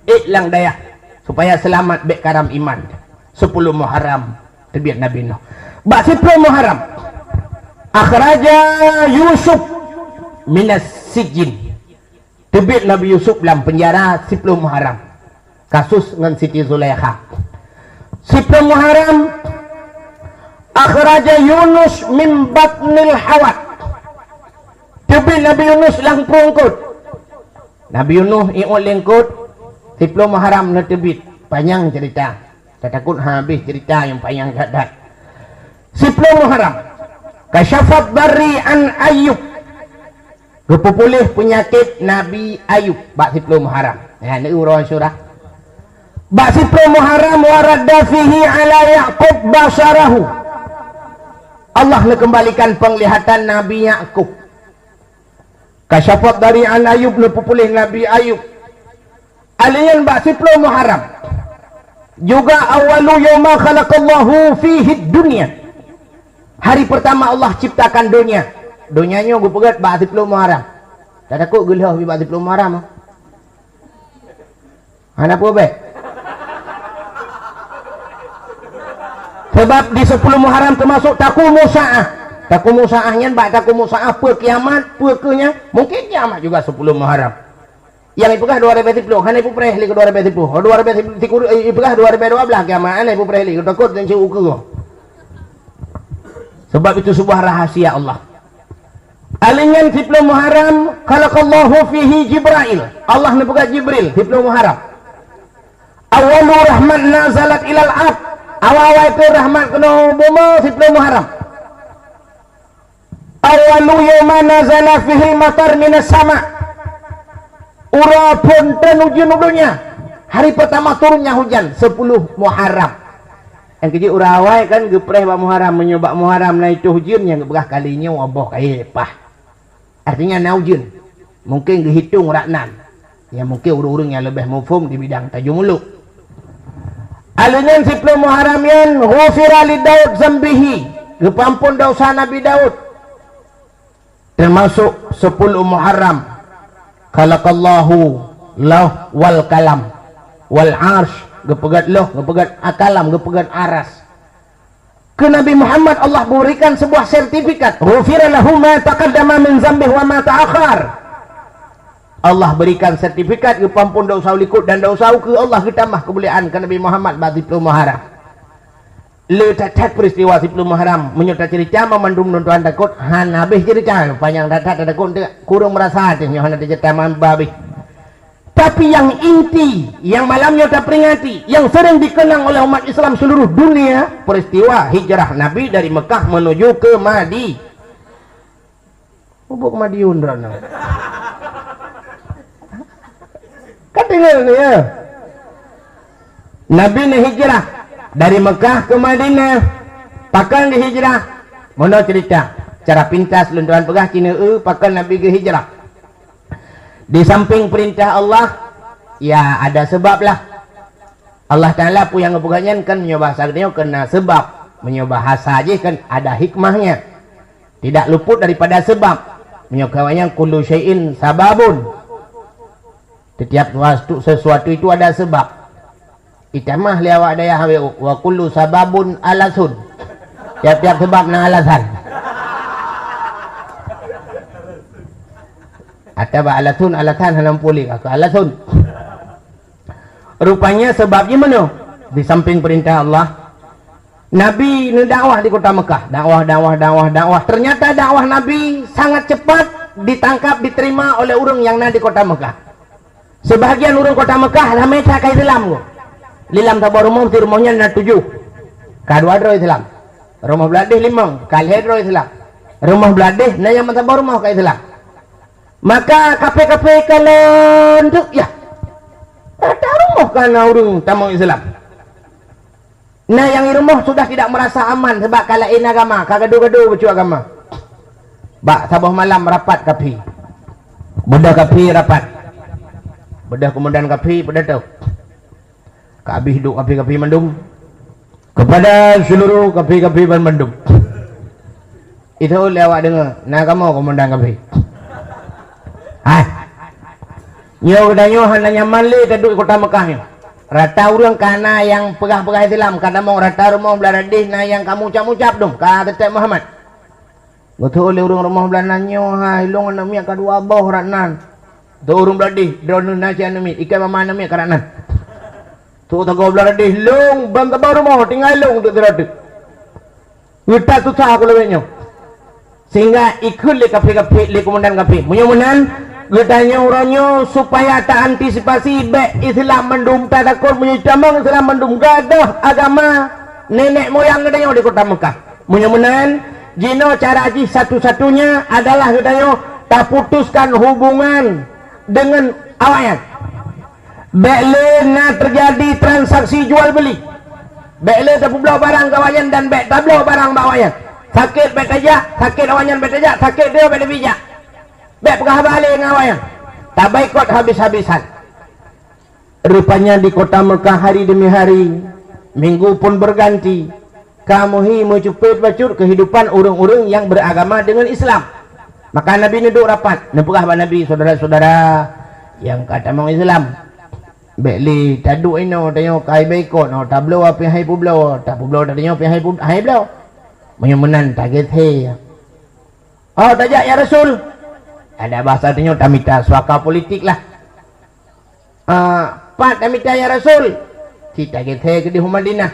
Ék lam dayah. Supaya seulamat bèk karam iman. Sepuluh Muharram teubiet Nabi Nuh. Bak siploh Muharram. Akhraja Yusuf minas sijin. Teubiet Nabi Yusuf lam peunjara siploh Muharram. Kasus ngon Siti Zulaikha. Siploh Muharram. Akhraja Yunus min batnil hawat. Teubiet Nabi Yunus lam prueng eungkôt. Nabi Yunus iôt lé eungkôt, siploh Muharram neuteubiet. Panyang ceurita. Tatakot habéh ceurita nyang panyang that-that. Siploh Muharram. Kasyafat darri an Ayub. Geupeupuléh peunyakét Nabi Ayub bak siploh Muharram. Nyan, neu uroe Asyura. Bak siploh Muharram, wa radda fihi ala Ya'qub basarahu. Allah neukeumbalikan peunglihatan Nabi Yakub. Kasyafat dari an Ayub, neupeupuléh Nabi Ayub. Alèh nyan bak siploh Muharram. Juga awwalu yauma khalaqallahu fihi dunya. Hari pertama Allah ciptakan donya. Donya nyoe geupeugét bak siploh Muharram. Tatakot geulheueh bak siploh Muharram. Hana peue bèk. Sebab di sepuluh Muharram teumasuk taqumu sa'ah. Taqumu sa'ah nyan bak taqumu sa'ah peue kiamat, peue keuh nyan, mungkin kiamat juga sepuluh Muharram. Nyang ipeugah dua ribèe siploh, hana ipeupréh lé keu dua ribèe siploh. Dua ribèe sikureueng, eh, ipeugah dua ribèe dua blaih kiamat, hana ipeupréh lé keu takot dan ceu ukeue. Sebab itu sebuah rahasia Allah. Alèh nyan siploh Muharram, khalaqallahu fihi Jibrail. Allah neupeugah Jibril, siploh Muharram. Awwalu rahmat nazalat ilal ard. Awai-awai keu rahmat keunoe bumoe siploh Muharram. Awwalu yauma nazala fihi matar minas sama. Uroe phon trön ujeuen u donya. Hari pertama turunnya hujan, sepuluh Muharram. Nyang keujeuet uroe awai kan geupreh bak Muharram, meunyoe bak Muharram na itôh ujeuen nyang geupeugah kali nyoe boh kayèe pah. Artinya na ujeuen. Mungkin geuhitong rak nan. Ya, mungkin ureueng-ureueng nyang leubeh muphom di bidang tajeuem uluk. Alèh nyan siploh Muharram nyan ghufira li Daud zambihi, geupeuampon desya Nabi Daud. Teumasuk sepuluh Muharram, khalaqallahu lauh wal kalam wal arsh, geupeugét lauh, geupeugét kalam, geupeugét aras. Keu Nabi Muhammad Allah berikan sebuah sertifikat, "Ghufira lahu ma taqaddama min zambihi wa ma ta'akhkhar." Allah berikan sertifikat geupeuampon desya likot dan desya ukeue, Allah geutamah keumuliaan keu Nabi Muhammad bak siploh Muharram. Le that-that peristiwa siploh Muharram, meunyoe taceurita mandum lôn tuan takot hana habéh ceurita, panyang that-that tatakot kureueng meurasa teuh nyoe hana taceurita mamba habéh. Tapi yang inti, yang malam nyoe taperingati, yang sering dikenang oleh umat Islam seluruh dunia, peristiwa hijrah Nabi dari Mekah menuju ke Madi-, Ubuk Madiun droeneuh. Ka deungö ni, ya? Nabi neuhijrah dari Mekah ke Madinah. Pakon geuhijrah? Meunoe cerita. Secara pintas lôn tuan peugah cit, eu, pakon Nabi geuhijrah. Di samping perintah Allah, ya, ada sebab lah. Allah Taala peue nyang geupeugah nyan kan meunyoe bahasa geutanyoe keu na sebab, meunyoe bahasa jih kan ada hikmahnya. Tidak luput daripada sebab. Meunyoe keu awaknyan kullu syai'in sababun. Setiap sesuatu, sesuatu itu ada sebab. Itamah lé awak dayah awé, "Wa kullu sababun alasun." Tiap-tiap sebab na alasan. Atawa alasun, alasan hana muphom lé, ka alasun. Rupanya sebab jih meunoe, di samping perintah Allah, Nabi neudakwah di kota Mekah. Dakwah, dakwah, dakwah, dakwah. Ternyata dakwah Nabi sangat cepat ditangkap, diterima oleh ureueng nyang na di kota Mekah. Sebahagian ureueng kota Mekah ramé that ka Islam. Lam saboh rumoh, meusti rumoh nyan na tujoh. Ka dua droe Islam. Rumoh blah deh limong, ka lhèe droe Islam. Rumoh blah deh na nyang meusaboh rumoh ka Islam. Maka kafé-kafé kalon teuk, yah. Rata rumoh ka na ureueng tamong Islam. Na nyang i rumoh sudah tidak merasa aman sebab ka laén agama, ka gadoh-gadoh bacut agama. Bak saboh malam rapat kafé. Beudôh kafé rapat. Beudôh keumandan kafé, beudôh tu. Ka abéh duek kafé-kafé mandum. Kepada seluruh kafé-kafé banmandum. Itu lé awak deungö, na kamoe keumandan kafé. Hai. Nyoe geutanyoe hana nyaman lé taduek kota Mekah nyoe. Rata ureueng ka na nyang peugah-peugah Islam, ka tamong rata rumoh blah deh na nyang ka mucap-mucap dong, ka teutab Muhammad. Geuteu'oh lé ureueng rumoh blah nan nyoe, "Hai, lôn aneuk miet ka dua boh rak nan." Teu'oh ureueng blah deh, "Droeneuh na cit aneuk miet, ikat mama aneuk miet ka rak nan." Teu'oh sagoe blah deh, "Lôn ban saboh rumoh, tinggai lôn teuk sidroe teuk." Geutak susah aku lawét nyoe. Sehingga ikheun lé kafé-kafé, lé keumandan kafé. Meunyoe meunan, geutanyoe uroe nyoe supaya ta antisipasi bèk Islam mandum tatakot meunyoe tamong Islam mandum gadoh agama nenek moyang geutanyoe di kota Mekah. Meunyoe meunan, jinoe cara jih satu-satunya adalah geutanyoe taputuskan hubungan deungon awaknyan. Bèk lé na teujadi transaksi jual beuli. Bèk lé tapeubloe barang keu awaknyan dan bèk tabloe barang bak awaknyan. Sakét bèk tajak, sakét awaknyan bèk tajak, sakét droe bèk leubeh jak. Bék peugah haba lé ngon awaknyan. Tabaikot habis-habisan. Rupanya di kota Mekah hari demi hari, minggu pun berganti, ka meuhi meucupet bacut keuhidupan ureuëng-ureuëng nyang beragama deungon Islam. Maka Nabi neuduek rapat, neupeugah bak Nabi, "Syedara-syedara nyang ka tamong Islam, bék lé taduek inoe tanyoe ka baikot, nyoe tabloe pih han peubloe, tapeubloe tanyoe pih han peu-, han bloe. Meunyoe meunan tageusé." "Oh, tajak, ya Rasul." Ada bahasa tanyoe tamita suaka politik lah. "Ah, pat tamita, ya Rasul?" "Ci tageusé keudeh u Madinah."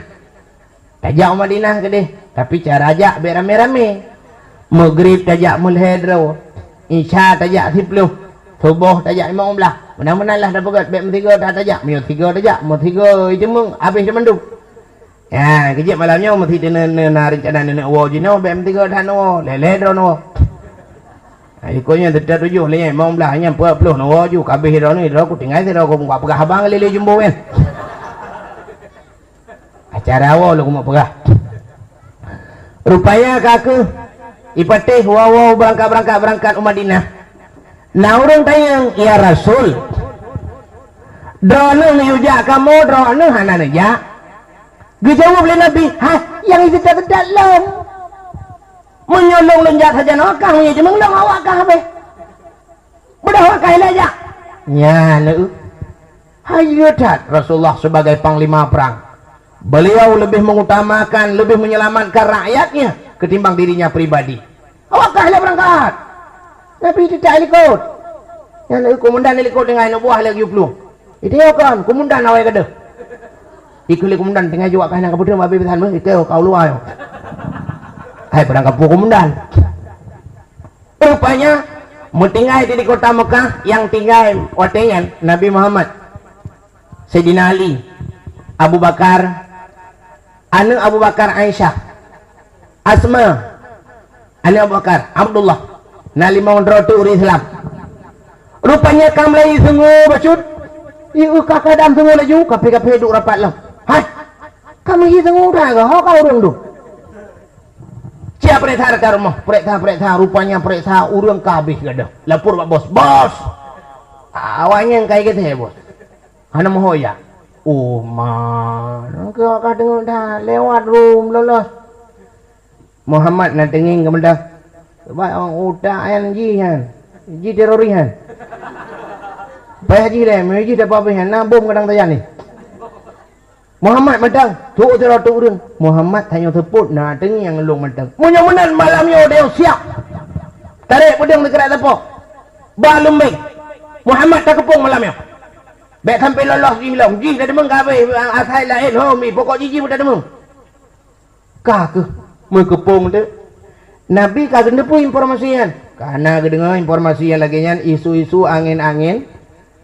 Tajak u Madinah keudeh, tapi cara jak bék ramé-ramé. Maghrib tajak meulhèe droe, Isya tajak siplôh, Suboh tajak limong blaih. Meunan-meunan lah tapeugét, bék meusigoe that tajak. Meunyoe sigoe tajak, meusigoe jimeueng, habéh teumandum. Ya, keujieb malam nyoe meusi teuneuk na rencana neuneuk woe jinoe, bék meusigoe that neuwoe, lhèe-lhèe droe neuwoe. Ha, ikôt nyan teutab tujoh lé nyan, limong blaih nyan, peuet ploh neuwoe ju, ka habéh droe nyoe, droe ku tinggai sidroe ku muka peugah abang lé-lé jumbo nyan. Acara woe lôn keumeung peugah. Rupanya ka kheueh ipatéh woe-woe beurangkat-beurangkat, beurangkat u Madinah. Na ureuëng tanyong, "Ya Rasul, droeneuh neujak kamoe, droeneuh hana neujak?" Geujaweueb lé Nabi, "Hai, nyang jiteutat-teutat lôn. Meunyoe lôn, lôn jak sajan awak kah, meunyoe jimeueng lôn, awak kah habéh. Beudôh awak kah ilée jak." Nyan lé. Hai, iya that, Rasulullah sebagai panglima perang, beliau lebih mengutamakan, lebih menyelamatkan rakyatnya ketimbang dirinya pribadi. "Awak kah ilée beurangkat." Nabi teutab ilikot. Nyan lé komandan ilikot deungon aneuk buah lé geuyue plueng. "Itu ya kan, komandan awai gadoh." Ikheun lé komandan, "Teungoh jaweueb kah nyan ka peudeueng, habéh peusan meuh, itu ka u luwa nyoe." Hai, beurangkat peue komandan. Rupanya, meutinggai di kota Mekah, nyang tinggai watée nyan Nabi Muhammad, Saidina Ali, Abu Bakar, aneuk Abu Bakar Aisyah, Asma, aneuk Abu Bakar, Abdullah, na limong droe teuk ureuëng Islam. Rupanya ka mulai seungue bacut, ieu ka keadaan seungue laju, kaphé-kaphé duek rapat lom. "Hai, ka meuhi seungue dah, ho ka ureuëng tu?" Cia peuriksa dekat rumoh, peuriksa-peuriksa, rupanya peuriksa ureuëng ka habéh gadoh. Lapor bak bos, "Bos, awaknyan ka igeuthée, Bos. Hana meuho jak." "Oh, ma, nangkeuh ka deungoe that, lewat rum, lolos." Muhammad na teungieng keumeudeh. Sebab utak nyan jih nyan, jih teroris nyan. Payah jih lé, meunyoe jih dapat habéh nyan, na bom kadang sajan ni. Muhammad mantong, trok sidroe teuk ureuëng. Muhammad tanyoe seupôt na teungieng lôn mantong. Meunyoe meunan malam nyoe tanyoe siap. Tarek peudeueng sikrek sapoh. Ba lumbeng. Muhammad takeupông malam nyoe. Bék sampai lolos jih lom. Jih tadeungoe ka habéh, asai laén, ho mi, pokok jih, jih tadeungoe. Ka kheueh meukeupông teuk. Nabi ka geuteupeue informasi nyan. Ka na geudeungoe informasi nyang lagée nyan, isu-isu angén-angén.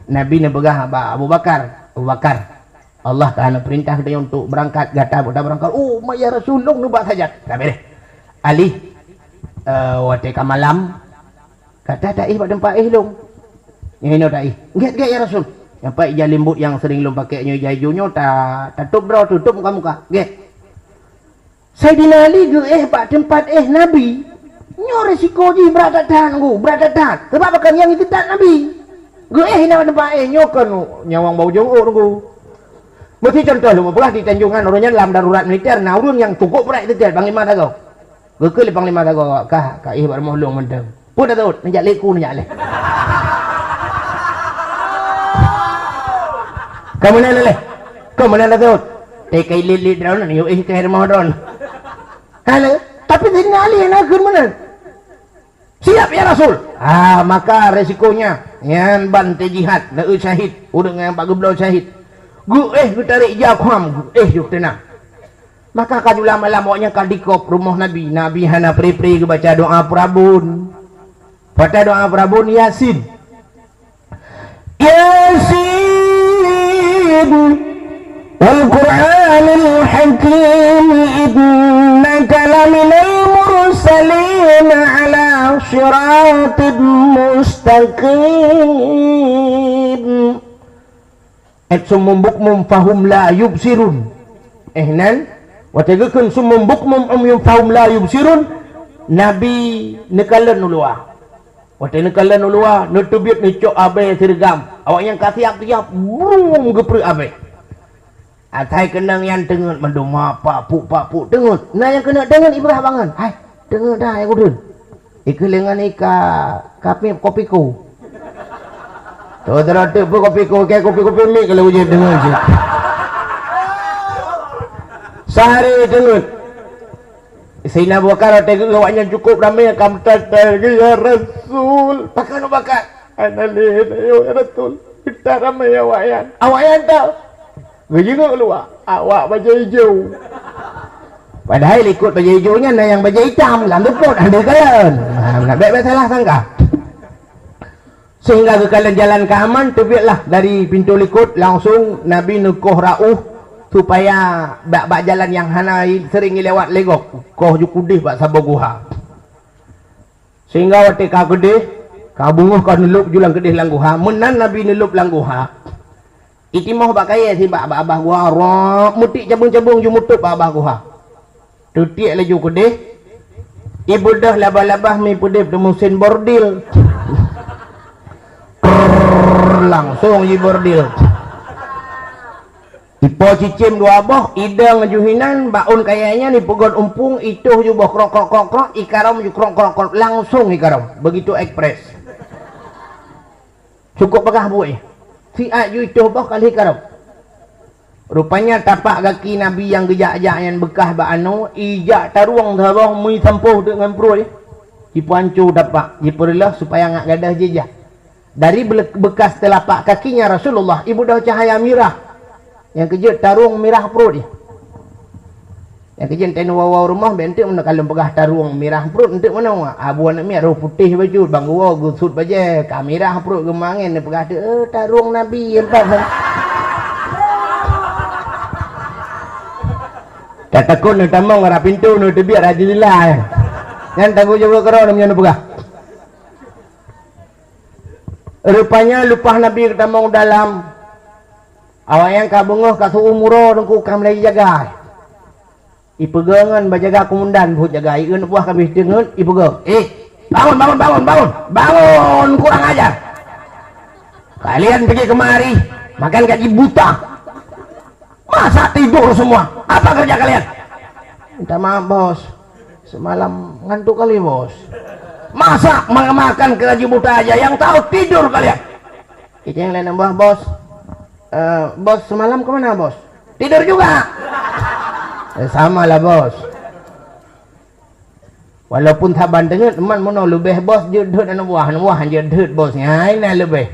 Nabi neupeugah bak Abu Bakar, "Abu Bakar, Allah ka neupeurintah geutanyoe untuk beurangkat, gata beuta beurangkat." "Oh, ma ya Rasul, lôn nibak sajan." Ka béréh. "Ali, eh, watée ka malam, gata taéh bak teumpat éh lôn." "Nyoe inoe taéh." "Gét, gét, ya Rasul." "Nyoe pat ija limbot nyang sering lôn pakai nyoe, ija ijo nyoe, ta-, tatôb droe, tutôb muka-muka. Gét." Saidina Ali geuéh bak teumpat éh Nabi. Nyoe risiko jih brat that-that, Teungku, brat that-that. Sabab pakon nyang jiteutat Nabi. Geuéh inan bak teumpat éh nyoe kon nyawöng bak ujong ôk, Teungku. Meusi contoh lôn peugah di Tanjongan, uroe nyan lam darurat militer, na ureuëng nyang cukôp brat jiteutat, Panglima Sagoe. Geukheun lé Panglima Sagoe, "Kah, ka éh bak rumoh lôn mantong." "Peue tatot?" "Neujak lé ku, neujak lé." "Ka meunan lé? Ka meunan tatot?" "Teuka ilit-lit droeneuh, yue éh keu rumoh droeneuh." Hana, tapi Saidina Ali hana kheun meunan. "Siap, ya Rasul." Ah, maka resikonya, nyan ban teujihad, neueu syahid, ureuëng nyang bak geubloe syahid. Geuéh geutarek jak u Syam, geuéh yoh teunang. Maka ka jula malam awaknyan ka dikop rumoh Nabi. Nabi hana pre-pre geubaca doa peurabon. Baca doa peurabon Yasin. Yasin, wal Qur'anil Hakim, innaka laminal mursalin ala siratim mustaqim. Ayat summum bukmum fahum la yubsirun. Eh, nan, watée geukheun summum bukmum umyun fahum la yubsirun, Nabi neukalon u luwa. Watée neukalon u luwa, neuteubiet neucok abée sireugam. Awaknyan ka siab-siab, brum geupreuek abée. Asai keunong nyan teungeut mandum, pak puk, pak puk teungeut. Na nyang keuneuk teungeut ibrah bangon. Hai, teungeut dah, hai udeueng. Ikeu lengan ika kapéb kopi ko. Tuh, terus tu pun kopi ko, kayak kopi-kopi mik kalau ujian teungeut je. Sehari teungeut. Saidina Abu Bakar watée geuh awaknyan cukup ramé, ka meutatah lagée, "Ya Rasul." Pakon Abu Bakar? "Hana lé, ya Rasul. Meutatah ramé awaknyan." Awaknyan tau. Geujingok luwa. Awak bajée ijo. Padahai likot bajée ijo nyan na nyang bajée itam, lam seupôt, hana kalon. Nah, nak bék-bék salah sangka. Sehingga geukalon jalan ka aman, teubietlah dari pintoe likot, langsong Nabi neukoh rauh supaya bak-bak jalan nyang hana i-, sering ilewat lé gob, koh ju keudeh bak saboh guha. Sehingga watée ka keudeh, ka beungoh ka neulôb ju lam keudeh lam guha, meunan Nabi neulôb lam guha. Itimoh bak kayée sibak bak babah guha, rab meutik cabeueng-cabeueng ju mutôb bak babah guha. Teutiek laju keudeh, ibeudôh labah-labah mi peudeb teumusen bordil. Prrrr, langsong jibordil. Ipo cicém dua boh, idong ju hinan, bak ôn kayée nyan ipeugot umpung, itoh ju boh krok, krok, krok, krok, ikarôm ju krok, krok, krok, langsong ikarôm. Begitu ekspres. Cukup peugah buet. Siat ju itoh boh ka lheueh karôb. Rupanya tapak gaki Nabi nyang geujak-jak nyan beukah bak anoe, ijak tarueng saboh meuisampôh teuk ngon pruet. Jipeuhanco tapak, jipeureuloh supaya ngat gadoh jijak. Dari bele-, beukas teulapak kakinya Rasulullah, ibeudôh cahaya mirah. Nyang keujeuet tarueng mirah pruet jih. Nyang keujeuet teunoe woe-woe rumoh, bék enteuk meunoe kalon peugah tarueng mirah pruet, enteuk meunoe. Abu aneuk miet roh putéh bacut, bang geuwoe geusut bajée, ka mirah pruet geumangén, neupeugah teuk, "Eh, tarueng Nabi, empat." Tatakot neutamong rot pintoe, neuteubiet rot jeundela, eh. Nyan tanggong jaweueb keudroe meunyoe neupeugah. Rupanya leupah Nabi geutamong dalam, awaknyan ka beungoh ka seu-uem uroe teungku ka mulai jijaga. Ipeugah ngon bak jaga keumundan buet jaga, ieuneuk buah ka abéh teungeut, ipeugah, "Eh, bangun, bangun, bangun, bangun! Bangun, kurang ajar! Kalian pergi kemari, makan gaji buta! Masa tidur semua? Apa kerja kalian?" "Minta maaf, Bos. Semalam ngantuk kali, Bos." "Masa ma-, makan gaji buta aja, yang tahu tidur kalian?" Itu yang lain nambah, "Bos. Eh, Bos, semalam kemana, Bos?" "Tidur juga." "Eh, sama lah, Bos." Walaupun saban teungeut, man meunoe leubeh Bos jeuet deuet aneuk buah, aneuk buah jeuet deuet Bos. Nyan na leubeh.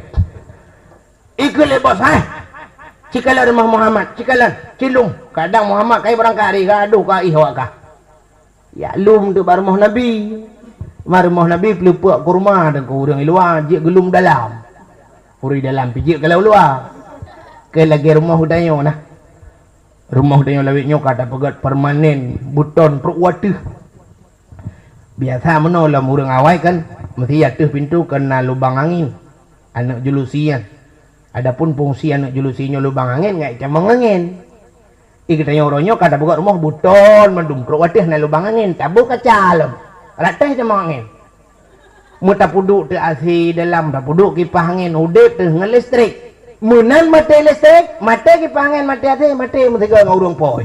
Ikheun lé Bos, "Hai, cikalon rumoh Muhammad, cikalon, cilung. Kadang Muhammad kai beurangkat ri, gadoh ka ih awak kah." Yak lom teuk bak rumoh Nabi. Ma rumoh Nabi peuleupeuk kurma dan keu ureuëng luwa jeuet geulom dalam. Ureuëng dalam pih jeuet ka lam luwa. Keu lagée rumoh geutanyoe nah. Rumoh geutanyoe lawét nyoe ka tapeugét permanen, beuton trok u ateueh. Biasa meunoe lom ureuëng awai kan, meusti ateueh pintoe keu na lubang angén. Aneuk julusi nyan. Adapun fungsi aneuk julusi nyoe lubang angén ngat itamong angén. Di geutanyoe uroe nyoe ka tapeugét rumoh beuton mandum trok u ateueh na lubang angén, taboh kaca lom. Rot ateueh itamong angén. Meutapeuduek teuh AC dalam, tapeuduek kipah angén, udeb teuh ngon listrik. Meunan maté listrik, maté kipah angén, maté AC, maté meusigoe ngon ureuëng po.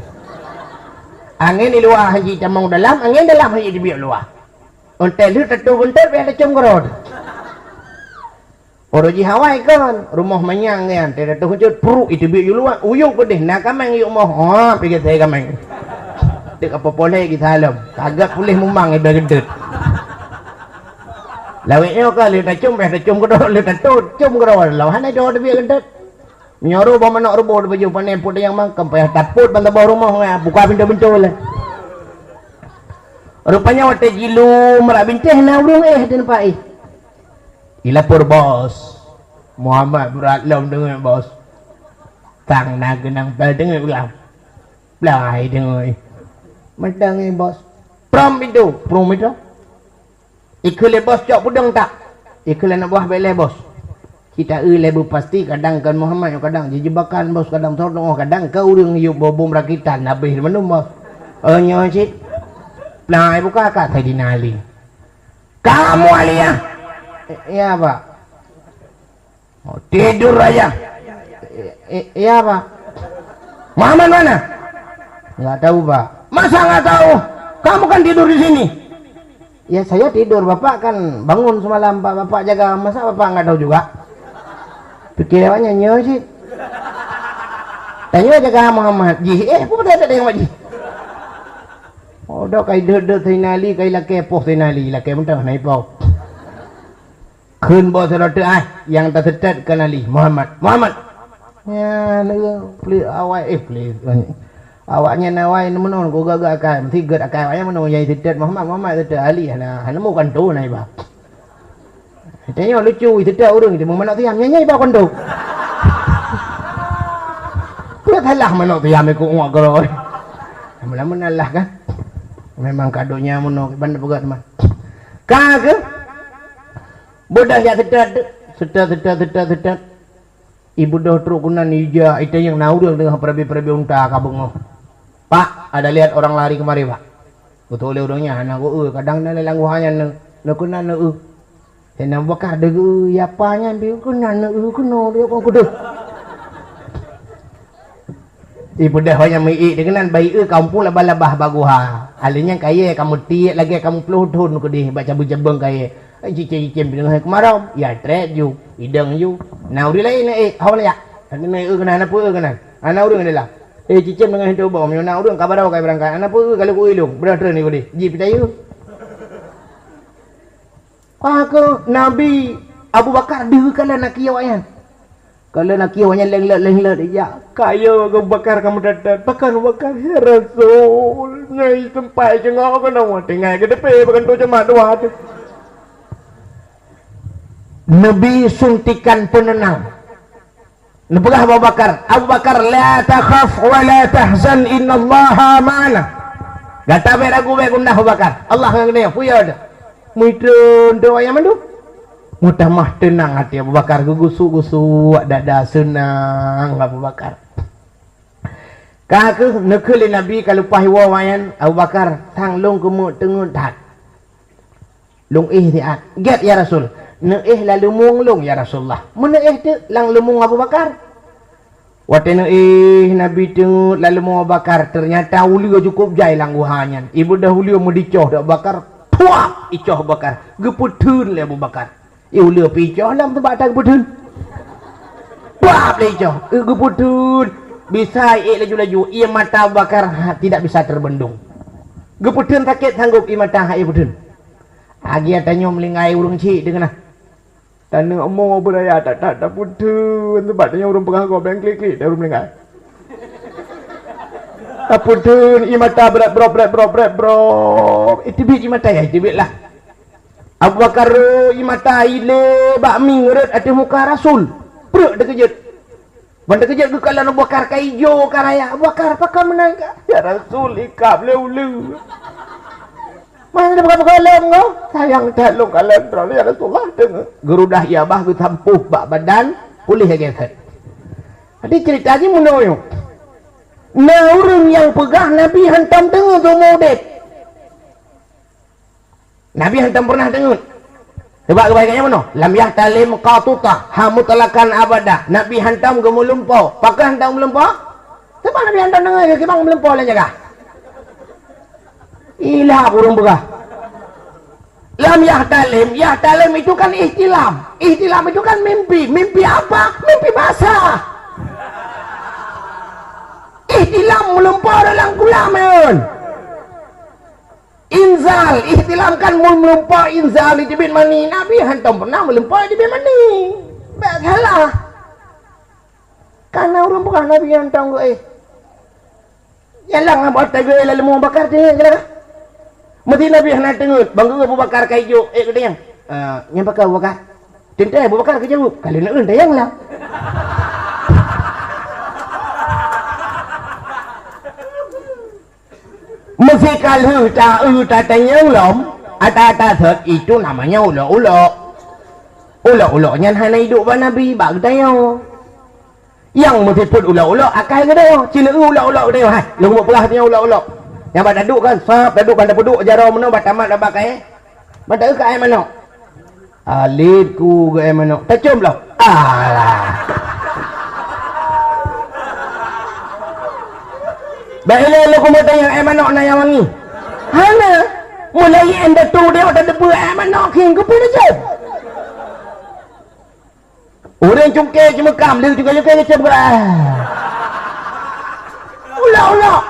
Angén di luwa hana jitamong dalam, angén dalam hana jiteubiet luwa. Untée lheueh tatoh beuntot payah tacom keudroe. Uroe jih awai kon, rumoh manyang nyan, teuh tatoh beuntot, pruk, iteubiet u luwa, uyuek peudeh, na kaméng yue moh, ha, pih geusée kaméng. Teuk ka popoléh geusalom, ka gét puléh mumang iba geudeuet. Lawét nyoe ka lheueh tacom, payah tacom keudroe, lheueh tatoh, com keudroe, lom hana jroh teubiet geudeuet. Nyoe roh boh manok ruboh di bajeueng pané peuet nyang mangkem payah tapot ban saboh rumoh nyan buka pintoe-pintoe lé. Rupanya watée jilom rot bintéh na ureuëng éh di teumpat éh. Ilapor bos. Muhammad brat lom deungon bos. Tang na geunang pal deungon ulang. Plai deungon. Mantong éh bos. Prom pintoe, prom pintoe. Ikheun lé bos cok peudong tak? Ikheun lé aneuk buah bék lé bos. Cit taeu lé beupasti kadang kon Muhammad nyoe kadang jijebakan bos kadang teuh kadang ka ureuëng yub bobom rakitan habéh mandum bos. Oh nyoe cit. Plai buka ka Saidina Ali. Kamu Ali ya? Iya, Pak. Oh, tidur aja. I- i- iya, Pak. Muhammad mana? Nggak tahu, Pak. Masa nggak tahu? Kamu kan tidur di sini. Ya, saya tidur. Bapak kan bangun semalam, Pak. Bapak jaga. Masa Bapak nggak tahu juga? Pikir awaknya nyoe sih. Tanya jaga Muhammad. Jih, eh, apa betul tadi yang jih? Oh, dah kai dot-dot Saidina Ali, kai lakée poh Saidina Ali, lakée mentah naik poh. Kheun boh sidroe teuk, ai, nyang taseutôt keu Ali, Muhammad, Muhammad. Nyan, peuli awai, eh, peuli. Awaknyan awai meunan, ku gagak akai, meusigot akai awaknyan meunan, nyang seutôt Muhammad, Muhammad seutôt Ali, hana, hana mu kanto na iba. Tanyoe lucu, seutôt ureueng itu manok siam, nyan, nyan iba kanto. Peue salah manok siam ikut uak keurôi. Lama-lama nalah kan. Memang ka donya meunan, ban peugah teuma. Ka keuh? Beudôh jak seutôt, seutôt, seutôt, seutôt, seutôt. Ibeudôh trok keunan ija, itanyong na ureueng teungoh peurabi-peurabi unta ka beungoh. "Pak, ada lihat orang lari kemari, Pak?" Geutôh lé ureueng nyan, "Hana ku eu, kadang na lé lam guha nyan neu-, neukeunan neu-eu." Saidina Abu Bakar deuh geu-eu, "Ya, apa nyan?" "Deuh keunan neu-eu keunoe, deuh kon keudeuh." Ibeudôh awaknyan meuiek deuh keunan, bak ié ka muphom laba-laba bak guha. Alèh nyan kayèe ka meutiek lagèe ka muplôh thôn keudéh bak cabeueng-cabeueng kayèe. Cicém-cicém deungon hai keumarôm, ya trép ju, idong ju. Na ureueng laén na ék, hana jak. Hana na eu keunan, hana peue eu keunan. Hana ureueng dilam. Eh, cicém deungon hai tubông, meunyoe na ureueng ka barô ka beurangkat. Hana peue eu, ka lheueh ku eu lôn, beudôh treun keudéh. Jih peucaya. Ka keuh Nabi Abu Bakar deuh kalon aki awaknyan. Kalon aki awaknyan leng-leng-leng ijak. Kayèe Abu Bakar ka meudat-dat. Pakon Abu Bakar, "Ya Rasul, nyoe teumpat jeuet ngon keunoe." Tinggai geuteupé bak kantô jeumat dua tu. Nabi suntikan penenang. Neupeugah Abu Bakar, "Abu Bakar, la takhaf wa la tahzan, innallaha ma'ana." Gata bèk ragu, bèk gundah Abu Bakar. Allah ngon geutanyoe, peue yö teuh. Meuitrön teuh awaknyan mandum. Meutamah teunang até Abu Bakar, geugusuk-gusuk dada, seunang Abu Bakar. Ka keuh neukheun lé Nabi ka leupah iwoe awaknyan, Abu Bakar, sang lôn keumeung teungeut that. Lôn éh siat. "Gèt, ya Rasul." "Neuéh lam leumueng lôn, ya Rasulullah." Meuneuéh teuk lam leumueng Abu Bakar. Watèe neuéh Nabi teungeut lam leumueng Abu Bakar, teunyata uleue cukôp jai lam guha nyan. Ibeudôh uleue meudicoh di Abu Bakar, puap! Icoh Abu Bakar. Geupeutheun lé Abu Bakar. Ié uleue pih icoh lom teubak that geupeutheun. Puap lé icoh. Eh, geupeutheun. Bisa ék laju-laju. Ié mata Abu Bakar, ha, tidak bisa terbendung. Geupeutheun sakét sanggôp ié mata, ha, ié peutheun. Lagèe tanyoe meulinggai ureueng chik deungon na. Taneuk mo beuraya that-that tapeutheun, sabab tanyoe ureueng peugah gob nyang klik-klik, ureueng meulinggai. Tapeutheun, ié mata brat brok, brat brok, brat brok. Iteubiet ié mata, ya, iteubiet lah. Abu Bakar, ié mata ilée bak mieng rhot ateueh muka Rasul. Preuk teukeujot. Ban teukeujot geukalon Abu Bakar ka ijo ka raya. "Abu Bakar, pakon meunan ka?" "Ya Rasul, ikab lé uleue." "Meunan teupeugah-peugah lom goe?" "Sayang that lôn kalon droeneuh, ya Rasulullah, deungoe." Geurudah ié babah geusampôh bak badan, puléh lagèe that. Jadi ceurita jih meunoe nyoe. Na ureueng nyang peugah Nabi hantom deungoe seumeu udép. Nabi hantom peureunah deungon. Coba geubaca nyan meunoe, "Lam yahtalim qatuta, ha mutlaqan abada." Nabi hantom geumeulumpo. Pakon hantom meulumpo? Sebab Nabi hantom deungon, kiban meulumpo lam jaga. Ilah ureueng peugah. Lam yahtalim, yahtalim itu kan ihtilam. Ihtilam itu kan mimpi. Mimpi apa? Mimpi basah. Ihtilam meulumpo dalam kulam, ya. Inzal, ihtilam kan mun meulumpo inzal di teubiet mani. Nabi hantom peureunah meulumpo di teubiet mani. Bèk salah. Ka na ureueng peugah Nabi hantom geuéh. Jalan ngon Abu Bakar, teungeut lam leumueng Abu Bakar, teungeut, jalan. Meusti Nabi hana teungeut, ban geuéh Abu Bakar ka ijo, ék geutanyoe. "Ah, nyan pakon Abu Bakar?" Teuntèe Abu Bakar geujaweueb, "Ka lheueh neueu tayang lah." Meusé ka lheueh ta-eu tatanyong lom, ata-ata sot, itu namanya ulok-ulok. Ulok-ulok nyan hana iduek bak Nabi, bak geutanyoe. Nyang meusifeuet ulok-ulok akai geutanyoe. Ci neu-eu ulok-ulok geutanyoe, hai. Lôn buet peugah tanyoe ulok-ulok. Nyang bak taduek kan, sab, taduek ban tapeuduek jaroe meunoe, bak tamat bak kayèe. Ban taeu keu ayat manok. Alet ku geu-éh manok. Tacom lom. Alah. Bèk ilée lôn keumeutanyong éh manok na nyang wangi. Hana. Mulai indatu deh watèe teupeue éh manok khieng keupeue laju. Ureueng cungké ceumeukam lheueh cungké-cungké geucom geurah. Ulok-ulok.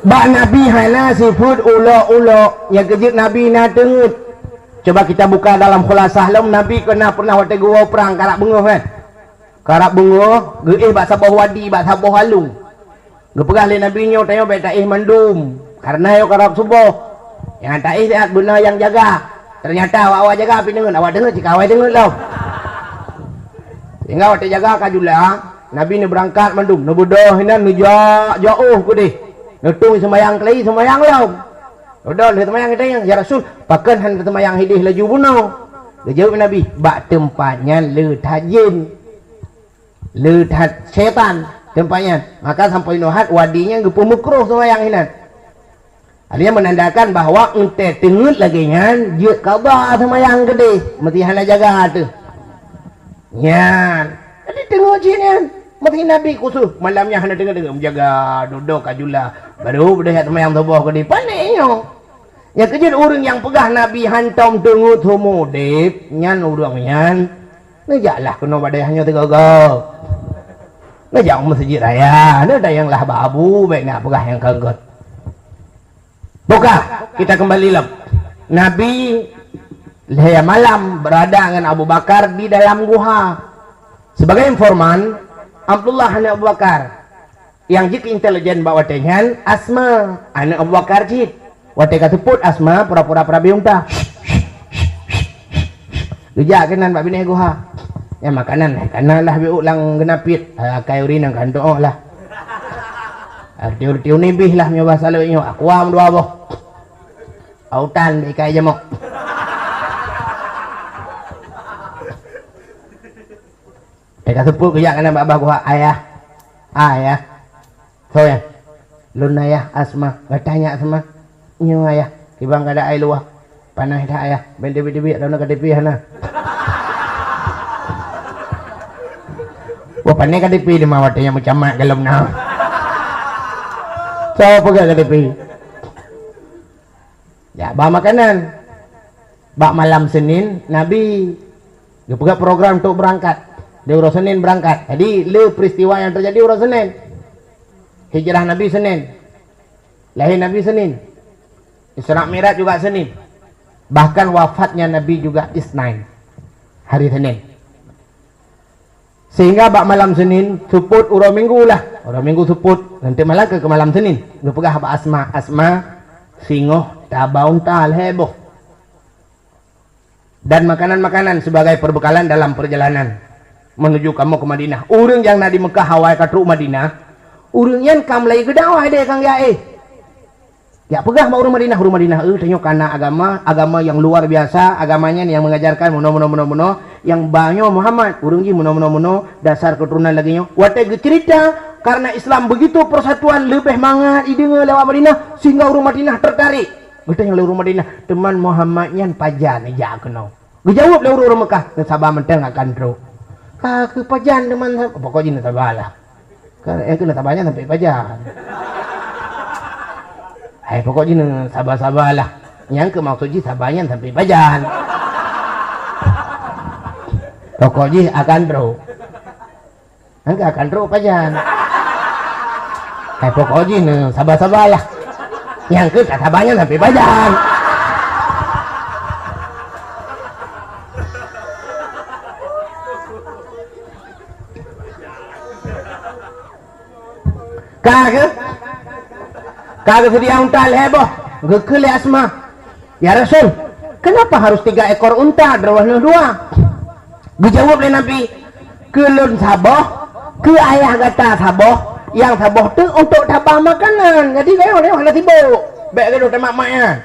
Bak Nabi hana sifeuet ulok-ulok, nyang keujeuet Nabi na teungeut. Cuba kita buka dalam khulasah lom, Nabi keu na pernah watèe geuwoe prang karab beungoh kan? Karab beungoh, geuéh bak saboh wadi, bak saboh alueng. Geupeugah lé Nabi nyoe, "Tanyoe bèk taéh mandum, kareuna nyoe karab suboh. Nyang taéh siat beuna nyang jaga." Teunyata awak-awak jaga pih teungeut, awak teungeut cit ka awai teungeut lom. Sehingga watèe jaga ka jula, Nabi neubeurangkat mandum, neubeudôh inan, neujak jiôh keudeh. Neutueng seumayang keulayi, seumayang lom. Neudôh lheueh seumayang, geutanyong, "Ya Rasul, pakon hana seumayang ideh laju bunoe?" Geujaweueb Nabi, "Bak teumpat nyan le that jén." Le that syaitan teumpat nyan. Maka sampoe inoe hat wadi nyan geupeumeukruh seumayang inan. Hal nyan meunandakan bahwa eunteuk teungeut lagèe nyan jeuet kaba seumayang keudeh, meusti hana jaga teuh. Nyan. Jadi teungeut cit nyan. Meusti Nabi khusus malam nyan hana teungeut-teungeut meujaga, dudoe ka jula. Baru beudôh jak seumayang suboh keudeh. Panéh nyoe. Nyang keujeuet ureueng nyang peugah Nabi hantom teungeut seumeu udeb, nyan ureueng nyan neujaklah keunoe bak dayah nyoe sigoe-goe. Neujak u meuseujid raya, neutanyonglah bak Abu, bèk neupeugah nyang ka gèt. Buka, kita kembali lom. Nabi lhèe malam berada ngon Abu Bakar di dalam guha. Sebagai informan, Abdullah aneuk Abu Bakar. Nyang jeuet keu intelijen bak watèe nyan Asma, aneuk Abu Bakar cit. Watèe ka seupôt Asma pura-pura peurabe unta. Geujak keunan bak binéh guha. Nyan makanan, kana lah biôk lam geunapit. Akai ureueng nyan kan doh lah. Tiu-tiu nibih lah nyoe basa lôn nyoe. Aqua dua boh. Autan bèk ikai jamok. Teuka seupôt geujak keunan bak babah guha, "Ayah, ayah." "Soe nyan?" "Lôn ayah Asma." "Gata nyan Asma?" "Nyoe ayah, kiban gata ai luwa." "Panas that ayah, bèk teubiet-teubiet, droeneuh ka tipi hana." Wah, pané ka tipi teuma watèe nyan meucamat golom na. Soe peugah ka tipi? Jak ba makanan. Bak malam Senin, Nabi geupeugah program untuk berangkat. Di uroe Senin berangkat. Jadi, le peristiwa yang terjadi uroe Senin. Hijrah Nabi Senin. Lahé Nabi Senin. Isra Mi'raj juga Senin. Bahkan wafatnya Nabi juga Isnin. Hari Senin. Sehingga bak malam Senin, seupôt uroe Minggu lah. Uroe Minggu seupôt, nanti malam keu, keu malam Senin. Geupeugah bak Asma, "Asma, singoh taba unta lhèe boh. Dan makanan-makanan sebagai perbekalan dalam perjalanan menuju kamoe ke Madinah." Ureueng nyang na di Meukah awai ka trok Madinah, ureueng nyan ka mulai geudakwah deh kang ya eh. Jak peugah bak ureueng Madinah, "Ureueng Madinah, eh, tanyoe kana agama, agama yang luar biasa, agama nyan yang mengajarkan meunoe, meunoe, meunoe, meunoe, nyang ba nyoe Muhammad, ureueng jih meunoe, meunoe, meunoe, dasar keturunan lagèe nyoe." Watèe geuceurita, karena Islam begitu persatuan, leubeh mangat ideungoe lewat Madinah, sehingga ureueng Madinah tertarik. Geutanyong lé ureueng Madinah, "Teuma Muhammad nyan pajan jak keunoe?" Geujaweueb lé ureueng-ureueng Meukah, "Neusaba mantong akan trok." "Ka keuh pajan teuma?" "Pokok jih neusabalah." Kan, eh, keuneuk saba nyan sampai pajan. Hai, pokok jih neusaba-sabalah. Nyang keu maksud jih saba nyan sampai pajan. Pokok jih akan trok. Nyang keu akan trok pajan. Hai, pokok jih neusaba-sabalah. Nyang keu tasaba nyan sampai pajan. Ka keuh? Ka geuseudia unta lhèe boh, geukheun lé Asma, "Ya Rasul, kenapa harus tiga ekor unta, droeneuh dua?" Geujaweueb lé Nabi, "Keu lôn saboh, keu ayah gata saboh, nyang saboh teuk untuk tabah makanan. Jadi, gayôh, gayôh, hana sibuk. Bèk gadoh tamat-mat nyan."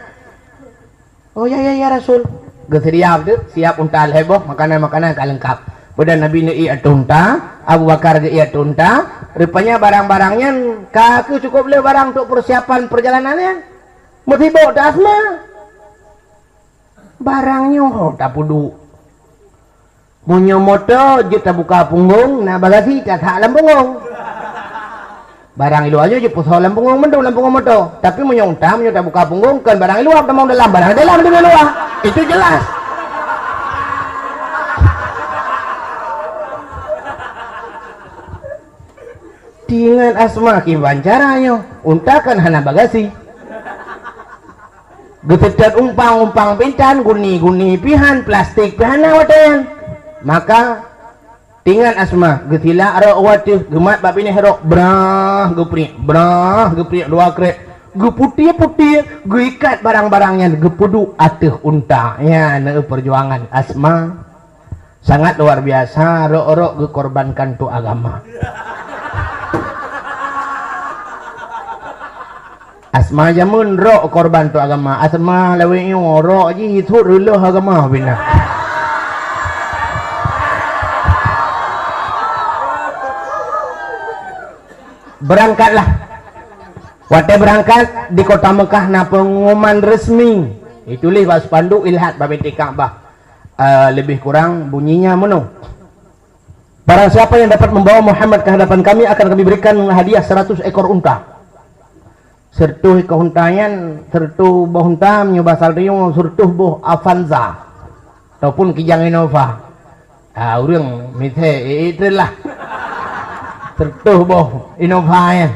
"Oh, ya, ya, ya, Rasul." Geuseudia beutôi, siap unta lhèe boh, makanan-makanan ka leungkap. Peue dan Nabi neuiet ateueh unta, Abu Bakar geuiet ateueh unta. Rupanya barang-barang nyan ka keuh cukup le barang untuk persiapan perjalanan nyan. Meusibok teuh Asma. Barang nyoe ho tapeuduek. Meunyoe moto jeuet tabuka punggong, na bagasi tasak lam punggong. Barang i luwa nyoe jeuet peusoe lam punggong mandum lam punggong moto. Tapi meunyoe unta, meunyoe tabuka punggong, kon barang i luwa tamong dalam, barang dalam di luwa. Itu jelas. Tingat Asma kiban cara nyoe, unta kan hana bagasi. Geuseutôt umpang-umpang pintan, guni-guni pihan, plastik pihan na watée nyan. Maka tingat Asma, geusilak rok watée, geumat bak binéh rok, brah geupriek, brah geupriek dua krek, geuputie-putie, geuikat barang-barang nyan, geupeuduek ateueh unta. Nyan peujuangan Asma. Sangat luar biasa, rok-rok geukorbankan untuk agama. Asma jameun rok korban untuk agama. Asma lawét nyoe rok jih thot reuloh agama bina. Berangkatlah. Watée beurangkat di kota Meukah na peungumuman resmi. Dituléh bak spanduk, ilhat bak binti Ka'bah. Eh, lebih kurang bunyinya meunoe. Barang siapa yang dapat membawa Muhammad ke hadapan kami akan kami berikan hadiah seratus ekor unta. Seratus ekor unta nyan, seratus boh unta meunyoe basa tanyoe seratus boh Avanza ataupun Kijang Innova. Ha, ureuëng misai, eh, eh, lah. Seratus boh Innova nyan.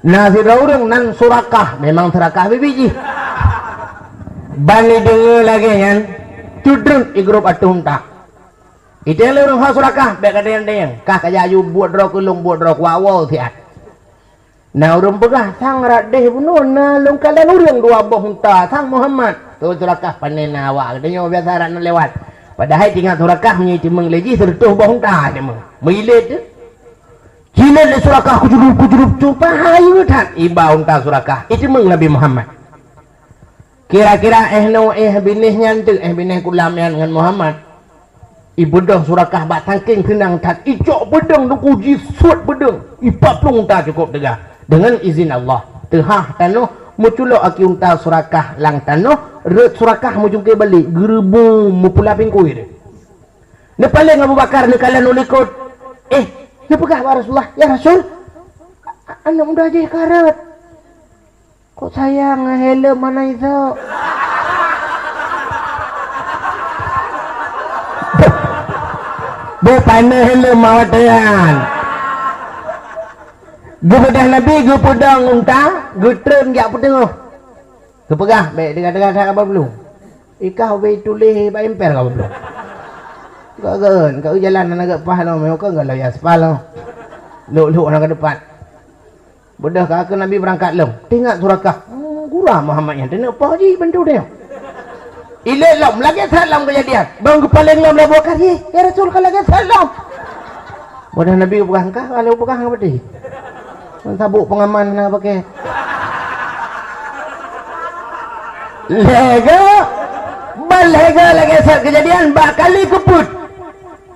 Na sidroe ureuëng nan Surakah, memang Surakah bibi jih. Ban ideungoe lagée nyan, cudreuet i grup ateueh unta. Iteng lé ureuëng ho Surakah, bék kateueng-teueng, kah kajak aju buet droe keu lôn, buet droe keu awak siat. Na ureuëng peugah, sang rot deh bunoe na lôn kalon ureuëng dua boh unta, sang Muhammad. Teuh Surakah pané na awak, geutanyoe biasa rot na lewat. Padahai tingat Surakah meunyoe iteumeung lé jih seureutôh boh unta iteumeung. Meuilet teuh. Jilet lé Surakah kujulup-kujulup tu pahai that iba unta Surakah. Iteumeung Nabi Muhammad. Kira-kira éh noe éh binéh nyan teuk, éh binéh kulam nyan ngon Muhammad. Ibeudôh Surakah bak sangkéng seunang that, icok beudeueng teungku jisuet beudeueng, ipaplueng unta cukôp teuga. Deungon izin Allah, teuhah tanoh meuculok aki unta Surakah lam tanoh, rot Surakah meujungké balek, geureubong meupula pingkui deh. Neupaleng Abu Bakar neukalon u likot. Eh, neupeugah bak Rasulullah, "Ya Rasul, a-, aneuëk muda jih ka rot. Kok sayang ngon helm hana isok?" Beu panéh helm awak nyan. Geubeudôh Nabi geupeudong unta, geutreun jak peuteungoh. Geupeugah, "Bék teuga-teuga that kaba blueng. Ikah ubé tuléh bak emper kaba blueng. Ka geun, ka jalan hana geupaih lom, ka geun lagée aspal lom. Lhok-lhok hana geudepat." Beudôh ka keu Nabi beurangkat lom. Teuingat Surakah, "Hmm, gura Muhammad nyan, teuneuk poh jih bantu teuh." Ilét lom, lagée that lom keujadian. Ban geupaleng lom lé Abu Bakar, "Yeh, ya Rasul, ka lagée that lom." Beudôh Nabi geupeugah, "Engkah, ka lheueh peugah ngon peutih." Sabuk pengaman na pakai. Lhée go, ban lhée go lagée that keujadian bak kali keupeuet.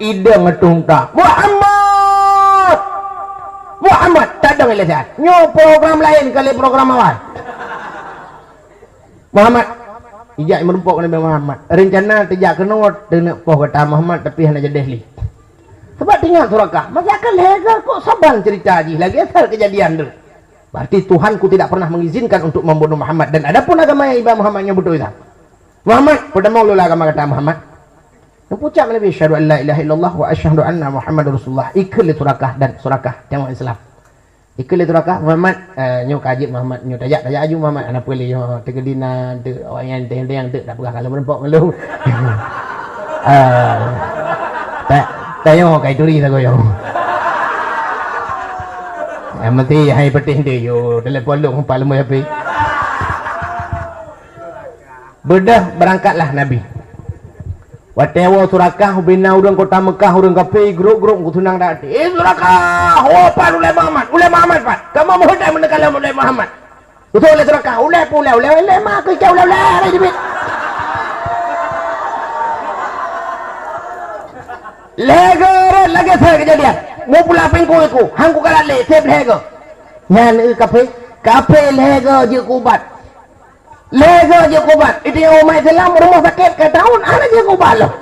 Idong ateueh unta. "Muhammad! Muhammad!" Tadong ilée siat. Nyoe program laén kali program awai. "Muhammad!" Ijak meurumpok Nabi Muhammad. Rencana teujak keunoe teuneuk poh gata Muhammad, tapi hana jadeh lé. Sabab teuingat Surakah, masa ka lhée go kok saban cerita jih lagée asal keujadian tu. Berarti Tuhanku tidak pernah mengizinkan untuk membunuh Muhammad. Dan adapun agama yang iba Muhammad nyoe beutôi that. "Muhammad, peutamong lula agama gata Muhammad." Neupucak Nabi, "Asyhadu an la ilaha illallah wa asyhadu anna Muhammadar Rasulullah." Ikheun lé Surakah dan Surakah teuma Islam. Ikheun lé Surakah, "Muhammad, eh, nyoe ka jeuet Muhammad, nyoe tajak, tajak aju Muhammad, hana peue lé nyoe, teukeudi na teu awak nyan teuh-teuh teu tak peugah ka lôn meurumpok ngon lôn." Eh, ta-, tanyoe kai turi sagoe nyoe. Yang penting hai peutih teu yo, telepon lôn umpat leumoh api. Beudôh beurangkatlah Nabi. Watée woe Surakah, ubena ureuëng kota Meukah, ureuëng kafé, grup-grup geutunang dat, "Eh, Surakah, woe pat ulée Muhammad, ulée Muhammad pat. Kamoe meuheuét meuneuk kalon ulée Muhammad." Usoe lé Surakah, "Ulée peue ulée, ulée, ulée ma keu ulée, ulée, ulée dibiet." Lhée go rot lagée asal keujadian. Meupula pingkui ku, han kukalon lé, seb lhée go. Nyan eu kafé, kafé lhée go jeuet keu ubat. Lhèe goe jeuet keu ubat. Itu nyang umat Islam rumoh sakét ka tahun hana jeuet keu ubat lom.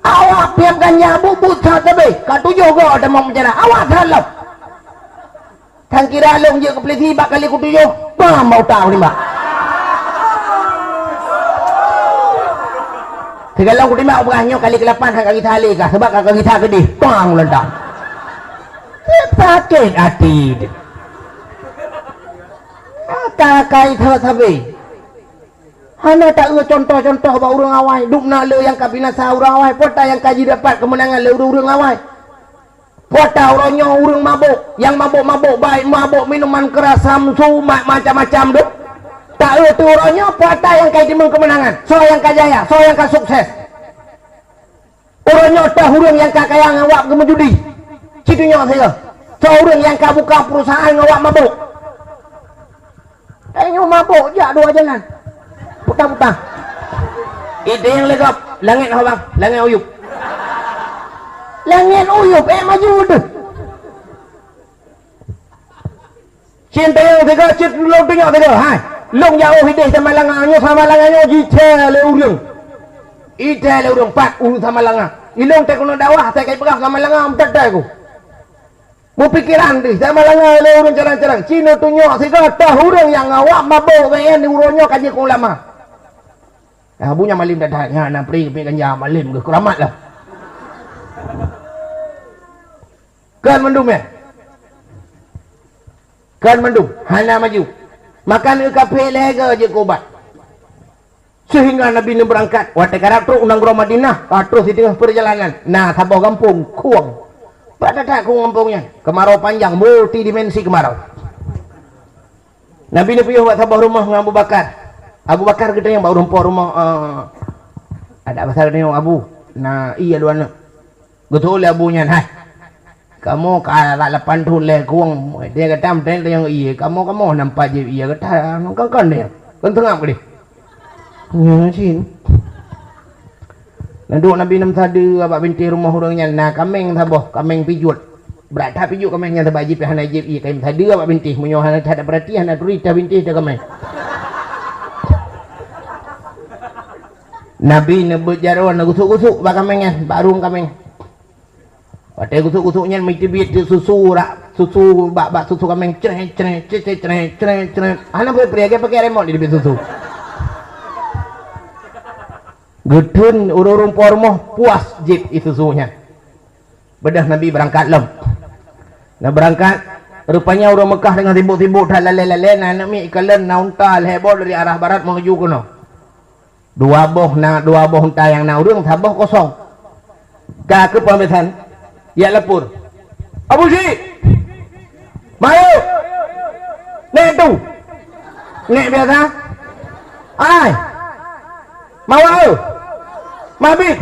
Awak piep ganja buet-buet that sabé, ka tujoh goe tamong penjara. Awak that lom. Tan kira lôn jeuet keu polisi bak kali keu tujoh, bam bak utak nibak. Sigohlom kutimbak ubah nyoe kali keulapan hana ka gisa lé kah, sabab ka gisa keudeh, bam lôn utak. Sakét até. Ka kai that sabé. Hana taeu contoh-contoh bak ureuëng awai, dum na le nyang ka binasa ureuëng awai, peue ata nyang ka jidapat keumeunangan lé ureuëng-ureuëng awai. Peue ata uroe nyoe ureuëng mabök, nyang mabök-mabök baik mabök minuman keras, samsu, ma-, macam-macam dum. Taeu teuh uroe nyoe peue ata nyang ka jitimbong keumeunangan, soe nyang ka jaya, soe nyang ka sukses. Uroe nyoe teuh ureuëng nyang ka kaya ngon wab geumeujudi. Cit nyoe sigoe. Soe ureuëng nyang ka buka perusahaan ngon wab mabök. Tanyoe mabök jak dua jalan. Puta-puta. Idéng lé gob, langét ho bang, langét uyueb. Langét uyueb, eh maju deuh. Cit tayang sigoe, cit lôn tunyok sigoe, hai. Lôn jak oh idéh Samalanga nyoe, Samalanga nyoe jithèe lé ureuëng. Ithèe lé ureuëng pat ureuëng Samalanga. Ilôn teuh keuneuk dakwah, asai ka ipeugah Samalanga meutat-tat ku. Meupikiran deuh, Samalanga lé ureuëng carang-carang. Cit neutunyok sigoe teuh ureuëng nyang awak mabök ngon nyan uroe nyoe ka jeuet keu ulama. Nah, bu nyan malem that-that, nyan na pri keupiep ganja malem geuh keuramat lah. Kan mandum ya? Kan mandum, hana maju. Maka neuh kaphé lhèe goe jeuet keu ubat. Seuhingga Nabi neubeurangkat, watèe karab trok u nanggroe Madinah, ka troh siteungoh peurjalanan, na saboh gampông, khueng. Brat that-that khueng gampông nyan, keumarô panjang, multidimensi keumarô. Nabi neupiôh bak saboh rumoh ngon Abu Bakar. Abu Bakar geutanyong bak ureuëng po rumoh, eh, adak basa geutanyong, "Abu, na ié dua aneuk." Geutanyong lé abu nyan, "Hai, kamoe ka lapan thôn lhèe khueng, dia gata meuteun tanyong ié, kamoe-kamoe nampak jeuet ié gata, kon-kon dia, kon teungab keu dia." Nyan cit. Neuduek Nabi nam sadeue bak bintéh rumoh ureuëng nyan na kaméng saboh, kaméng pijuet. Brat that pijuet kaméng nyan sabab jih pih hana jieb ié, kaméng sadeue bak bintéh, meunyoe hana that peurati hana turi teuh bintéh teuh kaméng. Nabi neubeuet jaroe neugusuk-gusuk bak kaméng nyan, bak rueng kaméng. Watèe gusuk-gusuk nyan meuteubiet susu rak, susu bak, bak susu kaméng, creh, creh, creh, creh, creh, creh. Hana peue-peue, lagèe pakèk remot jiteubiet susu. Geutheun ureuëng-ureuëng po rumoh puas jieb ié susu nyan. Beudôh Nabi beurangkat lom. Neubeurangkat, rupanya ureuëng Meukah teungoh sibuk-sibuk that lalée-lalée, na aneuk miet ikalon na unta lhée boh dari arah barat meunuju keunoe. Dua boh na, dua boh unta nyang na ureuëng, saboh kosong. Ka keupeue bisan, jak lapor. Abu Syik! Mayueb! Nék tu! Nék biasa! Ai! Mawa eu! Mabit!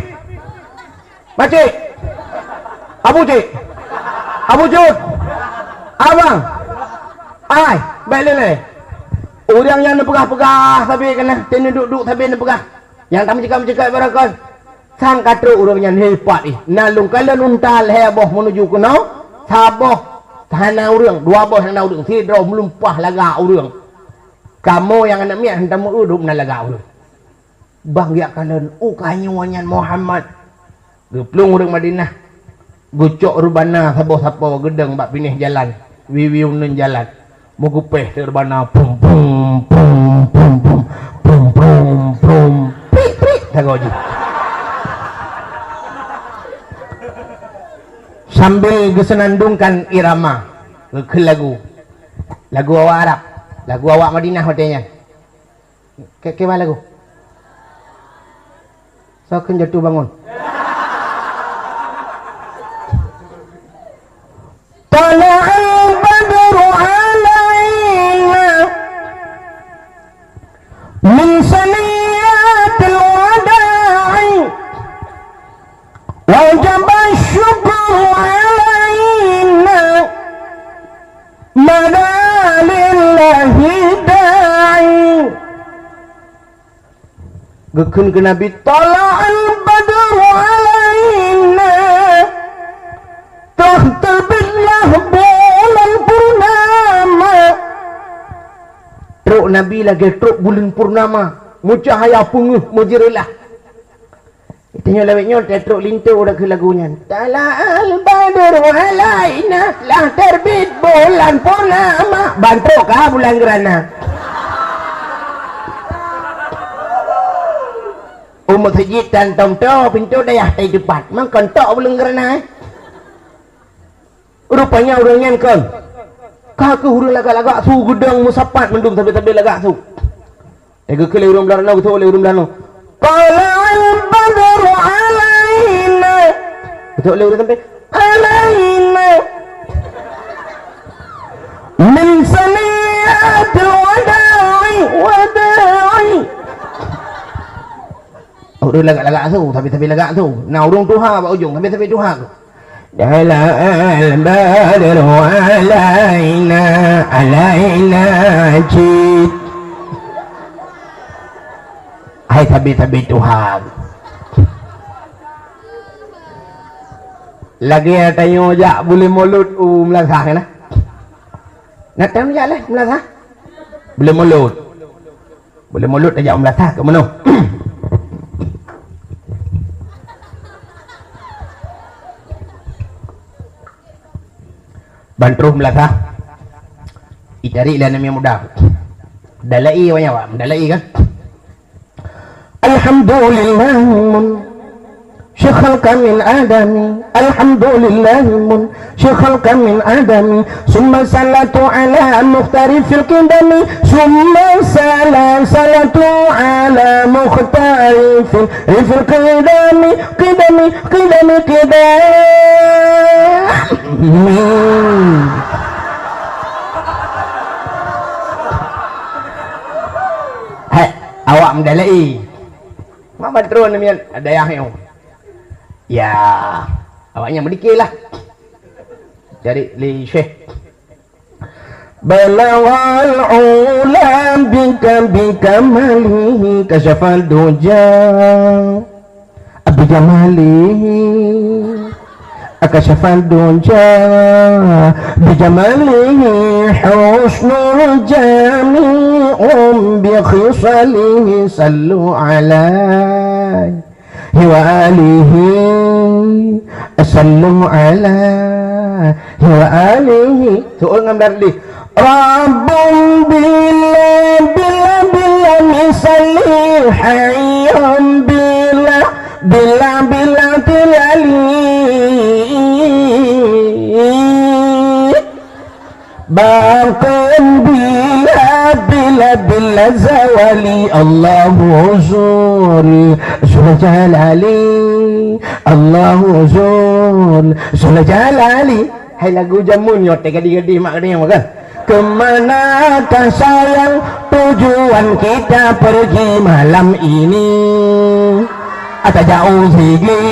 Macik! Abu Cik! Abu Cut! Abang! Ai! Bék lé lé! Ureuëng nyang neupeugah-peugah sabe keunan, teuh neuduek-duek sabe neupeugah. Nyang tameucakap-cakap barangkon. Sang ka trok ureuëng nyan, hebat ih. Na lôn kalon unta lhée boh meunuju keunoe, saboh hana ureuëng, dua boh hana ureuëng, sidroe meulumpah lagak ureuëng. Kamoe nyang aneuk miet hana tameueu dum na lagak ureuëng. Bang geujak kalon, u ka nyoe nyan Muhammad. Geuplueng ureuëng Madinah, geucok reubana saboh sapo geudong bak binéh jalan, wiwi uneuen jalan. Meugeupéh teuk reubana, prum, prum, prum, prum, prum, prum, prum, prik, prik, sagoe jih. Sambil geuseunandungkan irama, geukheun lagu. Lagu awak Arab, lagu awak Madinah watée nyan. Ke, ke mana lagu? Soe kheun jatuh bangun. Tala'al badru alaina min saniyatil wada'i, wajaba syukru alaina, mada lillahi da'i. Geukheun keu Nabi, "Tala'al badru alaina," telah terbitlah bulan purnama. Trok Nabi lagèe trok buleuen purnama, meucahya peungeuh meujeureullah. Tanyoe lawét nyoe teutrok linto dak keu lagu nyan. Tala'al badru alaina, lah terbit bulan purnama. Ban trok ka bulan geurana. U meuseujid tan tom-tom pintoe dayah tai teupat. Mangkon tok bulan geurana, eh. Rupanya ureueng nyan kon. Ka keuh ureueng lagak-lagak su geudong meusapat mandum sabe-sabe lagak su. Eh, geukheun lé ureueng Beulanoe, geutôk lé ureueng Beulanoe. Tala'al badru alaina. Geutôk lé ureueng sampé. Alaina. Min saniyatil wada'i, wada'i. Ureueng lagak-lagak su, sabe-sabe lagak su. Na ureueng tuha bak ujong, sabe-sabe tuha su. Tala'al badru alaina, alaina cit. Hai sabe-sabe tuha. Lagèe tanyoe jak buleuen Molot u meulasah na. Na tam jak lé meulasah? Buleuen Molot. Buleuen Molot tajak u meulasah keu meunoe. Ban troh meulasah. Itarék lé aneuk muda. Dalai awaknyan, awak mendalai kan? Alhamdulillah. Syekh khalqa min adami. Alhamdulillah. Syekh khalqa min adami. Summa salatu ala muhtari fil qidami. Summa sala-, salatu ala muhtari fil, fil qidami. Qidami, qidami, qidami. Hai, awak mendalai. Mak ban troh namiet dayah nyoe. Ya, awaknyan meudikir lah. Jadi lé Syekh. Balaghal ula bika, bikamalihi kasyafad duja. Bijamalihi kasyafad duja. Bijamalihi husnul jami'un bi khisalihi sallu alaihi. Hi wa alihi, sallu alaihi wa alihi. Seuôt ngon Dardi. Rabbun bila, bila, bila misali, hayyun bila, bila, bila tilali. Baqin bila, bila, bila zawali. Allahu Zul, Zul Jalali. Allahu Zul, Zul Jalali. Hai lagu jameun nyoe teuh gadih-gadih mak gadih kan? Kemanakah sayang tujuan kita pergi malam ini? Ata jauh sigi.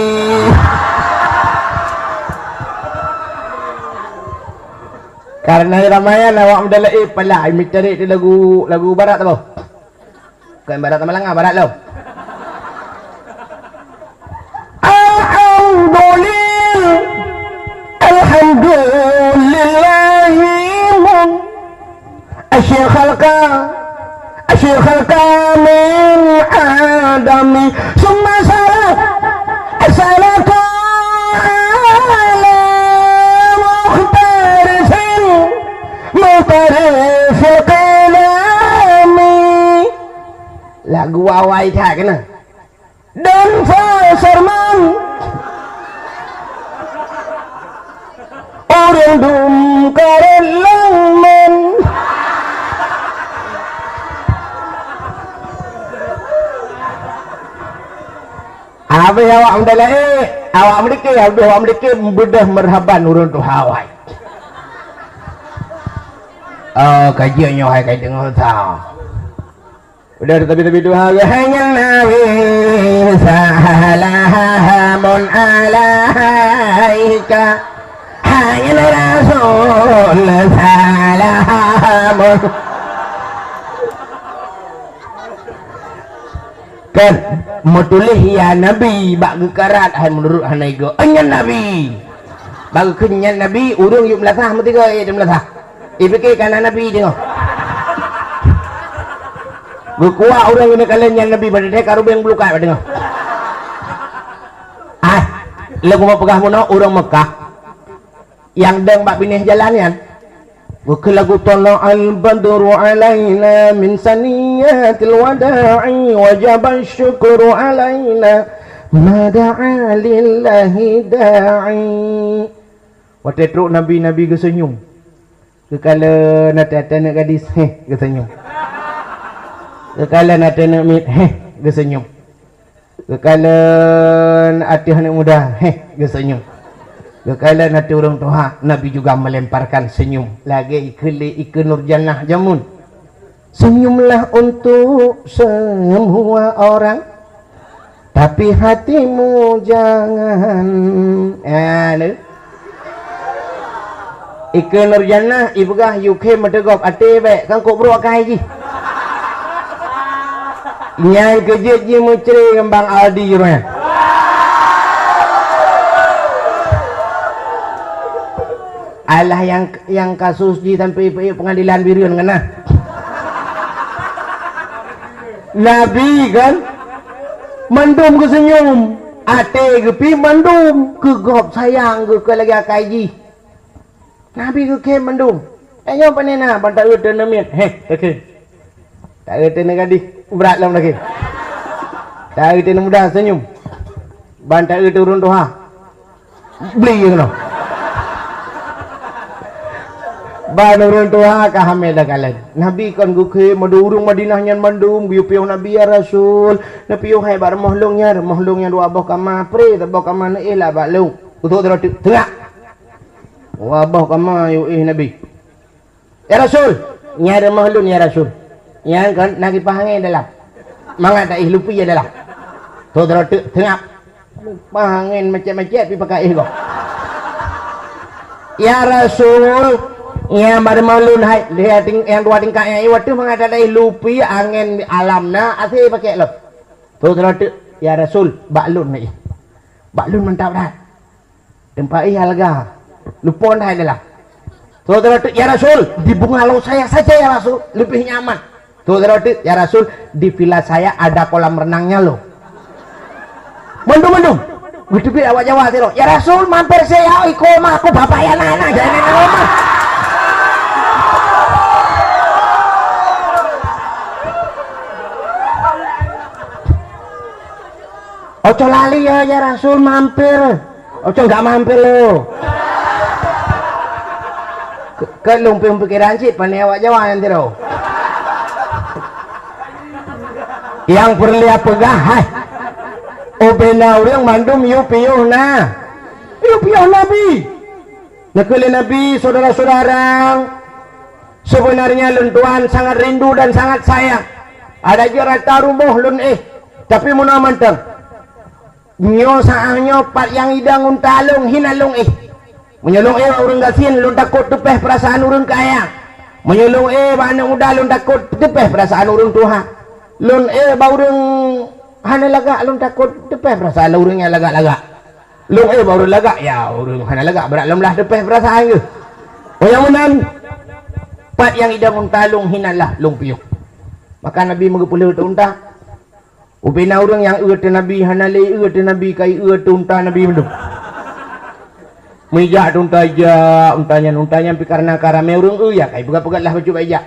Karena ramaian awak mendalai pala, meucari tu lagu, lagu barat tu. Bukan barat Malanga, barat lo. Alhamdulillah, alhamdulillahimum. Asyik khalqa, asyik khalqa min adami. Summa salat, salatu ala muhtarisin, muhtarifil kalami. Lagu awai that kena. Dan Faserman, ureueng dum karet lengmen. Habéh awak meudalai, awak meudike, habéh awak meudike beudôh meurhaban ureueng tuha awai. Oh, kajian nyoe hai kai deungoe sa. Udah tapi-tapi dua hari. Hai nyan Nabi, salamun alaika. Hai nyan Rasul, salamun. Kan meutuléh ya Nabi bak geukarat hai meunurot hana igo. Nyan Nabi. Bak geukheun nyan Nabi, ureueng yub meulasah meusigoe, eh, meulasah. Ipike kana Nabi deungoe. Geukuak ureuëng keuneuk kalon nyan Nabi, padahai ka rubeng bulukai bak teungoh. Ah, lé kupeugah bunoe ureuëng Mekah nyang dong bak binéh jalan nyan. Geukheun lagu, "Thala'al badru 'alaina min saniyatil wada'i, wajaba syukru 'alaina, ma da'a lillahi da'i." Watée trok Nabi, Nabi geuseunyum. Geukalon até-até aneuk gadis, "Heh," geuseunyum. Geukalon até aneuk miet, "Heh," geuseunyum. Geukalon ateueh aneuk muda, "Heh," geuseunyum. Geukalon ateueh ureuëng tuha, Nabi juga melemparkan senyum lagée ikeue lé ikeue Nurjannah jameun. "Senyumlah untuk semua orang, tapi hatimu jangan." Ah, ni. Ikeue Nurjannah ipeugah, "Yue khem meuteugop até bék, kan kok brok akai jih." Nyan keuh jeuet jimeucre ngon Bang Aldi jih nyan. Alah, nyang, nyang kasus jih sampai peuék peungadilan Bireuen ngon na. Nabi kan mandum geuseunyum, até geupi mandum, keu gob sayang geuh keu lagée akai jih. Nabi geukhem mandum. Eh, nyoe pane na, ban taeu teuneumiet. Heh, oke. Taeu teuneu gadih, brat lom lagée. Taeu teuneu muda, senyum. Ban taeu teu ureuëng tuha. Beli je keunoe. Ban ureuëng tuha ka hamé dah kalon. Nabi kon geukhem mandum ureuëng Madinah nyan mandum, geuyue piôh Nabi, "Ya Rasul, neupiôh hai bak rumoh lôn nyan, rumoh lôn nyan dua boh kama, pré saboh kama neuéh lah bak lôn." Utok droe teuk, "Teungak." Dua boh kama yue éh Nabi. "Ya Rasul, nyan rumoh lôn, ya Rasul." Nyan kon na kipaih angén dalam. Mangat taéh lupi ya dalam. Tho droe teuk teungab. Kipaih angén macet-macet pi pakai éh gob. "Ya Rasul, nyan bak rumoh lôn hai, di ting-, nyang dua tingkat nyan, eh, watèe mangat taéh lupi angén alam na, asé pakai lom." Tho droe teuk, "Ya Rasul, bak lôn na éh. Bak lôn mantap that." Teumpat éh lega. Lupon hai dalam. Saudara teuk, "Ya Rasul, di bungalow saya saja ya Rasul, lebih nyaman." Saudara teuk, "Ya Rasul, di villa saya ada kolam renangnya loh." Mandum-mandum. Beuteubiet awak Jawa sidroe, "Ya Rasul, mampir saya iko rumah aku, bapak ya anak-anak, jangan main rumah." Oco lali ya, ya Rasul mampir. Oco enggak mampir lo. Ke, ke lôn pih pikiran cit, pane awak Jawa nyan tiro. Yang peureulèe peugah, hai. Ubena ureueng mandum yue piôh na. Yue piôh Nabi. Neukheun lé Nabi, saudara-saudara, sebenarnya lôn tuan sangat rindu dan sangat sayang. Ada jeuet rata rumoh lôn éh, tapi meunoe mantong. Nyoe saát nyoe pat nyang idong unta lôn hina lôn éh. Meunyoe lôn éh bak ureueng gasien, lôn takot teupeh peurasaan ureueng kaya. Meunyoe lôn éh bak aneuk muda, lôn takot teupeh peurasaan ureueng tuha. Lôn éh bak ureueng hana lagak, lôn takot teupeh peurasaan ureueng nyang lagak-lagak. Lôn éh bak ureueng lagak, ya ureueng hana lagak, brat lom lah teupeh peurasaan geuh. Oh nyang meunan, pat nyang idong unta lôn hina lah lôn piôh. Maka Nabi meugeupeuleueh teu unta. Ubena ureueng nyang eu teu Nabi, hana lé eu teu Nabi, ka eu teu unta Nabi mandum. Meujak teu unta, jak unta nyan, unta nyan pih kareuna ka ramé ureueng eu, ya ka ipeugah-peugah lah bacut bak ijak.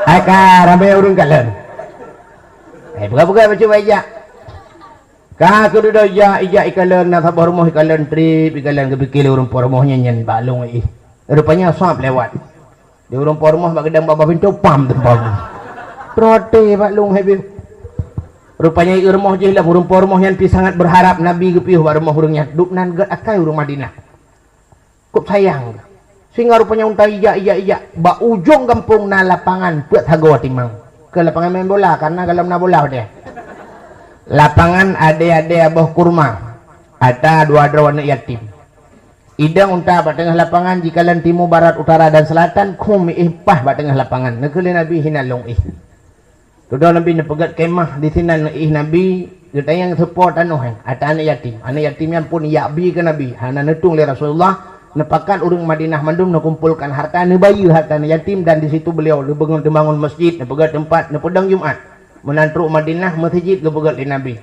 Ai ka ramé ureueng kalon. Ai peugah-peugah bacut bak ijak. Ka keududoe ijak, ijak ikalon, na saboh rumoh ikalon trép, ikalon geupike lé ureueng po rumoh nyan, nyan bak lôn éh. Rupanya sab lewat. Di ureueng po rumoh bak geudong babah pintoe, pam teumpat. Prote bak lôn hai piôh. Rupanya i rumoh jih lom, ureueng po rumoh nyan pih sangat berharap Nabi geupiôh bak rumoh ureueng nyan. Duek nan gét akai ureueng Madinah. Kôb sayang. Sehingga rupanya unta ijak, ijak, ijak. Bak ujong gampông na lapangan peuet sagoe timang. Keu lapangan main bola, karena golom na bola watèe. Lapangan adé-adé boh kurma. Ata dua droe aneuk yatim. Idong unta bak teungoh lapangan, jikalon timu, barat, utara, dan selatan, khum éh paih bak teungoh lapangan. Neukheun lé Nabi hina lôn éh. Dudoe Nabi neupeugèt khemah, disinan neuéh Nabi, geutanyong seupo tanoh nyan, ata aneuk yatim. Aneuk yatim nyan phôn ijak bi keu Nabi, hana neutueng lé Rasulullah, Neupakat ureuëng Madinah mandum, neukumpolkan harta, neubayeue harta yatim, dan di situ beliau neubangun, neubangun masjid, neupeugét teumpat, neupeudong Jumat. Meunan trok Madinah, meuseujid geupeugét lé Nabi.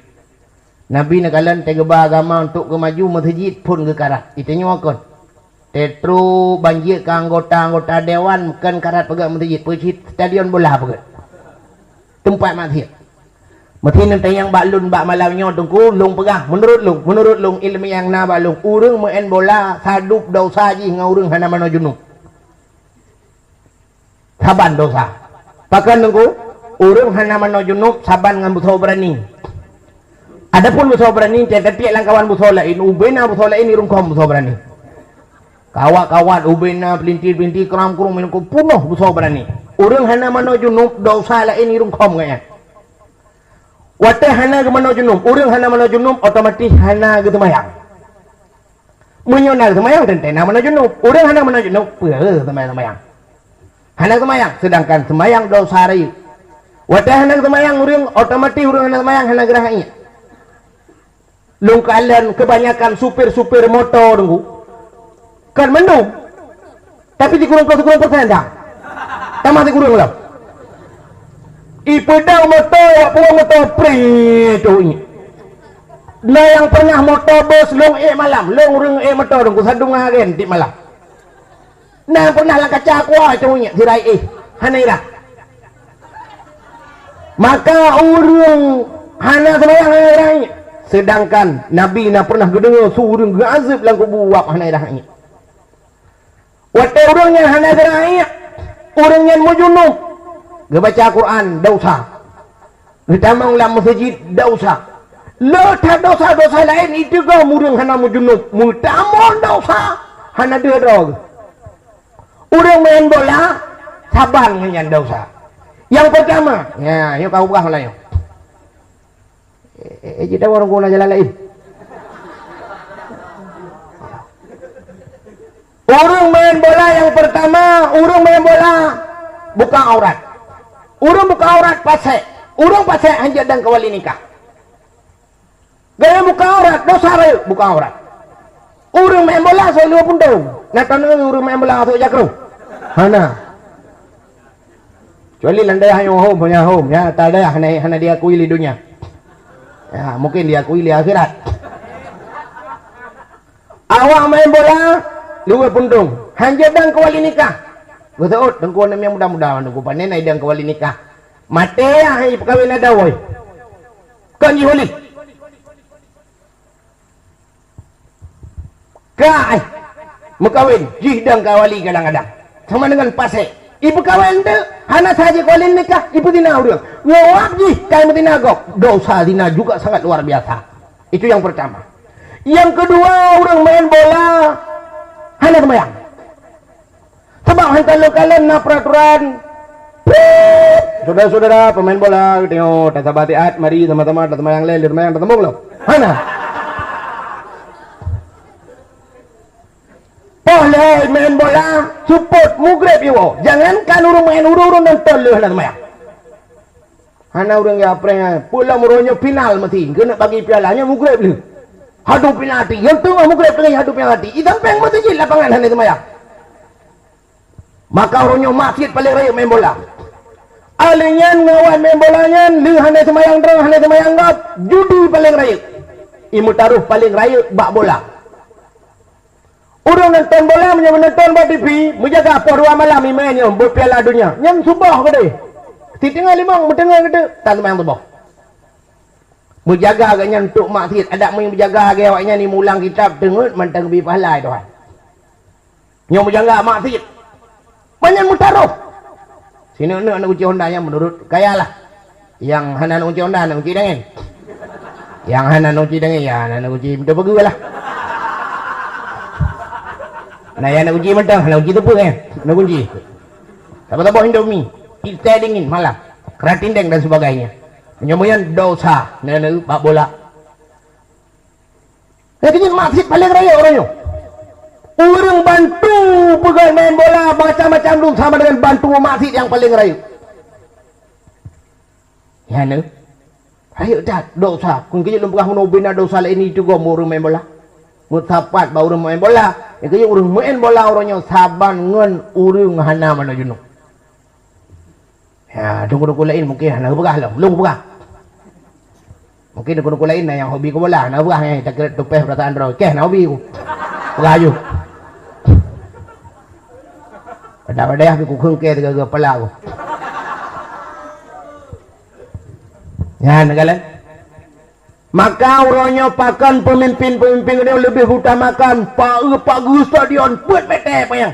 Nabi neukalon teuh geuba agama untuk geumaju, meuseujid phon geukarat. Iteunyoe kon. Teutro banjir keu anggota-anggota dewan, kon karat peugét meuseujid, peucit stadion bola peugét. Teumpat maksiat. Meusti neutanyong bak lôn bak malam nyoe, Teungku, lôn peugah, meunurot lôn, meunurot lôn, iéleumé nyang na bak lôn, ureuëng meu'en bola sadub desya jih ngon ureuëng hana manoe junub. Saban desya. Pakon, Teungku? Ureuëng hana manoe junub saban ngon beusoe beurani. Adapun beusoe beurani, tiep-tiep lam kawan beusoe laén, ubena beusoe laén irungkông beusoe beurani. Kawat-kawat, ubena, peulinti-peulinti, kram-krum, punoh beusoe beurani. Ureuëng hana manoe junub, desya laén irungkông gobnyan. Watée hana geumanoe junub, ureuëng hana manoe junub, otomatis hana geuseumayang. Meunyoe na geuseumayang, teuntée na manoe junub. Ureuëng hana manoe junub, peue seumayang-seumayang? Hana seumayang, seudangkan seumayang desya rayeuk. Watée hana seumayang ureuëng, otomatis ureuëng hana seumayang, hana geurhah iék. Lôn kalon keubanyakan supir-supir moto, Teungku, kon mandum, tapi sikureueng ploh sikureueng persen dah. Tamah sikureueng lom. Ipeudong moto, wak puwoe moto, preh, toh iék. Na nyang pernah moto bus lôn ék malam, lôn ureuëng ék moto, Teungku, sadum ngon agen tiep malam. Na pernah lam kaca kuah cungueng sirai éh, hana irah. Maka ureuëng hana seumayang hana irah, seudangkan Nabi na pernah geudeungoe su ureuëng geuazeueb lam kubu wab hana irah. Watée ureuëng nyan hana irah, ureuëng nyan meujunub, geubaca Quran, desya. Geutamong lam meuseujid, desya. Le that desya-desya laén, iteugom ureuëng hana meujunub, meutamong desya, hana deuh droe. Ureuëng main bola, saban ngon nyan desya. Nyang peurtama, ya, nyoe ka ubah lah nyoe. Eh, eh, eh, jeuet dawa ureuëng guna jalan laén. Ureuëng main bola nyang peurtama, ureuëng main bola buka aurat. Ureuëng buka aurat pasék. Ureuëng pasék hanjeuet dan kawali nikah. Gaya buka aurat, desya rayeuk buka aurat. Ureuëng main bola sôk lheueh puntông. Na taneuk ureuëng main bola sôk jakrong? Hana. Kecuali lam dayah nyoe hom, hana hom. Ya, ta dayah hana, hana diakui lé donya. Ya, mungkin diakui lé akhirat. Awak main bola, lheueh puntông. Hanjeuet dan kawali nikah. Beutôi, Teungku, aneuk miet muda-muda, Teungku, panen ai dan kawali nikah. Maté, ah, hai peukawén ada, woi. Kon jih ulih. Ka, eh, meukawen, jih dan kawali kadang-kadang. Sama dengan pasék. Ipeukawén teuk, hana saja kawali nikah, ipeuzina ureuëng. Nyoe wab jih, ka imeuzina gob. Desya zina juga sangat luar biasa. Itu yang pertama. Yang kedua, ureuëng main bola hana seumayang. Sabab han kalon-kalon na peuraturan. Prit! Syedara-syedara pemain bola, geutanyoe, tasaba siat, mari sama-sama taseumayang lé, lheueh seumayang tasambong lom. Hana. Poh lhée main bola, seupôt, mugreb iwoe. Jangankan ureuëng main, ureuëng-ureuëng nonton lheueh hana seumayang. Hana ureuëng ya preh, peue lom uroe nyoe final meusti, keuneuk bagi piala, nyoe mugreb lheueh. Hadu penalti, nyang teungoh mugreb teungoh hadu penalti. Di sampéng meuseujid lapangan hana seumayang. Maka uroe nyoe maksiet paleng rayeuk main bola. Alèh nyan ngon awai main bola nyan, lheueh hana seumayang droe, hana seumayang gob, judi paleng rayeuk. Imeutarôh paleng rayeuk bak bola. Ureuëng nonton bola meunyoe meunonton bak T V, meujaga poh dua malam imain nyoe bak Piala Dunia. Nyan suboh keudeh. Siteungoh limong meuteungoh keudeh, tan seumayang suboh. Meujaga gobnyan untuk maksiet, adak meunyoe meujaga lagée awaknyan imulang kitab teungeut mantong geubri pahala, Tuhan. Nyoe meujaga maksiet. Banyak meutarôh. Sineuk-neuk aneuk kunci Honda nyang meunurot kaya lah. Nyang hana aneuk kunci Honda, aneuk kunci dangén. Nyang hana aneuk kunci dangén, ya hana aneuk kunci meuteupeugeue lah. Nah, ya aneuk kunci mantong, aneuk kunci teupeu, eh. Aneuk kunci. Saboh-saboh Indomie, teh dingin malam, keratindeng dan sebagainya. Meunyoe nyan desya, neuneu bak bola. Nyan keuh jeuet maksiet paleng rayeuk uroe nyoe. Ureuëng bantu peugét main bola macam-macam dum sama dengan bantu maksiet nyang paleng rayeuk. Nyan neu. Rayeuk that, desya. Kon keuh jeuet lôn peugah meunoe bina desya laén itu gob ureuëng main bola. Meusapat bak ureuëng main bola. Nyang keujeuet ureuëng meu'en bola uroe nyoe saban ngon ureuëng hana manoe junub. Ya, teungku-teungku laén mungkin hana geupeugah lom, lôn peugah. Mungkin teungku-teungku laén na nyang hobi keu bola, hana geupeugah nyan, takheun teupeh peurasaan droe. Keh na hobi ku. Peugah aju. Pada-pada yah ku kheueng keh teuga-teuga pala ku. Nyan, galak. Maka uroe nyoe pakon peumimpén-peumimpén nyoe leubeh utamakan paeu pageue stadion peuet mètè panyang.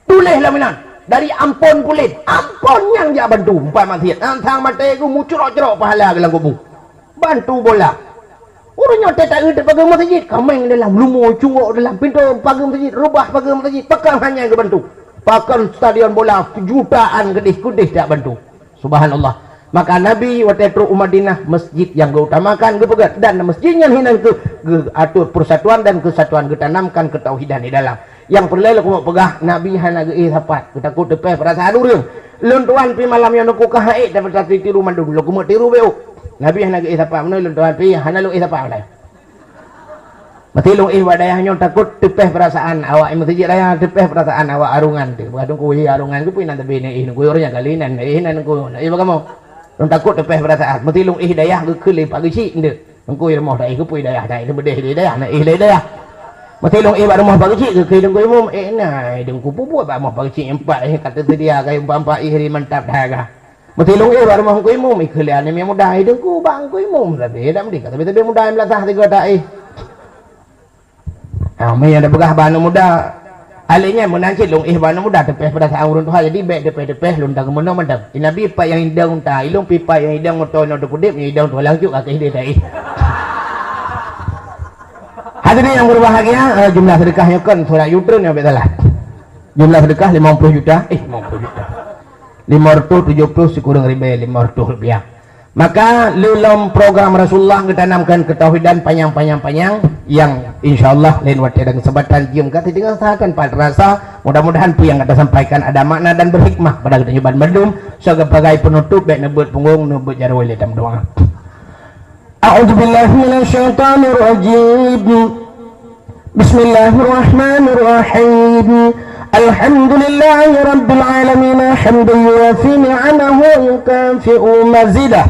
Tuléh lam inan, dari Ampon Pulen, Ampon nyang jak bantu, empat maksiat. Nyan sang maté geuh meucrok-crok pahala geuh lam kubu. Bantu bola. Uroe nyoe teuta eu pageue meuseujid, kameng dalam, lumo cungok dalam, pintoe pageue meuseujid, reubah pageue meuseujid, pakon hana geubantu. Pakon stadion bola jutaan keudeh-keudeh jak bantu. Subhanallah. Maka Nabi watèe trok u Madinah, masjid nyang geuutamakan geupeugöt, dan masjid nyan hinan kheueh geuatur persatuan dan kesatuan, geutanamkan ketauhidan di dalam. Nyang peureulèe lôn keumeung peugah, Nabi hana geuéh sapat, geutakot teupeh peurasaan ureueng. Lôn tuan pih malam nyoe lôn kukah ha'ék dapat tatiru mandum, lôn keumeung tiru beuh. Nabi hana geuéh sapat, meunoe lôn tuan pih hana lôn éh sapat meunoe. Meuteulông éh bak dayah nyoe takot teupeh peurasaan awak meuseujid raya, teupeh peurasaan awak arungan teuh. Peugah teungku, "Hi arungan, keupeue nan teubi na éh teungku, ureueng nyang kali nan na éh nan teungku, na éh bagamoe." Lôn takot teupeh peurasaan. Meuteulông éh dayah geukheun lé Pak Geuchik nteuk. Teungku, i rumoh ta éh, keupeue dayah ta éh, leubeh lé dayah, na éh lé dayah. Meuteulông éh bak rumoh Pak Geuchik geukheun teungku imum, "Eh, na éh teungku, peue buet bak rumoh Pak Geuchik empat éh ka teuseudia ka empat-empat éh ri mantap that ka." Meuteulông éh bak rumoh Teungku Imum, ikheun lé aneuk miet muda, "Hai Teungku, bak Teungku Imum sabe, dak meudeh ka sabe-sabe muda nyang beulasah sigoe ta éh." Ah, meunan tapeugah bak aneuk muda. Akhé nyan meunan cit lông éh bak aneuk muda, teupeh peurasaan ureueng tuha, jadi bèk teupeh-teupeh lôn ta keumeunoe mantong. Di Nabi pat nyang idong ta, ilông pih pat nyang idong moto inoe teupeuduek, nyang idong tuha lanjut ka keuh idéh ta éh. Hadirin yang berbahagia, eh, jumlah sedekah nyoe kon surat yutreun nyang bèk salah. Jumlah sedekah lima puluh juta, eh, lima puluh juta. Lima ratus tujuh puluh sikureueng ribèe lima ratus rupiah. Maka lom program Rasulullah geutanamkan keutauhidan panyang-panyang-panyang nyang insya Allah lain watèe dan keuseumpatan jeuem ka teungoh saat tanpa terasa. Mudah-mudahan peue nyang ka tasampaikan ada makna dan berhikmah pada geutanyoe ban mandum. Sebagai penutup, bèk neubeuet punggong, neubeuet jaroe lé tameudoa. أعوذ بالله من الشيطان الرجيم. بسم الله الرحمن الرحيم. الحمد لله رب العالمين، حمدا يوافي نعمه ويكافئ مزيده.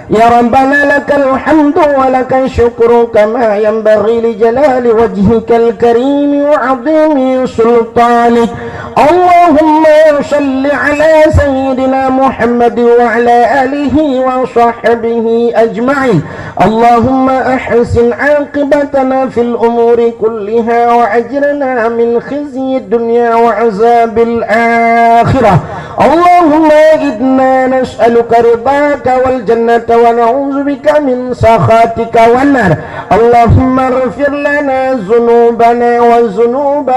يا ربنا لك الحمد ولك الشكر كما ينبغي لجلال وجهك الكريم وعظيم سلطانك. اللهم صل على سيدنا محمد وعلى آله وصحبه أجمعين. اللهم أحسن عاقبتنا في الأمور كلها وأجرنا من خزي الدنيا وعذاب الآخرة. اللهم إنا نسألك رضاك والجنة ونعوذ بك من سخطك والنار. اللهم اغفر لنا ذنوبنا وذنوب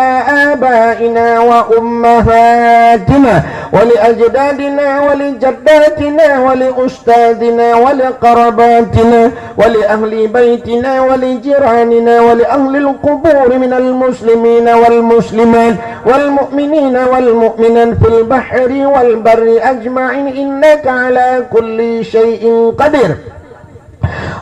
آبائنا وأمهاتنا ولأجدادنا ولجداتنا ولأستاذنا ولقراباتنا ولأهل بيتنا ولجيراننا ولأهل القبور من المسلمين والمسلمات والمؤمنين والمؤمنات في البحر والبر أجمعين، إنك على كل شيء قدير.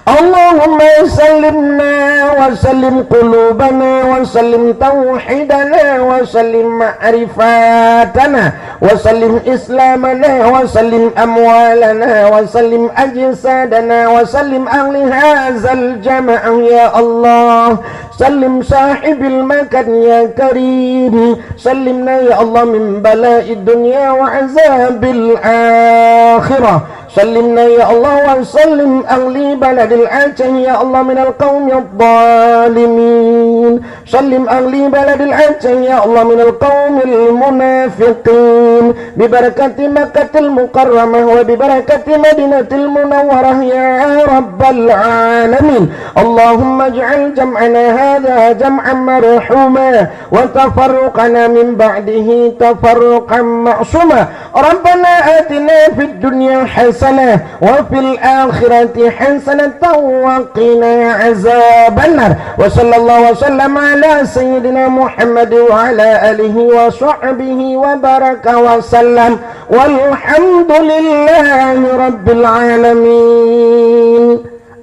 اللهم سلمنا وسلم قلوبنا وسلم توحيدنا وسلم معرفتنا وسلم إسلامنا وسلم أموالنا وسلم أجسادنا وسلم أهل هذا الجمع يا الله. سلم صاحب المكان يا كريم. سلمنا يا الله من بلاء الدنيا وعذاب الآخرة. سلمنا يا الله وسلم أهل بلد العجم يا الله من القوم الظالمين. سلم أهل بلد العجم يا الله من القوم المنافقين. ببركة مكة المكرمة وببركة مدينة المنورة يا رب العالمين. اللهم اجعل جمعنا هذا جمعا مرحوما وتفرقنا من بعده تفرقا معصوما. ربنا آتنا في الدنيا حسنة وفي الآخرة حسنة وقنا عذاب النار. وصلى الله وسلم على سيدنا محمد وعلى آله وصحبه وبارك وسلم. والحمد لله رب العالمين.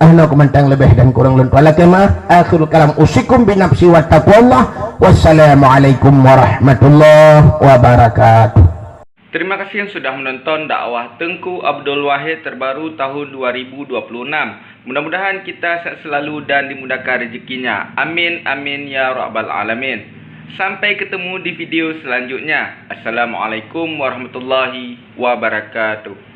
Hana keumantang leubeh dan kurang lôn tuan lakée meu'ah. Akhirul kalam, usikum binafsi wa taqwallah. Wassalamualaikum warahmatullahi wabarakatuh. Terima kasih yang sudah menonton dakwah Tengku Abdul Wahid terbaru tahun dua ribu dua puluh enam. Mudah-mudahan kita sehat selalu dan dimudahkan rezekinya. Amin, amin, ya rabbal alamin. Sampai ketemu di video selanjutnya. Assalamualaikum warahmatullahi wabarakatuh.